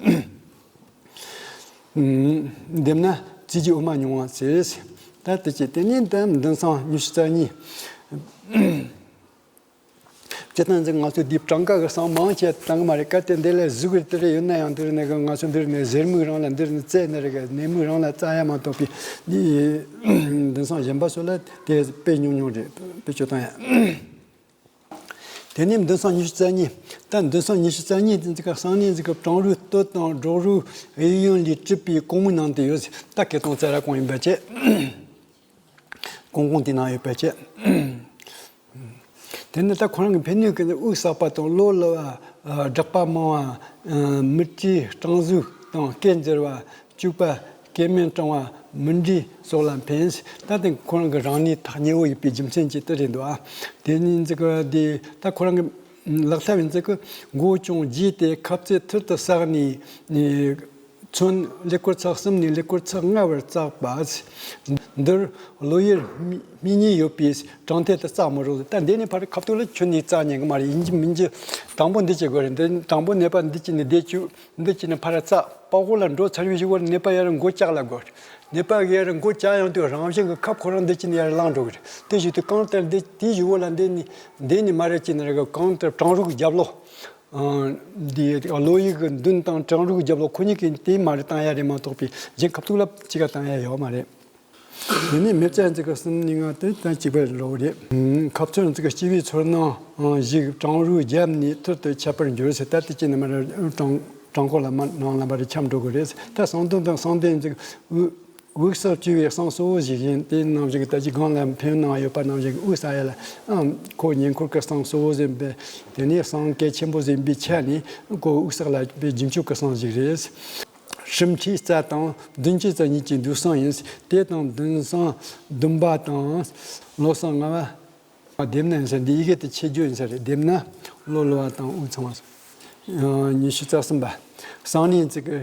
འདེམས་ན་རྩེ་རྗེས་དབུ་མ་མྱོང་བ་ཟེར། ད་དེ་བྱས་དེ་ནས་ད་མདུན་གསང་ཉི་ཤུ་རྩ་གཉིས། སྤྱིར་བཏང་ང་ཚོ་འདི་གྲངས་ཀ་གི་གསང་མང་ཆེ་བཏང་གི་མ་རེད། གལ་ཏེ་འདི་ལ་གཟུགས་ཀྱི་དེ་རེ་ཡོད་ན་ཡང་འདིར་ནས་ང་ཚོ་འདིར་ནས་གཟེར་མིག་རང་ལ་འདིར་ནས་བཙལ་ནས་རེ་ག་ནད་མིག་རང་ལ་བཙལ་ཡ་མ་གཏོགས་པའི་འདི་མདུན་གསང་གཞན་པ་ཚོ་ལ་དེ་དཔེ་ཉུང་ཉུང་རེད། དཔེ་ཆ་བཏང་ཡ། དེ་ནས་མདུན་གསང་ཉི་ཤུ་རྩ་གཉིས། ད་མདུན་གསང་ཉི་ཤུ་རྩ་གཉིས་དེ་ཚོ་ག་གསང་གནས་ཚོ་ག་གྲང་རུས་སྟོད་དང་སྒྲོག་རུས་གཡས་གཡོན་ལས་གྲུབ་པའི་གོང་མའི་ནང་དུ་ཡོད། ད་སྐད་གཏོང་རྩ་ར་གོང་ཡིན་པ་བྱས། གོང་གོང་དེ་ནང་ཡོད་པ་བྱས། དེ་ནི་ད་ཁོ་རང་གི་ཕན་ནུས་ཀྱི་དབུགས་བསགས་པ་དང་གློ་ལུ་བ། ཨ། སྒྲགས་པ་མང་བ། ཨ། མིད་དཀྲིས་སྐྲང་གཟུགས་དང་སྐེ་འཛེར་བ། བཅུག་པ། སྐེ་དམན་སྐྲང་བ། མུན་འདྲེས་སོགས་ལ་ཕན། ད་དེ་ཁོ་རང་གི་རང་ནུས་ཐག་ཉེ་བོ་ཡོད་པའི་རྒྱུ་མཚན་གྱིས་དེ་རེད་འདུག་ཨ། དེ་ནི་འཛི་ག་དེ་ད་ཁོ་རང་གི་ལག་ཐབས་ཡིན་ཙི་གི་མགོ་ཅུང་བརྗེས་ཏེ་ཁབ་རྩེ་ཐུར་དུ་བསགས་ནས། ཚོན་ཀླད་ཀོར་ཚེག་གསུམ་ནས་ཀླད་ཀོར་ཚེག་ལྔ་བར་བཙགས་པ། འདིར་གློ་ཡུར་སྨིན་སྨིན་ཉེན་ཡོད་པས་གྲང་ཐད་དུ་བཙག་མི་རུང་། ད་འདི་ནས་ཕར་ཁ་ཐུག་ལ་ཁྱོན་ནས་བཙག་ཉན་གི་མ་རེད། ཡིན་གཅིག་མིན་གཅིག་དང་པོ་འདི་བྱེད་དགོས་རེད། འདི་དང་པོ་ནད་པ་འདི་བྱས་ནས་བསྡད་བཅུག་འདི་བྱས་ནས་ཕར་བཙག་པགས་ཀོ་ལ་འགྲོ་ཚར་བའི་གཞུག་གུ་ནད་པ་ཡར་མགོ་བཀྱག་ལ་དགོས་རེད། ནད་པ་གི་ཡར་མགོ་བཀྱག་ཡོང་དུས་རང་བཞིན་གྱི་ཁབ་ཁོ་རང་འདི་བྱས་ནས་ཡར་ལངས་འགྲོ་གི་རེད། དེ་བྱེད་དུས་གང་ལྟར་འདི་དེའི་གཞུག་གུ་ལ་འདི་ནས་འདི་ནས་མར་བྱས་ནས་རེད་གི་གང་ལྟར་གྲང་རུས་ཀྱི་རྒྱབ་ལོགས། འདི་གློ་ཡུར་གྱི་མདུན་དང་གྲང་རུས་ཀྱི་རྒྱབ་ལོགས་ཁོ་གཉིས་ཀྱི་དེ་མ་རེད་བཏང་ཡ་རེད་མ་གཏོགས་པའི་གཞན་ཁ་ཐུག་ལ་གཅིག་ག་བཏང་ཡ་ཡོད་མ་རེད། དེ་ནས་མེ་བཙའ་འཛི་ག་གསུམ་གཉིས་ལྔ་དེ་ད་གཅིག་པ་ལོག་རེད། ཁབ་ཚོད་འཛི་ག་སྤྱི་བོའི་ཚོར་སྣང་ཞིག་གྲང་རུས་རྒྱབ་ནས་ཐུར་དུ་ཁྱབ་པར་འགྱུར་ཟེར། ད་དེ་ཅི་ནས་མ་རེད་གྲང་གྲང་འཁོར་ལ་མ་ནང་ལ་མ་རེད་ཁྱབ་འགྲོ་གི་རེད། ད་གསང་དོན་དང་གསང་དོན་འཛི་ག་དབུགས་དབུགས་བསགས་བཅུག་པའི་གསང་གཙོ་བོ་ཞིག་ཡིན། དེ་ནང་བཞིན་གྱི་ད་ཅི་སྒང་ལ་འཕེན་ནང་ཡོད་པ་ནང་བཞིན་གྱི་དབུགས་བསགས་ཡ་ལ་ཨང་ཁོ་ཉེ་འཁོར་གྱི་གསང་གཙོ་བོ་ཟིན་པས། དེ་ནས་གསང་གལ་ཆེན་པོ་ཟིན་པའི་ཆ་ནས་ཁོ་དབུགས་བསགས་ལ་པའི་རྒྱུ་མཆོག་གི་གསང་ཞིག་རེད། ཧྲིམ་ཁྲིའི་རྩ་དང་བདུན་ཅུའི་རྩ་གཉིས་ཀྱི་འདུས་གསང་ཡིན། དེ་དང་མདུན་གསང་བདུན་པ་དང་གློ་གསང་ལྔ་པ། བདེམས་ན་ཡིན་ས་འདི་ཡི་གེ་དེ་ཆེ་རྒྱུ་ཡིན་ས་རེད། བདེམས་ན་གློ་ལུ་བ་དང་དབུགས་འཚང་བ། ཉི་ཤུ་རྩ་གསུམ་པ། གསང་གནས་ཚིག་གི་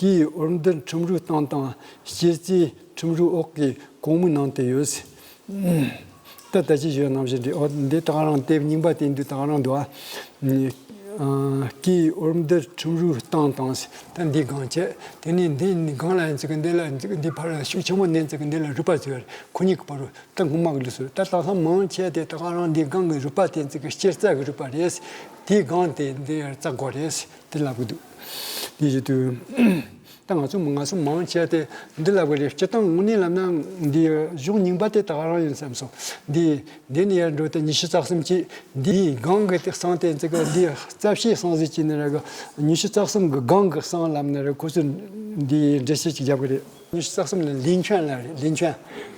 སྐེའི་འོར་མདུན་ཁྲིམས་རུས་སྟེང་དང་སྐྱེ་རྩའི་ཁྲིམས་རུས་འོག་གི་གོང་མའི་ནང་དུ་ཡོད། ད་ལྟ་ཅི་ཞུ་ནང་བཞིན་རེད། འོ་འདི་དག་རང་དེབ་རྙིང་པ་དེ་འདུག་དག་རང་འདུག་ཨ། སྐེའི་འོར་མདུན་ཁྲིམས་རུས་སྟེང་དང་ད་འདི་སྒང་བྱས། དེ་ནས་འདི་སྒང་ལ་ཡིན་ཚིག་གི་འདི་ལ་ཡིན་ཚིག་གི་འདི་ཕར་ཤུགས་ཆེན་པོ་ནན་ཚིག་གི་འདི་ལ་རུས་པ་ཟེར་བ་རེད། ཁོ་གཉིས་ཀྱི་བར་རུ། ད་སྔོན་མ་གི་ལུགས་སུ་ད་ལྟ་ལྷ་མང་ཆེ་དེ་ད་ག་རང་འདི་སྒང་གི་རུས་པ་དེ་ཚིག་གི་སྐྱེ་རྩ་གི་རུས་པ་རེད། དེའི་སྒང་དེ་འདི་རྩ་སྒོ་རེད་དེ་ལབ་གི་འདུག་དེ་བཞིན་དུ་ ད་ང་ཚོ་ང་ཚོ་མང་ཆེ་དེ་འདི་ལབ་གི་རེད། སྤྱིར་བཏང་དངོས་གནས་ལབ་ན་འདི་གཞུང་རྙིང་པ་དེ་ད་ག་རང་ཡིན་བསམ་སོང་། འདི་འདི་ནས་ཡར་འགྲོ་དེ་ཉི་ཤུ་རྩ་གསུམ་གྱི་འདིའི་སྒང་གི་དེ་གསང་དེ་ཚིག་གི་འདི་རྩ་བཤད་གསང་ཟེར་གྱི་ནི་ར་གི་ཉི་ཤུ་རྩ་གསུམ་གི་སྒང་གི་གསང་ལབ་ནི་ར། ཁོ་ཚོས་འདི་འགྲེལ་བཤད་ཅིག་རྒྱབ་གི་རེད། ཉི་ཤུ་རྩ་གསུམ་ལ་ལིན་ཆོན་ལབ་རེད། ལིན་ཆོན།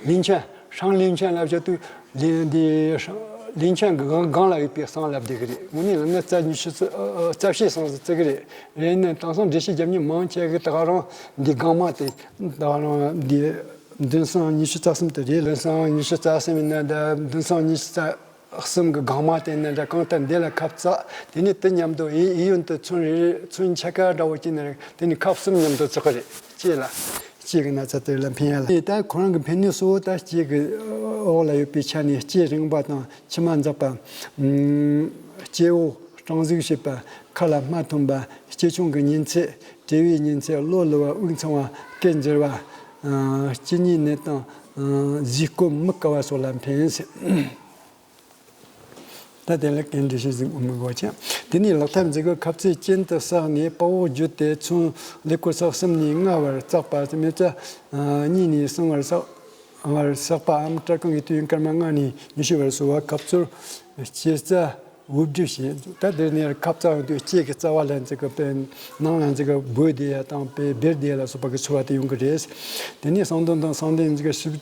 ལིན་ཆོན། ཧྲང་ལིན་ཆོན་ལབ་བྱ་དུས་ལིན་འདི་ཧྲང་ལིན་ཆོན་གི་སྒང་སྒང་ལ་ཡོད་པའི་གསང་ལབ་བསྡད་གི་རེད། དངོས་གནས་ལབ་ན་རྩ་ཉི་ཤུ་རྩ་ཨ་ཨ་རྩ་བཤད་གསང་ཟེར་ཟེར་གི་རེད། རེད་ནི་དེང་སང་འགྲེལ་བཤད་རྒྱབ་མཁན་མང་ཆེ་གི་ད་ག་རང་འདི་སྒང་མ་དེ་ད་ག་རང་འདི་མདུན་གསང་ཉི་ཤུ་རྩ་གསུམ་དེ་རེད། མདུན་གསང་ཉི་ཤུ་རྩ་གསུམ་ཡིན་ན་ད་མདུན་གསང་ཉི་ཤུ་རྩ་གསུམ་གི་སྒང་མ་དེ་ནི་འདྲ། གང་ལྟར་འདི་ལ་ཁབ་བཙགས། དེ་ནས་དེ་མཉམ་དུ་ཡིན་ཡིན་ཡུན་དུ་ཚུན་རེ་རེ་ཚུན་ཆད་ཀ་འདྲ་བོ་ཅིག་ནི་རེད། དེ་ནས་ཁབ་གསུམ་མཉམ་དུ་བཙགས་གི་རེད། ལྕེ་ལ། ལྕེ་གི་ན་ཚ་དེ་ལ་ཕན་ཡ་ལ། དེ་ལྟར་ཁོ་རང་གི་ཕན་ནུས་གཙོ་བོ་ད་ལྕེ་གི་འོག་ལ་ཡོད་པའི་ཆ་ནས་ལྕེ་རིང་བ་དང་མཆི་མ་འཛག་པ། ཨུམ། སྐྱེ་བོ་སྐྲང་གཟུགས་བྱེད་པ། ཁ་ལ་རྨ་ཐོན་པ། སྐྱེ་ཆུང་གི་གཉན་ཚད། གྲེ་བའི་གཉན་ཚད། གློ་ལུ་བ། དབུགས་འཚང་བ། སྐད་འཇེར་བ། ཨ། གཅིན་སྙིའི་ནད་དང་། ཨ། ཟས་སྐོམ་མི་དཀའ་བ་སོགས་ལ་ཕན། ད་དེ་ལ་གན་འགྲེལ་བཤད་ཟིག་འོང་མི་དགོས་ཀྱང་། དེ་ནས་ལག་ཐབས་འཛིན་གྱི་ཁབ་རྩེ་གྱེན་དུ་བསྲེགས་ནས་དཔའ་བོ་བརྒྱུད་དེ་ཚུན་ཀླད་ཀོར་ཚེག་གསུམ་ནས་ལྔ་བར་བཙགས་པ། མེ་བཙའ་གཉིས་ནས་གསུམ་བར་བསྲེགས་བར་བསྲེགས་པའམ་སྐྲ་རྐང་གི་དུས་ཡུན་སྐར་མ་ལྔ་ནས་ཉི་ཤུ་བར་བཟོ་བ། ཁབ་རྩོལ་སྐྱེ་རྩ་འུབ་སྒྲིབ་བྱེད། ད་དེ་ནས་ཁབ་བཙགས་དུས་ལྕེ་གི་རྩ་བ་ལ་འཛིན་གྱི་པའི་ནང་ལ་འཛིན་གྱི་སྦོས་བསྡད་ཡ་དང་པའི་སྦེར་བསྡད་ཡ་ལ་སོགས་པ་གི་ཚོར་བ་དེ་ཡོང་གི་རེད། དེ་ནས་གསང་གདོན་དང་གསང་གདན་འཛིན་གྱི་ཧྲིབ་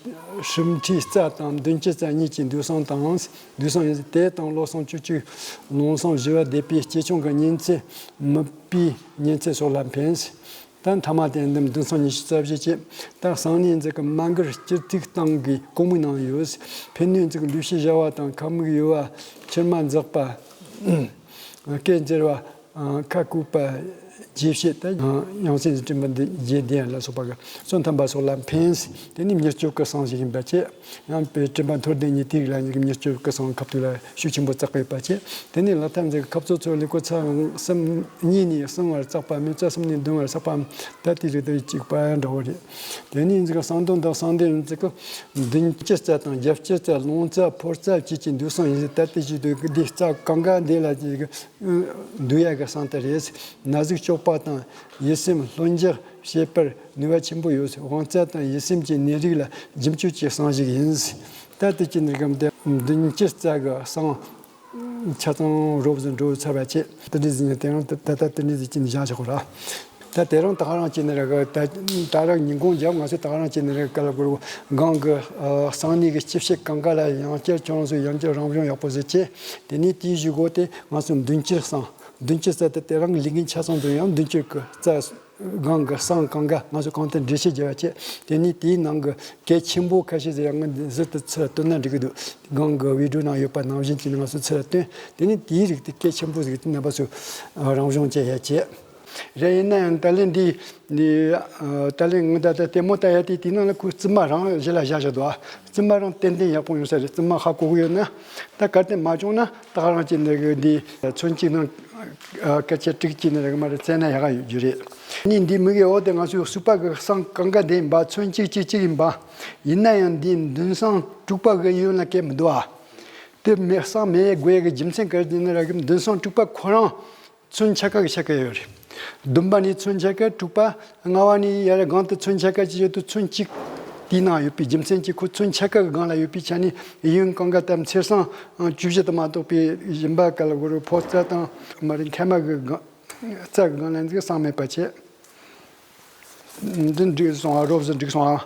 ཧྲིབ་ཁྲིའི་རྩ་དང་མདུན་སྐྱེད་རྩ་གཉིས་ཀྱི་འདུས་གསང་དང་། འདུས་གསང་ཡིན་ཟེར། དེ་དང་བློ་གསང་བཅུ་གཅིག་རླུང་གསང་བཞི་བ་སྡེ་པའི་སྐྱེ་ཆུང་གི་གཉན་ཚད། མིད་པའི་གཉན་ཚད་སོགས་ལ་ཕན། ད་མཐའ་མ་དེ་འདི་མདུན་གསང་ཉི་ཤུ་རྩ་བཞི་བྱས། ད་གསང་གནས་འཛིན་གྱི་མ་མགར་སྤྱིར་ཐིག་སྟེང་གི་གོང་མའི་ནང་ཡོད། ཕན་གནོད་འཛིན་གྱི་ལུས་ཕྱི་བཞར་བ་དང་ཁ་མིག་གཡོ་བ། མཆིལ་མ་འཛག་པ། སྐད་འཇེར་བ། ཁ་ལྐུགས་པ། བརྗེད་བྱེད་དེ་ཡང་སེམས་སྤྲིན་པ་འདི་རྗེས་ལྡན་ལ་སོགས་པ་གི་བསོད་ནམས་པ་སོགས་ལ་ཕན། དེ་ནི་མྱུར་སྐྱོབ་ཀྱི་གསང་ཞིག་ཡིན་པ་བཅས། ཡང་དཔེ་སྤྲིན་པ་མཐོར་ལྡན་གཉིས་དེ་རིགས་ལ་ནི་མྱུར་སྐྱོབ་ཀྱི་གསང་ཁབ་ཏུ་ལ་ཤུགས་ཆེན་པོ་བརྩེགས་པ་ཡོད་པ་བཅས། དེ་ནི་ལག་ཐབས་འཛིན་གྱི་ཁབ་རྩོལ་ཚོ་ཀླད་ཀོར་ཚེག་གསུམ་གཉིས་ནས་གསུམ་བར་བརྩེགས་པ། མེ་བཙའ་གསུམ་ནས་བདུན་བར་བརྩེགས་པའམ་ད་དེ་རིགས་དེ་གཅིག་པ་འདྲ་བོ་རེད། དེ་ནི་འཛིན་གྱི་གསང་གདོན་དང་གསང་གདན་འཛིན་གྱི་མདུན་སྐྱེད་རྩ་དང་རྒྱབ་སྐྱེད་རྩ། རླུང་རྩ། ཕོ་རྩ་བཅས་ཀྱི་འདུས་གསང་ཡིན་ཟེར། ད་དེ་བཞིན་དུ་འདི་རྩ་གང་ག་འདི་ལ་འདུས་ཡ་གི་གསང་དེ་རེད། ན་ཟུག་གཅོག་པ་དང་ཡིད་སེམས་ལྷོད་འཇགས་བྱེད་པར་ནུས་པ་ཆེན་པོ་ཡོད། དབང་རྩ་དང་ཡིད་སེམས་ཀྱི་ནད་རིགས་ལ་འཇིམ་གཅོད་ཀྱི་གསང་ཞིག་ཡིན། ད་དེ་ཀྱི་ནི་སྒམ་དེ་མདུན་སྐྱེད་རྩ་གི་གསང་ཆ་ཚང་རོབ་ཙམ་འགྲོ་ཚར་བ་བྱས། དེ་འདྲ་ཟིན་ནས་དེ་རང་ད་ད་དེ་འདྲ་ཟིན་གྱི་ནི་བཞག་ཆོག་ར། ད་དེ་རང་ད་ག་རང་བྱས་ནས་ར་གི་ད་ད་རང་ཉིན་གུང་རྒྱབ་ང་ཚོས་ད་ག་རང་བྱས་ནས་ར་གི་ག་ལ་གོ་རུ་སྒང་གི་གསང་གནས་ཀྱི་སྤྱི་བཤད་གང་ག་ལ་ཡང་བསྐྱར་ཁྱོད་རང་ཚོས་ཡང་བསྐྱར་རང་སྦྱོང་ཡག་པོ་ཟེར་བྱས། དེ་ནས་དེའི་གཞུག་གུ་དེ་ང་ཚོ་མདུན་སྐྱེད་གསང་། མདུན་སྐྱེད་རྩ་དེ་དེ་རང་གི་ལས་འགན་ཆ་ཚང་དུ་ཡང་མདུན་སྐྱེད་ཀྱི་རྩ་སྒང་གི་གསང་གང་ག་ང་ཚོ་གང་ལྟར་འགྲེལ་བཤད་རྒྱབ་པ་བྱས། དེ་ནས་དེའི་ནང་གི་གལ་ཆེན་པོ་ཁ་ཤས་ཟེར་ཡང་ང་འདི་ཟུར་དུ་ཚུར་བཏོན་ན་འགྲིག་གི་འདུག་སྒང་གི་བི་ཌི་ཡོ་ནང་ཡོད་པ་ནང་བཞིན་གྱིས་ང་ཚོ་ཚུར་བཏོན། དེ་ནས་དེའི་རིགས་དེ་གལ་ཆེན་པོ་ཟིག་དེ་རྣམ་པ་ཚོས་རང་སྦྱོང་བྱེད་ཡ་བྱས། རེད། ཡིན་ན་ཡང་ད་ལན་འདི་འདི་ཨ་ད་ལན་ང་ད་ལྟ་ལྟད་མོ་ལྟ་ཡ་དེ་དེའི་ནང་ལ་ཁོའི་རྩིབ་མ་རང་གཞི་ལ་བཞག་བཞག་འདུག་ཨ། རྩིབ་མ་རང་ཏན་ཏན་ཡག་པོ་ཡོང་ས་རེད། རྩིབ་མ་ཧ་གོ་གི་ཡོད་ན། ད་གལ་ཏེ་མ་བྱུང་ན་ད་ག་རང་བྱས་ནས་གི་འདི་ཚོན་གཅིག་ནང་ཨ་སྐད་ཆ་དྲུག་གཅིག་ནས་རེག་མ་རེད་བཙལ་ན་ཡག་ག་ཡོད་རྒྱུ་རེད། ནི་འདི་མི་གི་འོ་དེ་ང་ཚོའི་སུག་པ་གི་གསང་གང་ག་དེ་ཡིན་པ། ཚོན་གཅིག་གཅིག་གཅིག་ཡིན་པ། ཡིན་ན་ཡང་འདི་མདུན་གསང་དྲུག་པ་གི་ཡོན་ལ་སྐད་མི་འདུག་ཨ། དེ་མེ་གསང་མེད་དགོས་ཡ་གི་རྒྱུ་མཚན་ག་རེ་ཡིན་ན་ར་གི་མདུན་གསང་དྲུག་པ་ཁོ་རང་ཚོན་ཆ་ག་གི་ཆ་ག་ཡོད་རེད། བདུན་པ་ནས་ཚོན་ཆ་ག། དྲུག་པ་ལྔ་བ་ནས་ཡར་སྒང་དུ་ཚོན་ཆ་ག་ཅིག་ཡོད་དུས་ཚོན་གཅིག་དེའི་ནང་ཡོད་པའི་རྒྱུ་མཚན་གྱིས་ཁོ་ཚོན་ཆ་ག་གི་སྒང་ལ་ཡོད་པའི་ཆ་ནས་ཡོན་གང་ག་དང་མཚེར་གསང་བཅུ་བཞི་དུ་མ་གཏོགས་པའི་གཞན་པ་ག་ལ་གོ་རུ་ཕོ་རྩ་དང་མ་རེད་མཁལ་མ་གི་སྒང་རྩ་གི་སྒང་ལ་འཛིན་གསང་མེད་པ་བྱས། འདི་འགྲིག་སོང་ཨ། རོབ་ཙམ་འགྲིག་སོང་ཨ།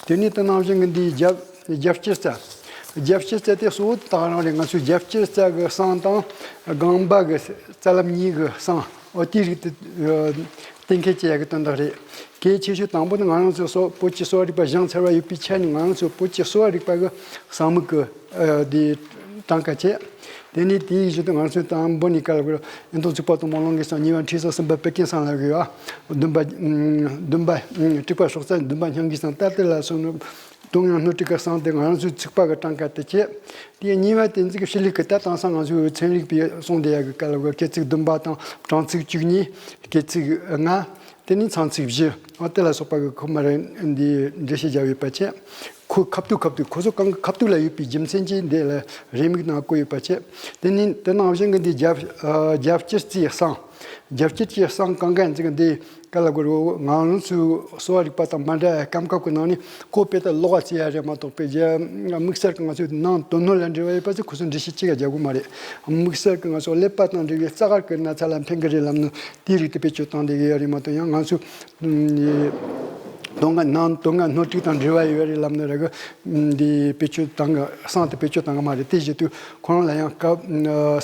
དེ་ནས་དེ་ནང་བཞིན་གྱི་འདིའི་རྒྱབ་རྒྱབ་སྐྱེད་རྩ། རྒྱབ་སྐྱེད་རྩ་དེ་གཙོ་བོ་དེ་ད་ག་རང་རེད། ང་ཚོའི་རྒྱབ་སྐྱེད་རྩ་གི་གསང་དང་སྒང་པ་གི་རྩ་ལམ་གཉིས་ཀྱི་གསང་འོ་དེའི་རིགས་དེ་གཏན་འཁེལ་བྱེད་ཡ་གི་དོན་དག་རེད། གལ་ཆེ་ཤོས་དང་པོ་ནི་ང་རང་ཚོའི་གསོ་བོད་ཀྱི་གསོ་བ་རིག་པ་སྦྱངས་ཚར་བ་ཡོད་པའི་ཆ་ནས་ང་རང་ཚོའི་བོད་ཀྱི་གསོ་བ་རིག་པ་གི་གསང་མིག་གི་ཨ་དེ་གྲངས་ཀ་བྱས། དེ་ནས་དེའི་གཞི་དུ་ང་ཚོས་དང་པོ་ནས་ག་ལ་གོ་ཨེ་འདུན་ཚོགས་པ་དང་སྨོན་ལམ་གྱི་གསང་། གཉིས་པ་ཁྲིད་གསང་། གསུམ་པ་བད་ཀན་གསང་ལ་གོ་ཡ། བདུན་པ་ཨུམ་བདུན་པ་ཨུམ་དྲེག་པ་སྲོག་རྩ། བདུན་པ་སྙིང་གི་གསང་། ད་དེ་ལ་སོགས་ནི་དུང་ཡང་སྣོད་དྲུག་གི་གསང་དེ་ང་རང་ཚོའི་ཚིག་པ་གི་གྲངས་ཀ་དེ་བྱས། དེ་གཉིས་པ་དེ་ཚིག་ཕྱི་ལུགས་ཀྱི་ད་དེང་སང་ང་ཚོའི་ཚན་རིག་པས་གསུངས་བསྡད་ཡ་གི་ག་ལ་གོ་སྐེད་ཚིགས་བདུན་པ་དང་གྲངས་ཚིགས་བཅུ་གཉིས། སྐེད་ཚིགས་ལྔ། དེ་ནས་ཚངས་ཚིགས་བཞི། ཨ་དེ་ལ་སོགས་པ་གི་ཁོ་མ་རེ་འདི་འགྲེལ་བཤད་རྒྱབ་ཡོད་པ་བྱས། ཁོ་ཁ་ཐུག་ཁ་ཐུག་ཁོ་ཚོ་གང་གི་ཁ་ཐུག་ལ་ཡོད་པའི་རྒྱུ་མཚན་གྱིས་འདི་ལ་རེའུ་མིག་ནང་བཀོད་ཡོད་པ་བྱས། དེ་ནས་དེ་ནང་བཞིན་གྱི་འདི་རྒྱབ་ཨ་རྒྱབ་སྐྱེད་རྩའི་གསང་ རྒྱབ་སྐྱེས་ཀྱི་བསང་གང་ག་ཡིན་ཙང་འདི་ག་ལ་དགོས་རེད། ང་རང་ཚོའི་གསོ་བ་རིག་པ་དང་མ་འདྲ་བའི་སྐམ་ཁབ་ཀྱི་ནང་ནས་ཁོ་དཔེ་ལྟ་ལོག་ག་བརྩི་ཡ་རེད་མ་གཏོགས་པའི་རྒྱ་དམིགས་བསལ་གྱི་ང་ཚོའི་ནང་དོན་སྣོད་ལ་འབྲེལ་བ་ཡོད་པ་ཚོ་ཁོ་ཚོ་འགྲེལ་བཤད་ཅི་ག་རྒྱག་དགོས་མ་རེད། དམིགས་བསལ་གྱི་ང་ཚོ་ཀླད་པ་དང་འབྲེལ་བའི་རྩ་གར་གྱི་ན་ཚ་ལ་ཕན་གི་རེད་ལབ་ནས་དེའི་རིགས་དེ་བེད་སྤྱོད་བཏང་བསྡད་ཀྱི་ཡོད་རེད་མ་གཏོགས། ཡང་ང་ཚོ་དོན་ལྔ་ནང་དོན་ལྔ་སྣོད་དྲུག་དང་འབྲེལ་བ་ཡོད་རེད་ལབ་ནས་ར་གི་འདི་བེད་སྤྱོད་བཏང་གི་བསང་དེ་བེད་སྤྱོད་བཏང་གི་མ་རེད། དེ་བཞིན་དུ་ཁོ་རང་ལ་ཡང་སྐབས་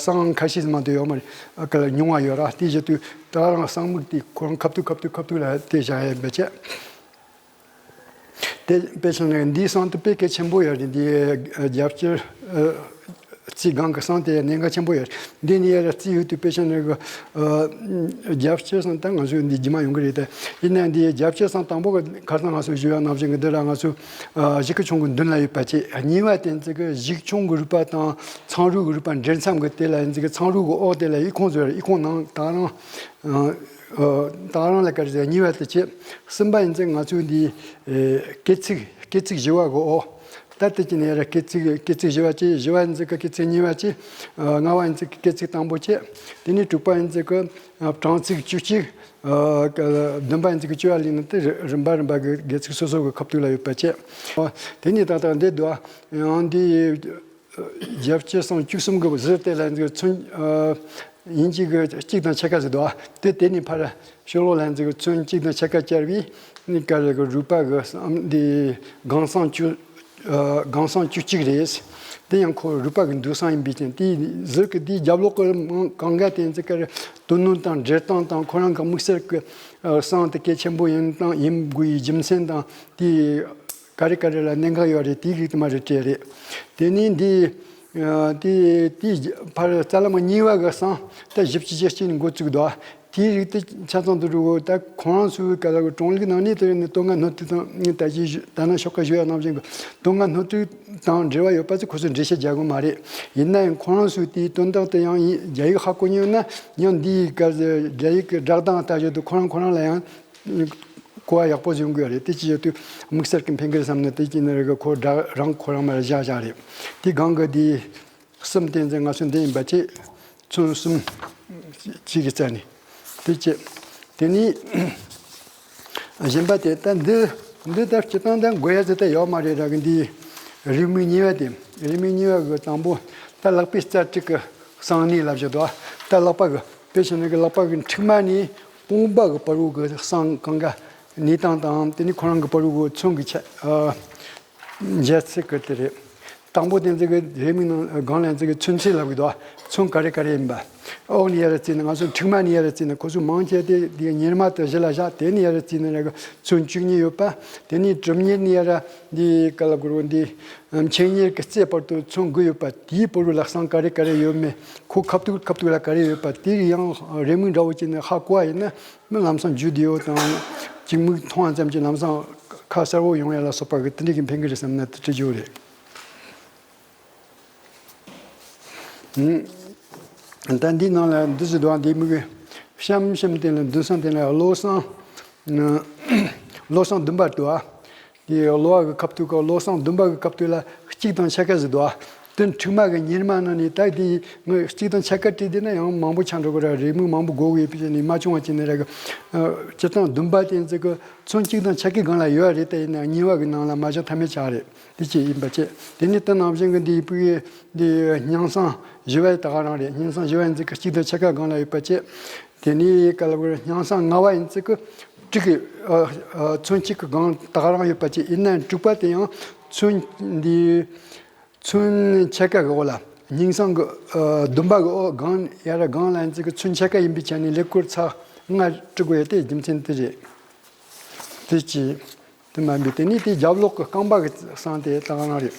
བསང་ཁ་ཤས་མ་གཏོགས་ཡོད་མ་རེད། ཨ་ཀ་ལ་ཉུང་བ་ཡོད་ར། དེ་བཞིན་དུ་ད་རང་བསང་སྨུག་དེ་ཁོ་རང་ཁ་ཐུག་ཁ་ཐུག་ཁ་ཐུག་ལ་དེ་བཞག་ཡས་འབད་བྱས། དེ་དཔེ་བཞག་ན་འདིའི་བསང་དེ་དཔེ་གལ་ཆེན་པོ་ཡོད་རེད། འདི་རྒྱབ་སྐྱོར་རྩིས་སྒང་གི་བསང་དེ་གནད་འགག་ཆེན་པོ་ཡོད་རེད། འདི་ནི་ཡ་ར་རྩིས་ཡོད་དུས་དཔེ་བཞག་ན་གི་རྒྱབ་སྐྱོར་བསང་ད་ང་ཚོས་འདི་རྗེས་མ་ཡོང་གི་རེད་དེ། ཡིན་ན་འདི་རྒྱབ་སྐྱོར་བསང་དང་པོ་གི་ཁར་སང་ང་ཚོས་ཞུ་བ་ནང་བཞིན་གི་འདི་ར་ང་ཚོ་གཞིས་ཀ་ཆུང་གི་མདུན་ལ་ཡོད་པ་བཅས། གཉིས་པ་དེ་ཚོ་གི་གཞིས་ཆུང་གི་རུས་པ་དང་ཚང་རུས་གི་རུས་པ་འབྲེལ་མཚམས་གི་དེ་ལ་ཡིན་ཚེ་གི་ཚང་རུས་གི་འོག་དེ་ལ་ཡི་ཁུངས་ཟེར། ཡི་ཁུངས་ནང་ད་རང་ཨ། ཨ། ད་རང་ལ་ག་རེ་ཟེར། གཉིས་པ་དེ་བྱས། གསུམ་པ་ཡིན་ཚེ་ང་ཚོའི་འདི་ཨེ་སྐེ་ཚིགས། སྐེ་ཚིགས་བཞི་བ་གི་འོག་ད་དེ་ཅི་ནས་ར་སྐེ་ཚིགས། སྐེ་ཚིགས་བཞི་བ་བྱས། བཞི་བ་ཡིན་ཚེ་གི་སྐེ་ཚིགས་གཉིས་པ་བྱས། ཨ། ལྔ་བ་ཡིན་ཚེ་གི་སྐེ་ཚིགས་དང་པོ་བྱས། དེ་ནས་དྲུག་པ་ཡིན་ཚེ་གི་ཨ་བྲང་ཚིགས་བཅུ་གཅིག་ཨ། བདུན་པ་ཡིན་ཚེ་གི་བཅུ་བ་ལིང་ནི་དེ་རི་རིམ་པ་རིམ་པ་གི་སྒལ་ཚིགས་སོ་སོ་གི་ཁ་ཐུག་ལ་ཡོད་པ་བྱས། ཨ། དེ་ནས་ད་ལྟ་འདི་འདུག་ཨ། ཡང་འདི། རྒྱབ་སྐྱོར་བསང་བཅུ་གསུམ་གི་ཟུར་དེ་ལ་ཡིན་ཚེ་ཚོན། ཨ། ཡིན་གཅིག་གི་གཅིག་དང་ཕྱེད་ཀ་ཟེར་འདུག་ཨ། དེ་དེ་ནས་ཕར་ཕྱི་ལོགས་ལ་ཡིན་ཚེ་ཚོན་གཅིག་དང་ཕྱེད་ཀ་བཅར་བའི་ནི་ག་རེ་གི་རུས་པ་གི་བསང་འདི་སྒང་བསང་བཅུ། ཨ། སྒང་བསང་བཅུ་གཅིག་རེད། དེ་ཡང་ཁོ་རུས་པ་གི་འདུས་བསང་ཡིན་པའི་རྐྱེན། དེའི་ཟུར་གི་དེའི་རྒྱབ་ལོགས་གི་གང་ག་དེ་ཡིན་ཚེ་ག་རེ་དོན་སྣོད་དང་འབྲེལ་སྟངས་དང་ཁོ་རང་གི་དམིགས་བསལ་གི་ཨ་བསང་དེ་གལ་ཆེན་པོ་ཡིན་སྟངས་ཡིན་དགོས་པའི་རྒྱུ་མཚན་དང་དེའི་ག་རེ་ག་རེ་ལ་གནད་འགག་ཡོད་རེད། དེའི་རིགས་དེ་མ་རེད་བྲིས་རེད། དེ་ནས་འདི་ཨ་དེ་དེའི་ཕར་རྩ་ལམ་གཉིས་པ་གི་བསང་ད་བཞི་བཅུ་ཞེ་གཅིག་ནས་འགོ་བཙུགས་འདུག་ཨ། དེའི་རིགས་དེ་ཆ་ཚང་དུ་འགྲོ་གི། ད་ཁོང་རང་ཚོའི་ག་ལ་གི་གྲོང་ལུགས་ནང་ནས་དེ་ནི་དོན་ལྔ་སྣོད་དྲུག་དང་ད་ཅི་ཞུ་ད་ནང་ཤོག་ཁ་ཞུ་ཡ་ནང་བཞིན་གི་དོན་ལྔ་སྣོད་དྲུག་དང་འབྲེལ་བ་ཡོད་པ་ཚོ་ཁོ་ཚོས་འགྲེལ་བཤད་རྒྱག་གི་མ་རེད། ཡིན་ན་ཡང་ཁོང་རང་ཚོས་དེའི་དོན་དག་དེ་ཡང་ཡིན་རྒྱ་ཡིག་ཧ་གོ་མྱོང་ན་ཡང་འདིའི་ག་རྒྱ་ཡིག་གི་སྒྲ་གདངས་ལྟ་བྱེད་དུ་ཁོ་རང་ཁོ་རང་ལ་ཡང་གོ་བ་ཡག་པོ་ཡོང་གི་ཡོད་རེད། དེ་ཅི་ཡོད་དུས་དམིགས་བསལ་གྱི་ཕན་གི་རེད་བསམ་ནས་དེ་ཅི་ནས་རེད་གི་ཁོ་སྒྲ་རང་ཁོ་རང་མར་བཞག་བཞག་རེད། དེ་སྒང་གི་དེ་གསུམ་བསྟན་ཚེ་ང་ཚོ་འདི་ཡིན་པ་ཅི་ཚོན་གསུམ་གཅིག་གི་རྩ་ནས་དེ་བྱས། དེ་ནས་གཞན་པ་དེ་ད་འདི་འདི་ལྟར་སྤྱི་བཏང་ད་དགོས་ཡ་ཟེར་ད་ཡོད་མ་རེད་ར་གི། འདི་རེའུ་མིག་གཉིས་པ་དེ། རེའུ་མིག་གཉིས་པ་གི་དང་པོ་ད་ལག་པའི་རྩ་དྲུག་གི་བསང་གནས་ལབ་བཞག་འདུག་ད་ལག་པ་གི་དཔེ་བྱས་ན་གི་ལག་པ་གི་མཁྲིག་མ་ནས་དཔུང་པ་གི་བར་དུ་གི་བསང་གང་ག་གནས་སྟངས་དང་དེ་ནས་ཁོ་རང་གི་བར་དུ་གི་ཚོན་གི་ཆ་ཨ། འཇལ་ཚིག་གི་དེ་རེད། དང་པོ་དེ་ཚོ་གི་རེའུ་མིག་ནང་སྒང་ལ་ཚིག་གི་ཚོན་ཚད་ལབ་གི་འདུག་ཚོན་ག་རེ་ག་རེ་ཡིན་པ། འོག་ནས་ཡར་བརྩིས་ན་ང་ཚོ་མཁྲིག་མ་ནས་ཡར་བརྩིས་ན་ཁོ་ཚོ་མང་ཆེ་དེ་དེ་གཉེར་མ་དེ་གཞི་ལ་བཞག་དེ་ནས་ཡར་བརྩིས་ན་ར་གི་ཚོན་བཅུ་གཉིས་ཡོད་པ། དེ་ནས་གྲུབ་གཉེར་ནས་ཡར་འདི་ག་ལ་གོ་རོ་འདི་མཆེར་གཉེར་གི་རྩེ་བར་དུ་ཚོན་དགུ་ཡོད་པ། དེའི་བར་དུ་ལ་བསང་ག་རེ་ག་རེ་ཡོད་མེད། ཁོ་ཁ་ཐུག་ཁ་ཐུག་ལ་ག་རེ་ཡོད་པ་དེ་ཡང་རེའུ་མིག་འདྲ་བོ་བྱས་ནས་ཧ་གོ་བ་ཡིན་ན། མི་ལམ་སང་རྒྱུ་དེའོ་དང་གཅིག་མིག་མཐོང་བ་ཙམ་གྱིས་ལམ་སང་ཁ་གསལ་བོ་ཡོང་ཡ་ལ་སོགས་པ་གི་དེ་འདྲ་གི་ཕན་གི་རེད་བསམ་ན་དེ་འདྲ་རྒྱུ་རེད། ཨང་། ད་འདིའི་ནང་ལ་འདི་ཚོ་འདུག་ཨ། འདི་མིག་གཤམ་གཤམ་སྟེང་ལ་འདུན་སང་སྟེང་ལ་བློ་བཟང་། བློ་བཟང་བདུན་པ་འདུག་ཨ། དེ་གློ་བ་གི་ཁ་ཐུག་གི་བློ་བཟང་བདུན་པ་གི་ཁ་ཐུག་ལ་གཅིག་དང་ཕྱེད་ཀ་ཟིག་འདུག་ཨ། དེ་མཁྲིག་མ་གི་གཉེར་མ་ནང་ནས་ད་དེ་ངས་གཅིག་དང་ཕྱེད་ཀ་བྲིས་བསྡད་ན་ཡང་མང་པོ་ཆགས་འགྲོ་གི་ར། རེའུ་མིག་མང་པོ་དགོས་གི་ཡོད་པའི་ཆ་ནས་མ་བྱུང་བ་བྱས་ནས་ར་གི། སྤྱིར་བཏང་བདུན་པ་དེ་ཚོ་གི་ཚོན་གཅིག་དང་ཕྱེད་ཀའི་སྒང་ལ་ཡོད་རེད། དེ་ཡིན་ན་གཉིས་པ་གི་ནང་ལ་མ་བཞག་ཐབས་མེད་ཆགས་རེད། དེ་ཅི་ཡིན་པ་བྱས། དེ་ནས་དེ་ནང་བཞིན་གི་འདི་ཕུག་གི་འདི་སྙིང་སང་བཞི་བའི་ད་ག་རང་རེད། སྙིང་སང་བཞི་བ་ཡིན་ཚེ་གི་གཅིག་དང་ཕྱེད་ཀ་སྒང་ལ་ཡོད་པ་བྱས། དེ་ནས་ག་ལ་བར་སྙིང་སང་ལྔ་བ་ཡིན་ཚེ་གི་དྲུག་གི་ཨ་ཨ་ཚོན་གཅིག་གི་སྒང་ད་ག་རང་ཡོད་པ་བྱས། ཡིན་ན་དྲུག་པ་དེ་ཡང་ཚོན་འདི་ཚོན་ཕྱེད་ཀ་གི་འོག་ལ་སྙིང་སང་གི་ཨ་བདུན་པ་གི་འོག་སྒང་ཡ་ར་སྒང་ལ་ཡིན་ཚེ་གི་ཚོན་ཕྱེད་ཀ་ཡིན་པའི་ཆ་ནས་ཀླད་ཀོར་ཚེག་ལྔ་བྲི་དགོས་ཡ་དེ་རྒྱུ་མཚན་དེ་རེད། དེ་ཅི། དེ་མ་འབད་དེ་ནི་དེ་རྒྱབ་ལོགས་ཀྱི་རྐང་པ་གི་བསང་དེ་ད་ག་རང་རེད།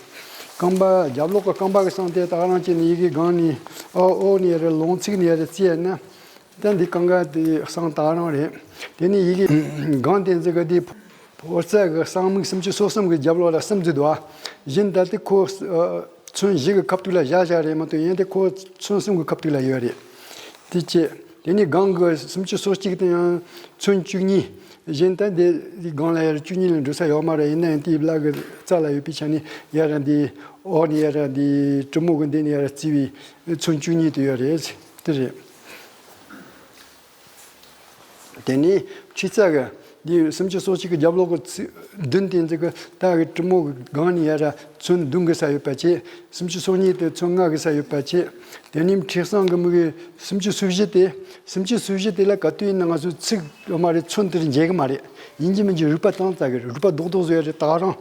རྐང་པ་རྒྱབ་ལོགས་ཀྱི་རྐང་པ་གི་བསང་དེ་ད་ག་རང་བྱས་ནས་ཡི་གེ་སྒང་ནས་ཨོ་ཨོ་ནས་རེད་ལོང་ཚིགས་ནས་རེད་བརྩིས་ཡ་ན། ད་འདི་རྐང་པ་དེ་བསང་ད་ག་རང་རེད། དེ་ནི་ཡི་གེ་སྒང་དེ་ཚོ་གི་དེ་ཕོ་རྩལ་གི་བསང་མིག་སུམ་ཅུ་སོ་གསུམ་གི་རྒྱབ་ལོགས་ལ་གསུམ་ཚུད་དོ། གཞན་ད་དེ་ཁོ་ཚོན་བཞི་གི་ཁ་ཐུག་ལ་བཞག་བཞག་རེད་མ་གཏོགས་ཡང་དེ་ཁོ་ཚོན་གསུམ་གི་ཁ་ཐུག་ལ་ཡོད་རེད། དེ་བྱས། དེ་ནས་སྒང་གི་སུམ་ཅུ་སོ་གཅིག་དེ་ཡང་ཚོན་བཅུ་གཉིས། གཞན་ད་དེ་སྒང་ལ་ཡར་བཅུ་གཉིས་ལས་འགྲོ་ས་ཡོད་མ་རེད། ཡིན་ན་ཡང་དེའི་བརླག་གི་རྩ་ལ་ཡོད་པའི་ཆ་ནས་ཡར་འདི་འོག་ནས་ཡར་འདི་གྲུ་མོ་གི་འདི་ནས་ཡར་བརྩིས་པའི་ཚོན་བཅུ་གཉིས་དེ་ཡོད་རེད། དེ་རེད། དེ་ནས་ཁྲི་ཚ་གི་འདི་སུམ་ཅུ་སོ་གཅིག་གི་རྒྱབ་ལོགས་ཀྱི་ཚིག་བདུན་དེ་ཚོ་གི་ད་གི་གྲི་མོ་གི་སྒང་ནས་ཡར་ཚོན་བདུན་གི་ས་ཡོད་པ་བྱས། སུམ་ཅུ་སོ་གཉིས་དེ་ཚོན་ལྔ་གི་ས་ཡོད་པ་བྱས། དེ་ནས་ཁྲི་བཟང་གི་མིག་གི་སུམ་ཅུ་སོ་བཞི་དེ། སུམ་ཅུ་སོ་བཞི་དེ་ལ་ག་དུས་ཡིན་ན་ང་ཚོ་ཚིག་ཡོད་མ་རེད། ཚོན་དེར་འཇལ་གི་མ་རེད། ཡིན་གཅིག་མིན་གཅིག་རུས་པ་བཏང་ཙ་གི་རེད། རུས་པ་རྡོག་རྡོག་བཟོ་ཡ་རེད། ད་རང་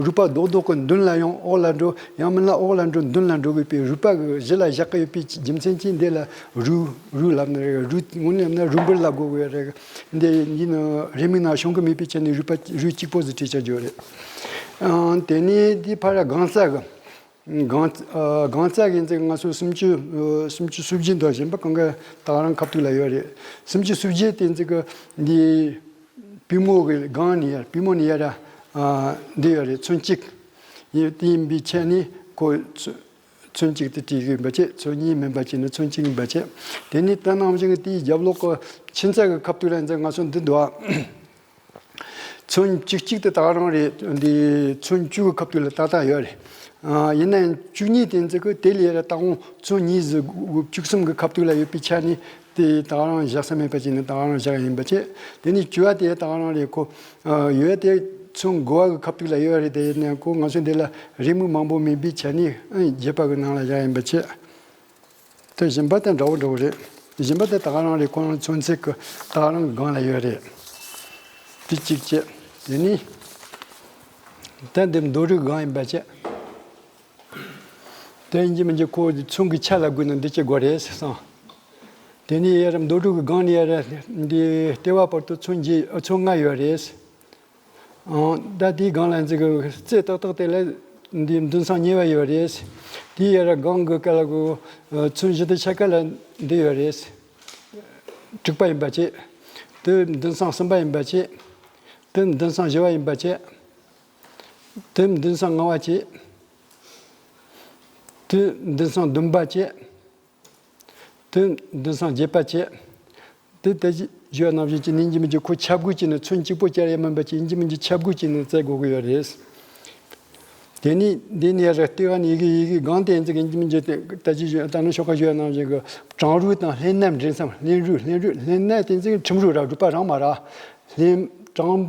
རུས་པ་རྡོག་རྡོག་གི་མདུན་ལ་ཡང་འོག་ལ་འགྲོ། ཡང་མིན་ན་འོག་ལ་འགྲོ་མདུན་ལ་འགྲོ་དགོས་པའི་རུས་པ་གི་གཞི་ལ་བཞག་གི་ཡོད་པའི་རྒྱུ་མཚན་གྱིས་འདི་ལ་རུས་རུས་ལབ་ནི་རེད། རུས་དངོས་གནས་ན་རུས་འབུར་ལབ་དགོས་ཀྱི་རེད། འདི་ཡིན་ན་རེའུ་མིག་ནང་ཤོང་གི་མེད་པའི་ཆ་ནས་རུས་པ་རུས་གཅིག་པོ་ཟིག་བྲིས་བྱ་རྒྱུ་རེད། ཨང་། དེ་ནས་འདི་ཕར་སྒང་རྩ་གི་སྒང་ཨ་སྒང་རྩ་གི་ཚིག་ང་ཚོ་སུམ་ཅུ་ཨ་སུམ་ཅུ་སོ་བརྒྱད་འདུག་གཞན་པ་གང་ག་ད་རང་ཁ་ཐུག་ལ་ཡོད་རེད། སུམ་ཅུ་སོ་བརྒྱད་དེ་ཚིག་གི་འདི་པུས་མོ་གི་སྒང་ནས་ཡར། པུས་མོ་ནས་ཡར་ཨ་འདི་ཡོད་རེད། ཚོན་གཅིག་ཡིན། དེ་ཡིན་པའི་ཆ་ནས་ཁོ་ཚོ་ཚོན་གཅིག་དེ་བྲིས་ཡོད་པ་བྱས། ཚོན་གཉིས་མིན་པ་བྱས་ནས་ཚོན་གཅིག་ཡིན་པ་བྱས། དེ་ནས་ད་ནང་བཞིན་གྱི་དེའི་རྒྱབ་ལོགས་ཀྱི་ཁྱིམ་ཚང་གི་ཁ་ཐུག་ལ་འཛིན་ང་ཚོ་འདི་འདུག་ཨ། ཚོན་བཅུ་གཅིག་དེ་ད་རང་རེད། འདི་ཚོན་བཅུ་གི་ཁ་ཐུག་ལ་ཏག་ཏག་ཡོད་རེད། ཨ་ཡིན་ན་ཡང་བཅུ་གཉིས་དེ་འཛིན་གི་དེ་ལས་ར་ད་འོང་ཚོན་གཉིས་ཟིག་བཅུ་གསུམ་གི་ཁ་ཐུག་ལ་ཡོད་པའི་ཆ་ནས་དེ་ད་རང་བཞག་ས་མེད་པ་བྱས་ནས་ད་རང་བཞག་ཡིན་པ་བྱས། དེ་ནས་བཅུ་བ་དེ་ད་རང་རེད། ཁོ་ཨ་ཡོད་དེ་ཚོན་དགུ་བ་གི་ཁ་ཐུག་ལ་ཡོད་རེད། དེ་ཡིན་ན་ཁོ་ང་ཚོ་འདི་ལ་རེའུ་མིག་མང་པོ་མེད་པའི་ཆ་ནས་ཨ་བརྒྱད་པ་གི་ནང་ལ་བཞག་ཡིན་པ་བྱས། དེ་གཞན་པ་དང་འདྲ་བོ་འདྲ་བོ་རེད། གཞན་པ་དེ་ད་ག་རང་རེད། ཁོ་རང་ཚོན་ཚད་ཀྱི་ད་ག་རང་གི་སྒང་ལ་ཡོད་རེད། དེ་གཅིག་བྱས། དེ་ནས་ད་འདི་མདོ་རུས་སྒང་ཡིན་པ་བྱས། དེ་ཡིན་གྱི་མིན་གྱི་ཁོ་ཚོན་གྱི་ཆ་ལ་བགོས་ན་འདི་བྱེད་དགོས་རེད་བསམ། དེ་ནས་ཡར་མདོ་རུས་ཀྱི་སྒང་ནས་ཡར་འདི་ལྟེ་བ་བར་དུ་ཚོན་བརྒྱད་ཚོན་ལྔ་ཡོད་རེད། ཨང་། ད་དེའི་སྒང་ལ་འཛིན་གི་རྩེ་ཏག་ཏག་དེ་ལ་འདི་མདུན་སྲང་གཉིས་པ་ཡོད་རེད། དེའི་ཡར་སྒང་གི་ཀ་ལ་གོ་ཚོན་བཞི་དང་ཕྱེད་ཀ་ལ་འདི་ཡོད་རེད། དྲུག་པ་ཡིན་པ་བྱས། དེ་མདུན་སྲང་གསུམ་པ་ཡིན་པ་བྱས། དེ་མདུན་སྲང་བཞི་བ་ཡིན་པ་བྱས། དེ་མདུན་སྲང་ལྔ་བ་བྱས། དེ་མདུན་སྲང་བདུན་པ་བྱས། དེ་མདུན་སྲང་བརྒྱད་པ་བྱས། དེ་ལྟ་ཞིག་ཞུ་བ་ནང་བཞིན་གྱི་ནི་ཡིན་གྱི་མིན་གྱི་ཁོ་ཁྱབ་བགོས་བྱས་ནས་ཚོན་གཅིག་པོ་སྦྱར་ཡ་མིན་པ་བྱས། ཡིན་གྱི་མིན་གྱི་ཁྱབ་བགོས་བྱས་ནས་བཙལ་དགོས་ཀྱི་ཡོད་རེད། དེ་ནས་འདི་ནས་ར་ལྟེ་བ་ནས་ཡི་གེ་ཡི་གེ་སྒང་དེ་ཡིན་གྱི་མིན་གྱི་ལྟ་ཅི་ཞུ་ད་ནི་ཤོག་ཁ་ཞུ་བ་ནང་བཞིན་གྱི་བྲང་རུས་དང་ལྷན་སྣབས་འདྲེས་མཚམས། ལྷན་རུས་ལྷན་རུས་ལྷན་སྣབས་དེ་ཡིན་གྱི་ཁྲིམས་རུས་ར་རུས་པ་རང་མ་ར་ལྷན་བྲང་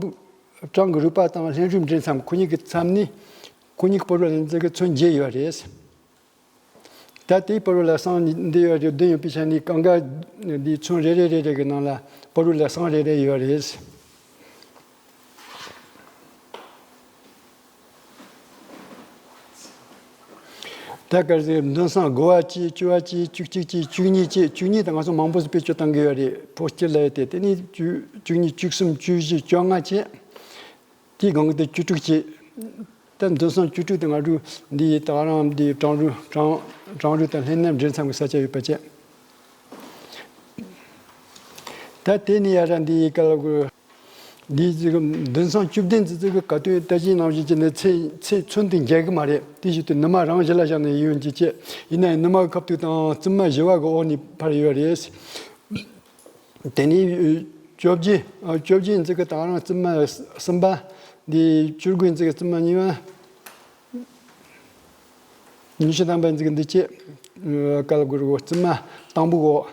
བྲང་གི་རུས་པ་དང་ལྷན་རུས་འདྲེས་མཚམས། ཁོ་གཉིས་ཀྱི་མཚམས་ནས་ཁོ་གཉིས་ཀྱི་བར་ལ་ཡིན་གྱི་ཚོན་བརྒྱད་ཡོད་རེད། ད་དེའི་བར་ལ་སྲང་འདི་ཡོད་རེད། བདུན་ཡོད་པའི་ཆ་ནས་གང་ག་འདི་ཚོན་རེ་རེ་རེ་རེ་གི་ནང་ལ་བར་ལ་སྲང་རེ་རེ་ཡོད་རེད། ད་ག་རེ་མདུན་སྲང་དགུ་བ་བཅས། བཅུ་བ་བཅས། བཅུ་གཅིག་བཅས། བཅུ་གཉིས་བཅས། བཅུ་གཉིས་དང་ང་ཚོ་མང་པོ་ཞིག་བེད་སྤྱོད་བཏང་གི་ཡོད་རེད། ཕོ་སྐྱིད་ལ་ཡོད་དེ། དེ་ནས་བཅུ་བཅུ་གཉིས། བཅུ་གསུམ། བཅུ་བཞི། བཅོ་ལྔ་བཅས། དེའི་སྒང་གི་དེ་བཅུ་དྲུག་བྱས། ད་མདུན་སྲང་བཅུ་དྲུག་དེ་ང་ཚོ་འདི་ད་རང་འདི་བྲང་རུས་བྲང་བྲང་རུས་དང་ལྷན་སྣབས་འདྲེས་མཚམས་ཀྱི་ས་ཆ་ཡོད་པ་བྱས། ད་དེ་ནས་ཡར་འདི་ཀ་ལ་གུ་འདི་ཅིག་མདུན་སྲང་བཅུ་བདུན་ཙི་ཙི་གི་ག་དུས་ལྟ་ཅི་ནང་བཞིན་བྱས་ནས་ཚེ་ཚེ་ཚོན་དེ་འཇལ་གི་མ་རེད། དེ་བཞིན་དུ་ནུ་མ་རང་བཞིན་ལ་བཞག་ནས་ཡོང་གི་བྱས། ཡིན་ན་ཡང་ནུ་མ་གི་ཁ་ཐུག་དང་རྩིབ་མ་བཞི་བ་གི་འོག་ནས་ཕར་ཡོད་རེད། དེ་ནས་བཅོ་བརྒྱད། བཅོ་བརྒྱད་ཡིན་ཙི་གི་ད་རང་རྩིབ་མ་གསུམ་པ། འདི་བཅུ་དགུ་ཡིན་ཙི་གི་རྩིབ་མ་གཉིས་པ། ཉི་ཤུ་ཐམ་པ་ཡིན་ཙི་གི་འདི་བྱས། ཀ་ལ་གུ་རུ་རྩིབ་མ་དང་པོ་གོ།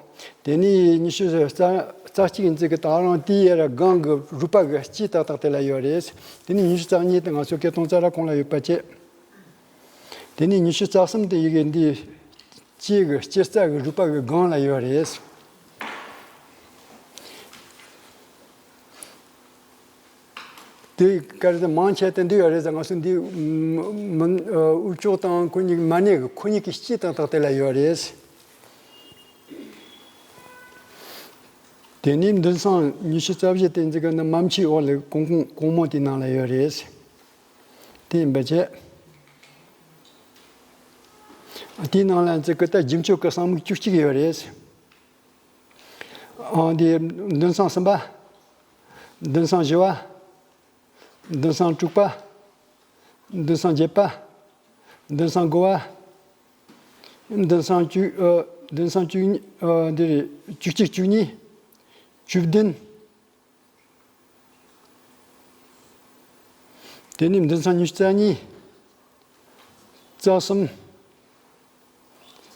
དེ་ནས་ཉི་ཤུ་རྩ་རྩ་གཅིག་ཡིན་ཙི་གི་ད་རང་དེའི་ཡར་སྒང་གི་རུས་པ་གི་ལྕེ་ཏག་ཏག་དེ་ལ་ཡོད་རེད། དེ་ནས་ཉི་ཤུ་རྩ་གཉིས་དེ་ང་ཚོ་སྐད་གཏོང་རྩ་ར་གོང་ལ་ཡོད་པ་བྱས། དེ་ནས་ཉི་ཤུ་རྩ་གསུམ་དེ་ཡི་གེ་འདི་ལྕེ་གི་ལྕེ་རྩ་གི་རུས་པ་གི་སྒང་ལ་ཡོད་རེད། དེ་ག་རེ་ཟེར་མང་ཆེ་དེ་འདི་ཡོད་རེད་ཟེར། ང་ཚོ་འདི་མི་འུ་ཅོག་དང་ཁོ་གཉིས་མ་ནས་གི་ཁོ་གཉིས་ཀྱི་ལྕེ་ཏག་ཏག་དེ་ལ་ཡོད་རེད། དེ་ནས་མདུན་སྲང་ཉི་ཤུ་རྩ་བཞི་དེ་འཛི་གི་ནི་མམ་ཆུའི་འོག་ལ་གོང་གོང་གོང་མོ་དེའི་ནང་ལ་ཡོད་རེད། དེ་ཡིན་པ་བྱས། དེའི་ནང་ལ་འཛི་གི་ད་རྒྱུན་སྤྱོད་ཀྱི་གསང་མིག་བཅུ་གཅིག་ཡོད་རེད། ཨང་། དེ་མདུན་སྲང་གསུམ་པ། མདུན་སྲང་བཞི་བ། མདུན་སྲང་དྲུག་པ། མདུན་སྲང་བརྒྱད་པ། མདུན་སྲང་དགུ་བ། མདུན་སྲང་བཅུ། ཨ། མདུན་སྲང་བཅུ་གཉིས། ཨ། འདི་རེད། བཅུ་གཅིག། བཅུ་གཉིས། བཅུ་བདུན། དེ་ནས་མདུན་སྲང་ཉི་ཤུ་རྩ་གཉིས། རྩ་གསུམ།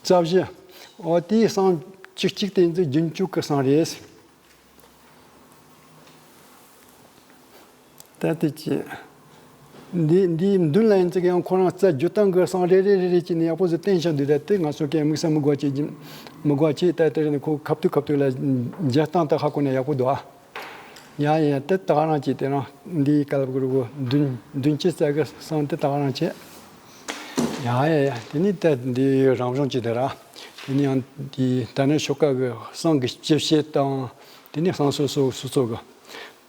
རྩ་བཞི། འོ་དེའི་གསང་བཅུ་གཅིག་དེ་ཚོ་རྒྱུན་སྤྱོད་ཀྱི་གསང་རེད། ད་དེ་ཅི། འདི་འདིའི་མདུན་ལ་ཡིན་ཙི་གི་ཡང་ཁོ་རང་རྩ་རྒྱུ་སྟངས་གི་གསང་རེ་རེ་རེ་རེ་བྱས་ནས་ཡག་པོ་ཟིག་བསྟན་བཞག་འདུག་ད་དེ་ང་ཚོ་གས་དམིགས་བསལ་མི་དགོས་ཅེས་ཀྱི་མི་དགོས་ཅེས་ད་དེ་རེ་ནས་ཁོ་ཁ་ཐུག་ཁ་ཐུག་ལ་འཇལ་སྟངས་དེ་ཧ་གོ་ན་ཡག་པོ་འདུག་ཨ། ཡ་ཡ་ཡ་དེ་ད་ག་རང་བྱས་དེ་རང་འདིའི་སྐབས་གི་རུ་གོ་མདུན་མདུན་སྐྱེད་རྩ་གི་གསང་དེ་ད་ག་རང་བྱས། ཡ་ཡ་ཡ་དེ་ནས་ད་འདི་རང་བྱུང་བྱས་དེ་ར། དེ་ནས་ཡང་འདི་ད་ནི་ཤོག་ཁ་གི་གསང་གི་སྤྱི་བཤད་དང་དེ་ནས་གསང་སོ་སོ་སོ་སོ་གི།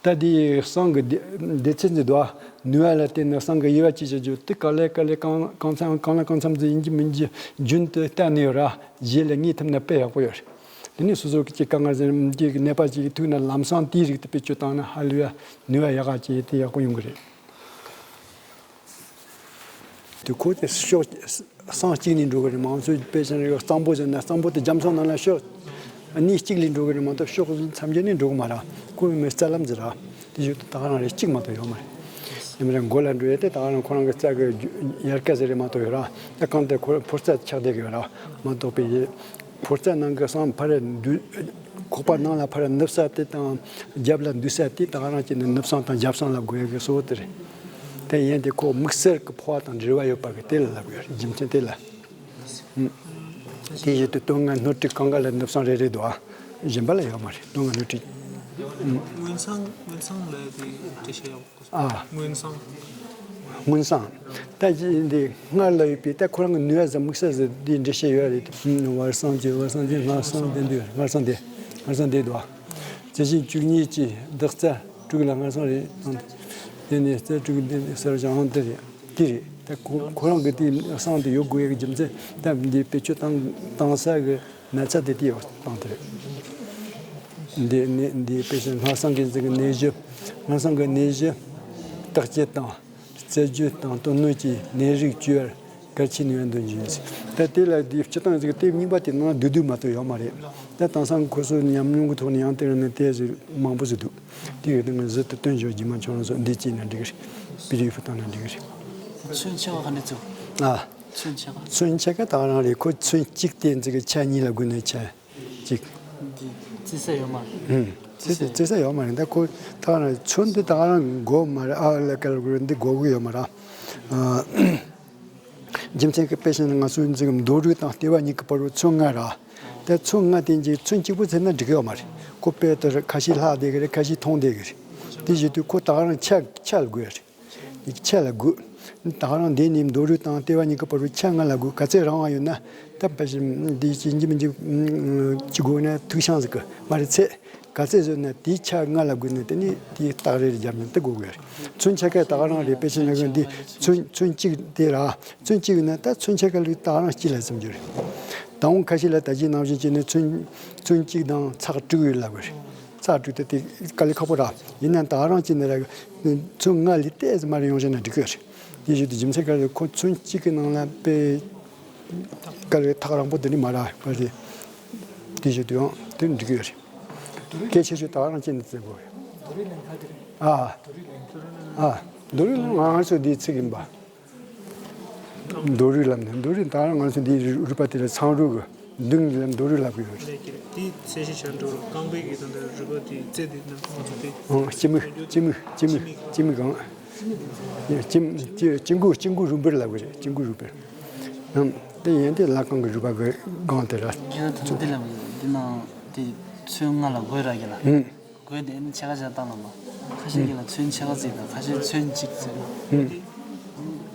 ད་དེའི་གསང་གི་སྡེ་སྡེ་ཚན་ཟེར་འདུག་ཨ། ནུས་པ་ལ་བརྟེན་ནས་གསང་གི་དབྱེ་བ་ཅི་བྱ་རྒྱུ་དེ་ག་ལེ་ག་ལེ་གང་གང་འཚམ་གང་ལ་གང་འཚམ་ཟིག་ཡིན་གྱི་མིན་གྱི་རྒྱུན་དུ་བལྟས་ནས་ཡོད་ར། རྗེས་ལ་ངེས་ཐུབ་ན་དཔེ་ཡག་པོ་ཡོད་རེད། དེ་ནས་སོ་སོ་གི་ཅིག་དཀའ་ངལ་ཟེར་གྱི་གནས་པ་ཅིག་ཐུག་ན་ལམ་སང་དེའི་རིགས་དེ་བེད་སྤྱོད་བཏང་ན་ཧ་ལས་ཡ་ནུས་པ་ཡག་ག་ཅིག་དེ་ཡག་པོ་ཡོང་གི་རེད། དེ་ཁོ་དེ་ཤོག་གསང་གཅིག་ནས་འགྲོ་གི་རེད། མང་ཚོས་དཔེ་ཆ་རེ་གཙང་པོ་ཟེར་ན་གཙང་པོ་དེ་རྒྱ་མཚོ་ནང་ལ་ཤོག་གནས་གཅིག་ལས་འགྲོ་གི་རེད་མ་གཏོགས་ཤོག་མཚམས་བརྒྱད་ནས་འགྲོ་གི་མ་རེད། ཁོ་མི་རྩ་ལམ་ཟེར་ར། དེ་ཞུ་དུ་ད་ག་རང་རེད་གཅིག་མ་གཏོགས་ཡོད་མ་རེད། ཡིན་མ་རེད་མགོ་ལ་འགྲོ་ཡས་དེ་ད་ག་རང་ཁོ་རང་གི་རྩ་གི་ཡལ་ག་ཟེར་རེད་མ་གཏོགས་ཡོད་ར། ད་གང་དེ་ཁོ་ཕོ་རྩ་ཆགས་བསྡད་གི་ཡོད་ར་མ་གཏོགས་པའི། ཕོ་རྩ་ནང་གི་གསང་ཕར་འདུས། ཁོག་པ་ནང་ལ་ཕར་ནུབ་ས་དེ་དང་རྒྱབ་ལ་འདུས་ས་དེ་ད་ག་རང་བྱས་ནས་ནུབ་གསང་དང་རྒྱབ་གསང་ལབ་དགོས་ཡ་གི་གཙོ་བོ་དེ་རེད། དེ་ཡིན་དེ་ཁོ་དམིགས་བསལ་གྱི་ཕོ་བ་དང་འབྲེལ་བ་ཡོད་པ་གི་དེ་ལ་ལབ་དགོས་རེད་རྒྱུ་མཚན་དེ་ལ། ཨུམ། དེ་བཞིན་དུ་སྟོད་ང་སྣོད་དྲུག་གང་ག་ལ་ནུབ་གསང་རེ་རེ་འདུག་ཨ། གཞན་པ་ལ་ཡོད་མ་རེད་སྟོད་ང་སྣོད་དྲུག་ཨུམ། མངོན་གསང་མངོན་གསང་ལ་དེ་འགྲེལ་བཤད་ཡག་པོ། ཨ། མངོན་གསང་། མངོན་གསང་། ད་ཅི་འདི་སྔར་ལ་ཡོད་པའི་ད་ཁོ་རང་གི་ནུས་པ་ཟད་དམིགས་བསལ་ཟད་འདི་འགྲེལ་བཤད་ཡོད་རེད། བར་གསང་གཅིག་བར་གསང་གཅིག་སྔར་གསང་དེ་འདུས་སྔར་གསང་དེ་སྔར་གསང་དེ་འདུག་ཨ། རྩི་ཤིང་བཅུ་གཉིས་ཀྱི་བདག་རྩ་དྲུག་ལ་སྔར་གསང་རེད་དང་། དེ་ནས་རྩ་དྲུག་འདི་ནས་གསར་བྱུང་དེ་རེད་དེ་རེད། ད་ཁོ་ཁོ་རང་གི་དེ་གསང་དེ་ཡོད་དགོས་ཡག་རྒྱུ་མཚན་ད་འདི་བེད་སྤྱོད་བཏང་བཏང་ས་གི་ན་ཚ་དེ་དེ་ཡོད་བཏང་དེ་རེད། འདི་ནི་འདི་དཔེ་ཆ་སྔར་གསང་གི་འཛིན་གྱི་ནད་གཞི། སྔར་གསང་གི་ནད་གཞི། བརྟག་དཔྱད་དང་། རྩད་གཅོད་དང་དོན་སྣོད་ཀྱི་ནད་རིགས་བཅོས་པར་གལ་ཆེ་ནུས་པ་འདོན་རྒྱུ་ཡིན། ད་དེ་ལ་འདི་སྤྱི་བཏང་ཟིག་དེབ་རྙིང་པ་དེ་ནང་བསྡུས་བསྡུས་མ་གཏོགས་ཡོད་མ་རེད། ད་དེང་སང་ཁོ་ཚོ་ཉམས་མྱོང་གི་ཐོག་ནས་ཡང་དེ་རིང་ནས་དེབ་ཟིག་མང་པོ་ཟིག་འདུག་དེ་ཡོད་དུས་ང་གཟུར་དུ་སྟོན་ཞོར་རྗེས་མ་ཁྱོད་རང་ཚོ་འདི་བྱས་ན་འགྲིག་གི་རེད། པི་ཌི་ཨེཕ་བཏང་ན་འགྲིག་གི་རེད། ཚོན་ཆེ་བ་ག་འདྲ་བཙུགས། ཨ། ཚོན་ཆེ་བ། ཚོན་ཆེ་ག་ད་ག་རང་རེད། ཁོ་ཚོན་གཅིག་དེ་འཛི་གི་ཆ་གཉིས་ལ་བགོས་ནས་ཆ་གཅིག་འདི་བརྩི་ས་ཡོད་མ་རེད། ཨུམ། བརྩི་ས་བརྩི་ས་ཡོད་མ་རེད། ད་ཁོ་ད་ག་རང་ཚོན་འདི་ད་ག་རང་དགོས་མ་རེད། ཨ་ལ་ཀ་ལ་དགོས་འདི་དགོས་གི་ཡོད་མ་རེད། ཨ། རྒྱུ་མཚན་གྱི་དཔེ་བཞིན་ང་ཚོའི་འཛི་གི་མདོ་རུས་དང་ལྟེ་བ་གཉིས་ཀྱི་བར་དུ་ཚོན་ལྔ་རེད། ད་ཚོན་ལྔ་དེ་འཛི་ཚོན་གཅིག་པོ་བརྩིས་ན་འགྲིག་གི་ཡོད་མ་རེད། ཁོ་དཔེ་ལྟར་ཁ་ཤས་ལྷག་བསྡད་གི་རེད། ཁ་ཤས་ཐོང་བསྡད་གི་རེད། དེ་བཞིན་དུ་ཁོ་ད་ག་རང་ཆ་ཆ་ལ་དགོས་རེད། ཡིག་ཆ་ལ་དགོས། ད་ག་རང་འདི་ནི་མདོ་རུས་དང་ལྟེ་བ་གཉིས་ཀྱི་བར་དུ་ཆ་ལྔ་ལ་དགོས། ག་ཚད་རིང་བ་ཡོད་ན་ད་ཕལ་ཆེར་འདི་ཅི་འཇིག་མི་འཇིག་ཅི་དགོས་ན་ཐུག་ཤང་ཟིག་གི་མ་རེད་ཚད། ག་ཚད་བཟོས་ན་དེའི་ཆ་ལྔ་ལ་དགོས་ན་དེ་ནི་དེའི་རྟགས་རེ་རེ་བརྒྱབ་ན་དེ་དགོས་གི་རེད། ཚོན་ཆ་ག་ད་ག་རང་རེད། དཔེ་ཆ་ན་གི་འདི་ཚོན་ཚོན་གཅིག་དེ་ར་ཚོན་གཅིག་ཡོད་ན་ད་ཚོན་ཆ་ག་ལུས་ད་ག་རང་གཅིག་ལ་ཟིན་རྒྱུ་རེད། ད་འོང་ཁ་ཤས་ལ་ད་ཅི་ནང་བཞིན་བྱས་ནས་ཚོན་ཚོན་གཅིག་དང་ཚེག་དྲུག་ཡོད་ལབ་གི་རེད། ཚེག་དྲུག་དེ་དེ་དཀའ་ལས་ཁག་པོ་ར། ཡིན་ན་ད་ག་རང་བྱས་ནས་ར་ཚོན་ལྔ་ལས་ཏོག་ཙམ་མར་ཡོང་བྱས་ན་འགྲིག་གི་རེད། དེ་བཞིན་དུ་རྒྱུ་མཚན་ག་རེ་ཁོ་ཚོན་གཅིག་གི་ནང་ལ་དཔེ་དཀའ་ལས་ཐག་རིང་པོ་དེ་ནི་མ་ར་བ་རེད། དེ་བཞིན་དུ་ཡང་དེ་འགྲིག་གི་རེད། སྐད་ཆ་ཞུ་ད་ག་རང་བྱས་ནས་བཙལ་དགོས་རེད། ཨ། ཨ། མདོ་རུས་ལ་ང་ང་ཚོ་འདིའི་ཚིག་ཡིན་པ། མདོ་རུས་ལབ་ནས་མདོ་རུས་ད་ག་རང་ང་ཚོ་འདིའི་རུས་པ་དེ་ལ་ཚང་རུས་གི་མདུན་གྱི་ལ་མདོ་རུས་ལབ་གི་ཡོད་རེད། ལས་ཀྱི་རེད། དེའི་ཚད་གཞི་ཆ་འགྲོ་རུ་རྐང་པའི་གི་ད་ལྟ་རུས་པ་དེའི་རྩེ་དེ་ནི་ང་ཚོ་དེ། ཨང་། སྤྱི་མོས་སྤྱི་མོས་སྤྱི་མོས་སྤྱི་མོས་གང་། སྤྱི་སྤྱི་སྤྱི་མགོ་སྤྱི་མགོ་རུས་པར་ལབ་གི་རེད། སྤྱི་མགོ་རུས་པར། ཨང་། དེ་ཡན་དེ་ལ་རྐང་གི་རུས་པ་གི་སྒང་དེ་ར། རྒྱལ་བ་དང་འདི་ལ་འདི་ནང་དེ་ཚོན་ལྔ་ལ་བགོས་ར་གི་ལ། ཨང་། བགོས་དེ་ནི་ཕྱེད་ཀ་བྱས་བཏང་ལ་མ། ཁ་ཤས་ཀྱི་ལ་ཚོན་ཕྱེད་ཀ་བརྩིས་དང་ཁ་ཤས་ཚོན་གཅིག་བརྩིས་ལ། ཨང་།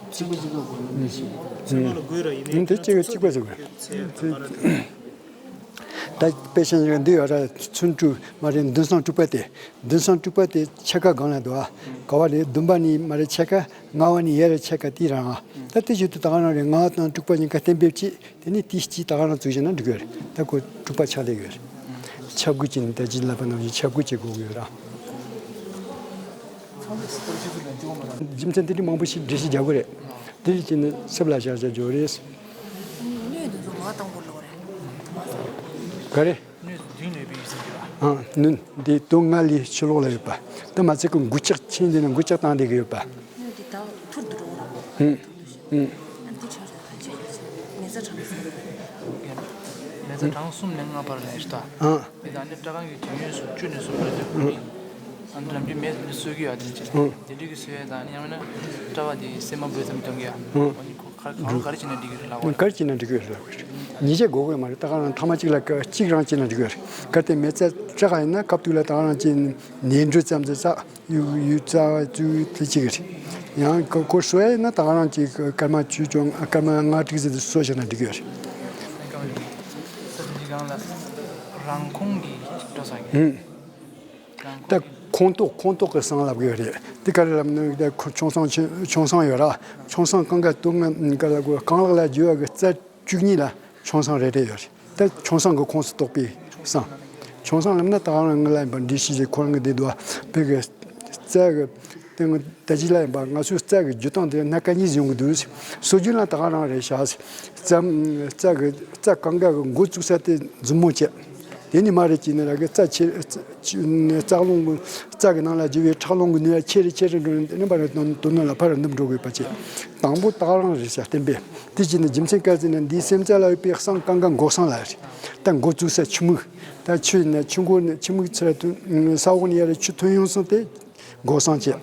གཅིག་པ་གཅིག་པ་བགོས་ནི་འདི་ཞིག་ཚོན་ལྔ་ལ་བགོས་ར་ཡིན་ནའི་ཨང་། དེ་གཅིག་གཅིག་པ་ཟེར་དགོས། ཚོན་ད་དཔེ་ཆ་ཞིག་འདི་ཡོད་ར། ཚོན་དྲུག་མ་རེད། མདུན་གསང་དྲུག་པ་དེ། མདུན་གསང་དྲུག་པ་དེ་ཕྱེད་ཀ་སྒང་ལ་འདུག་ཨ། ག་བ་རེད། བདུན་པ་ནི་མ་རེད་ཕྱེད་ཀ། ལྔ་བ་ནི་ཡར་ཕྱེད་ཀ་དེ་རང་ཨ། ད་དེ་བཞིན་དུ་ད་ག་རང་རེད། ལྔ་བ་དང་དྲུག་པ་གཉིས་ཀ་གཏན་འབེབས་བྱས། དེ་ནས་དེ་སྤྱི་ད་ག་རང་བཙུགས་བྱས་ན་འགྲིག་གི་རེད། ད་ཁོ་དྲུག་པ་ཆགས་བསྡད་ཡོད་རེད། ཆ་བགོས་ཀྱི་ནི་ད་ཅི་ལབ་པ་ནང་བཞིན་ཆ་བགོས་བྱེད་དགོས་ཀྱི་ཡོད་ར། རྒྱུ་མཚན་དེ་འདྲ་མང་པོ་ཞིག་འགྲེལ་བཤད་རྒྱག་དགོས་རེད། དེ་རིགས་ཀྱི་ནི་སེམས་ལ་བཞག་བཞག་འཇོག་རེད། སྣོད་དེ་ཚོ་མ་བཏང་བར་ལོག་རེད། ག་རེ། སྣོད་དེ་མདུན་ལ་ཡོད་པའི་ཡིད་ཚིམ་གྱི་ར། ཨང་། སྣོད་འདི་དོན་ལྔ་ལས་ཕྱི་ལོགས་ལ་ཡོད་པ། དེ་མ་ཚད་ཀྱི་འགུལ་ལྕག་ཆེན་འདི་ན་འགུལ་ལྕག་བཏང་བསྡད་ཀྱི་ཡོད་པ། སྣོད་འདི་ད་ཐུར་དུ་འགྲོ་ར། ཨང་། ཨང་། ཨ་འདི་ཆ་ཆ་ཁ་ཆེ་ཡོད་ཆེ། མེ་བཙའ་གྲངས་གསུམ། མེ་བཙའ་གྲངས་གསུམ་ནས་ལྔ་བར་ལ་ཡོད་ད། ཨང་། འདི་དང་ནི་སྐྲ་རྐང་གི་དུས་ཡུན་སུ་བཅུ་ནས་སུ་འགྲོ་དུས་ཨང་། ཨ་ནི་ལམ་རྒྱུད་མེད་ནི་གསོད་ཀྱི་ཡོད་དེ་ཅི། ཨང་། དེ་འདྲ་གི་གསོད་ཡ་དང་ནི་ཡང་མིན་ན་སྐྲ་བ་དེ་སྲན་མ་འབུད་ཙམ་གཏོང་གི་ཡ། ཨང་། ཨ་ནི་ཁོ་ག་ག་ག་རེ་བྱས་ན་འགྲིག་གི་རེད་ལབ་པ། ག་རེ་བྱས་ན་འགྲིག་གི་རེད་ལབ་པ། ཉེས་ཆད་དགོས་ཀྱི་མ་རེད། ད་ག་རང་ཐེངས་མ་གཅིག་ལ་སྐར་གཅིག་རང་བྱས་ན་འགྲིག་གི་རེད། གལ་ཏེ་མེ་བཙའ་སྐྲག་ཡིན་ན་སྐབས་དུས་ལ་ད་ག་རང་བྱས་ནས་འགྲོ་ཙམ་ཙམ་ཡུ་ཡུ་ཙ་བ་ཙུ་དེ་གཅིག་རེད། ཡང་ཁོ་ཁོ་གསོད་ཡ་ཡིན་ན་ད་ག་རང་གཅིག་སྐར་མ་བཅུ་བཅོ་ལྔ་སྐར་མ་ལྔ་དྲུག་ཙམ་དུ་གསོད་བྱས་ན་འགྲིག་གི་རེད། ས་དེ་གང་ལ་རང་ཁོང་གི་འགྲོ་ས་གི། ཧུམ། རང་ད་ཁོང་ཁོང་ཏོག་ཁོང་ཏོག་གི་སྲང་ལབ་གི་རེད། དེ་ག་རེ་ལབ་ན་ད་ཁོ་ཆུང་སྲང་ཆེ་ཆུང་སྲང་ཡོད་ར། ཆུང་སྲང་གང་ག་སྟོད་ང་ག་ལ་གོ་རྐང་ལག་ལ་རྒྱུ་བ་གི་རྩ་བཅུ་གཉིས་ལ་ཆུང་སྲང་རེ་རེ་ཡོད་རེད། ད་ཆུང་སྲང་གི་ཁོངས་སུ་གཏོགས་པའི་སྲང་། ཆུང་སྲང་ལབ་ན་ད་ག་རང་ང་ལ་ཡིན་པ་འདྲི་ཤེས་ཀྱི་ཁོ་རང་གི་འདི་འདུག་བ། བོད་གི་རྩ་གི་སྟེང་ད་ཅི་ལ་ཡིན་པ་ང་ཚོའི་རྩ་གི་རྒྱུ་སྟངས་དེ་སྣ་ཁ་གཉིས་ཡོང་གི་འདུག། སྲོལ་རྒྱུན་ལ་ད་ག་རང་རེད་ཤག། རྩ་རྩ་གི་རྩ་གང་ག་གི་འགོ་བཙུགས་ས་དེ་མཛུབ་མོ་བྱས། དེ་ནི་མ་རེད་ཅེས་ནི་ར་གི་རྩ་ཆེ་རྩ་རྩ་རླུང་གི་རྩ་གི་ནང་ལ་རྒྱུ་བའི་ཁྲག་རླུང་གི་ནུས་པ་ཆེ་རེ་ཆེ་རེ་འགྲོ་ནས་དེ་ནི་མ་རེད་དོན་དོན་ལ་ཕར་འདུམ་འགྲོ་དགོས་པ་བྱས། དང་པོ་ད་ག་རང་རེད་ཤག་བསྟན་པས། དེ་ཅི་ནི་རྒྱུ་མཚན་ག་ཟེར་ན་འདིའི་སེམས་རྩ་ལ་ཡོད་པའི་སྲང་གང་ག་མགོ་སྲང་ལ་རེད། ད་འགོ་བཙུགས་ས་ཆུ་མིག་ད་ཆུ་ནི་ཆུ་མགོ་ནི་ཆུ་མིག་ཚུར་ཐོན་ས་འོག་ནས་ཡར་ཆུ་ཐོན་ཡོང་སོང་སྟེ། སྒོ་སྲང་བཅད།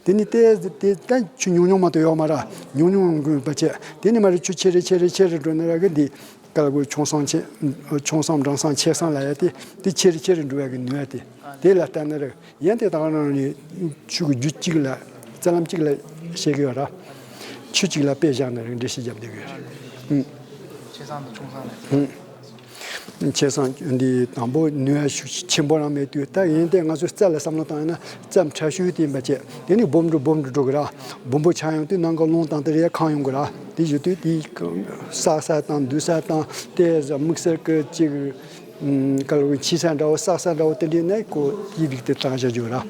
དེ་ནི་ཏེ་ཏེ་ད་ཆུ་ཉུང་ཉུང་མ་གཏོགས་ཡོད་མ་ར། ཉུང་ཉུང་གུན་པ་བཅད། དེ་ནི་མ་རེད་ཆུ་ཆེ་རེ་ཆེ་རེ་ཆེ་རེ་འགྲོ་ནི་ར་གི་འདི་ཀ་ལ་གོ་ཆུང་སྲང་ཆེ་ཆུང་སྲང་འབྲིང་སྲང་ཆེ་སྲང་ལ་ཡ་ཏེ་ཏེ་ཆེ་རེ་ཆེ་རེ་འགྲོ་ཡ་གི་ནུས་ཡ་ཏེ། དེ་ལ་ལྟ་ན་ར་ཡན་ཏེ་ད་ག་རང་ནི་ཆུ་གི་རྒྱུ་གཅིག་ལ་རྩ་ལམ་གཅིག་ལ་བཤད་གི་ཡོད་ར། ཆུ་གཅིག་ལ་དཔེ་བཞག་ན་རིང་འགྲེལ་བཤད་རྒྱབ་བསྡད་གི་ཡོད་ར། ཆེ་སྲང་དང་ཆུང་སྲང་ལ། ཆེ་སང་འདི་དང་པོ་ནུས་ཤུགས་ཆེན་པོ་རང་མེད་དུས་ད་ཡིན་ཏེ་ང་ཚོ་རྩ་ལ་བསམ་བློ་བཏང་ཡིན་ན་རྩ་ཕྲ་ཤོས་དེ་ཡིན་པ་བྱས་དེ་ནི་སྦོམ་འགྲོ་སྦོམ་འགྲོ་འགྲོ་གི་ར། སྦོམ་པོ་ཆགས་ཡོང་དུས་ནང་གི་རླུང་བཏང་དེ་རེ་ཁང་ཡོང་གི་ར། དེ་བཞུགས་དུས་དེ་བསགས་ས་དང་འདུས་ས་དང་དེ་དམིགས་བསལ་གི་ཅིག་ག་ལ་འཆི་ས་འདྲ་བོ་བསགས་ས་འདྲ་བོ་དེ་འདྲའི་ནས་ཁོ་དེའི་རིགས་དེ་བཏང་བཞག་རྒྱུ་ར།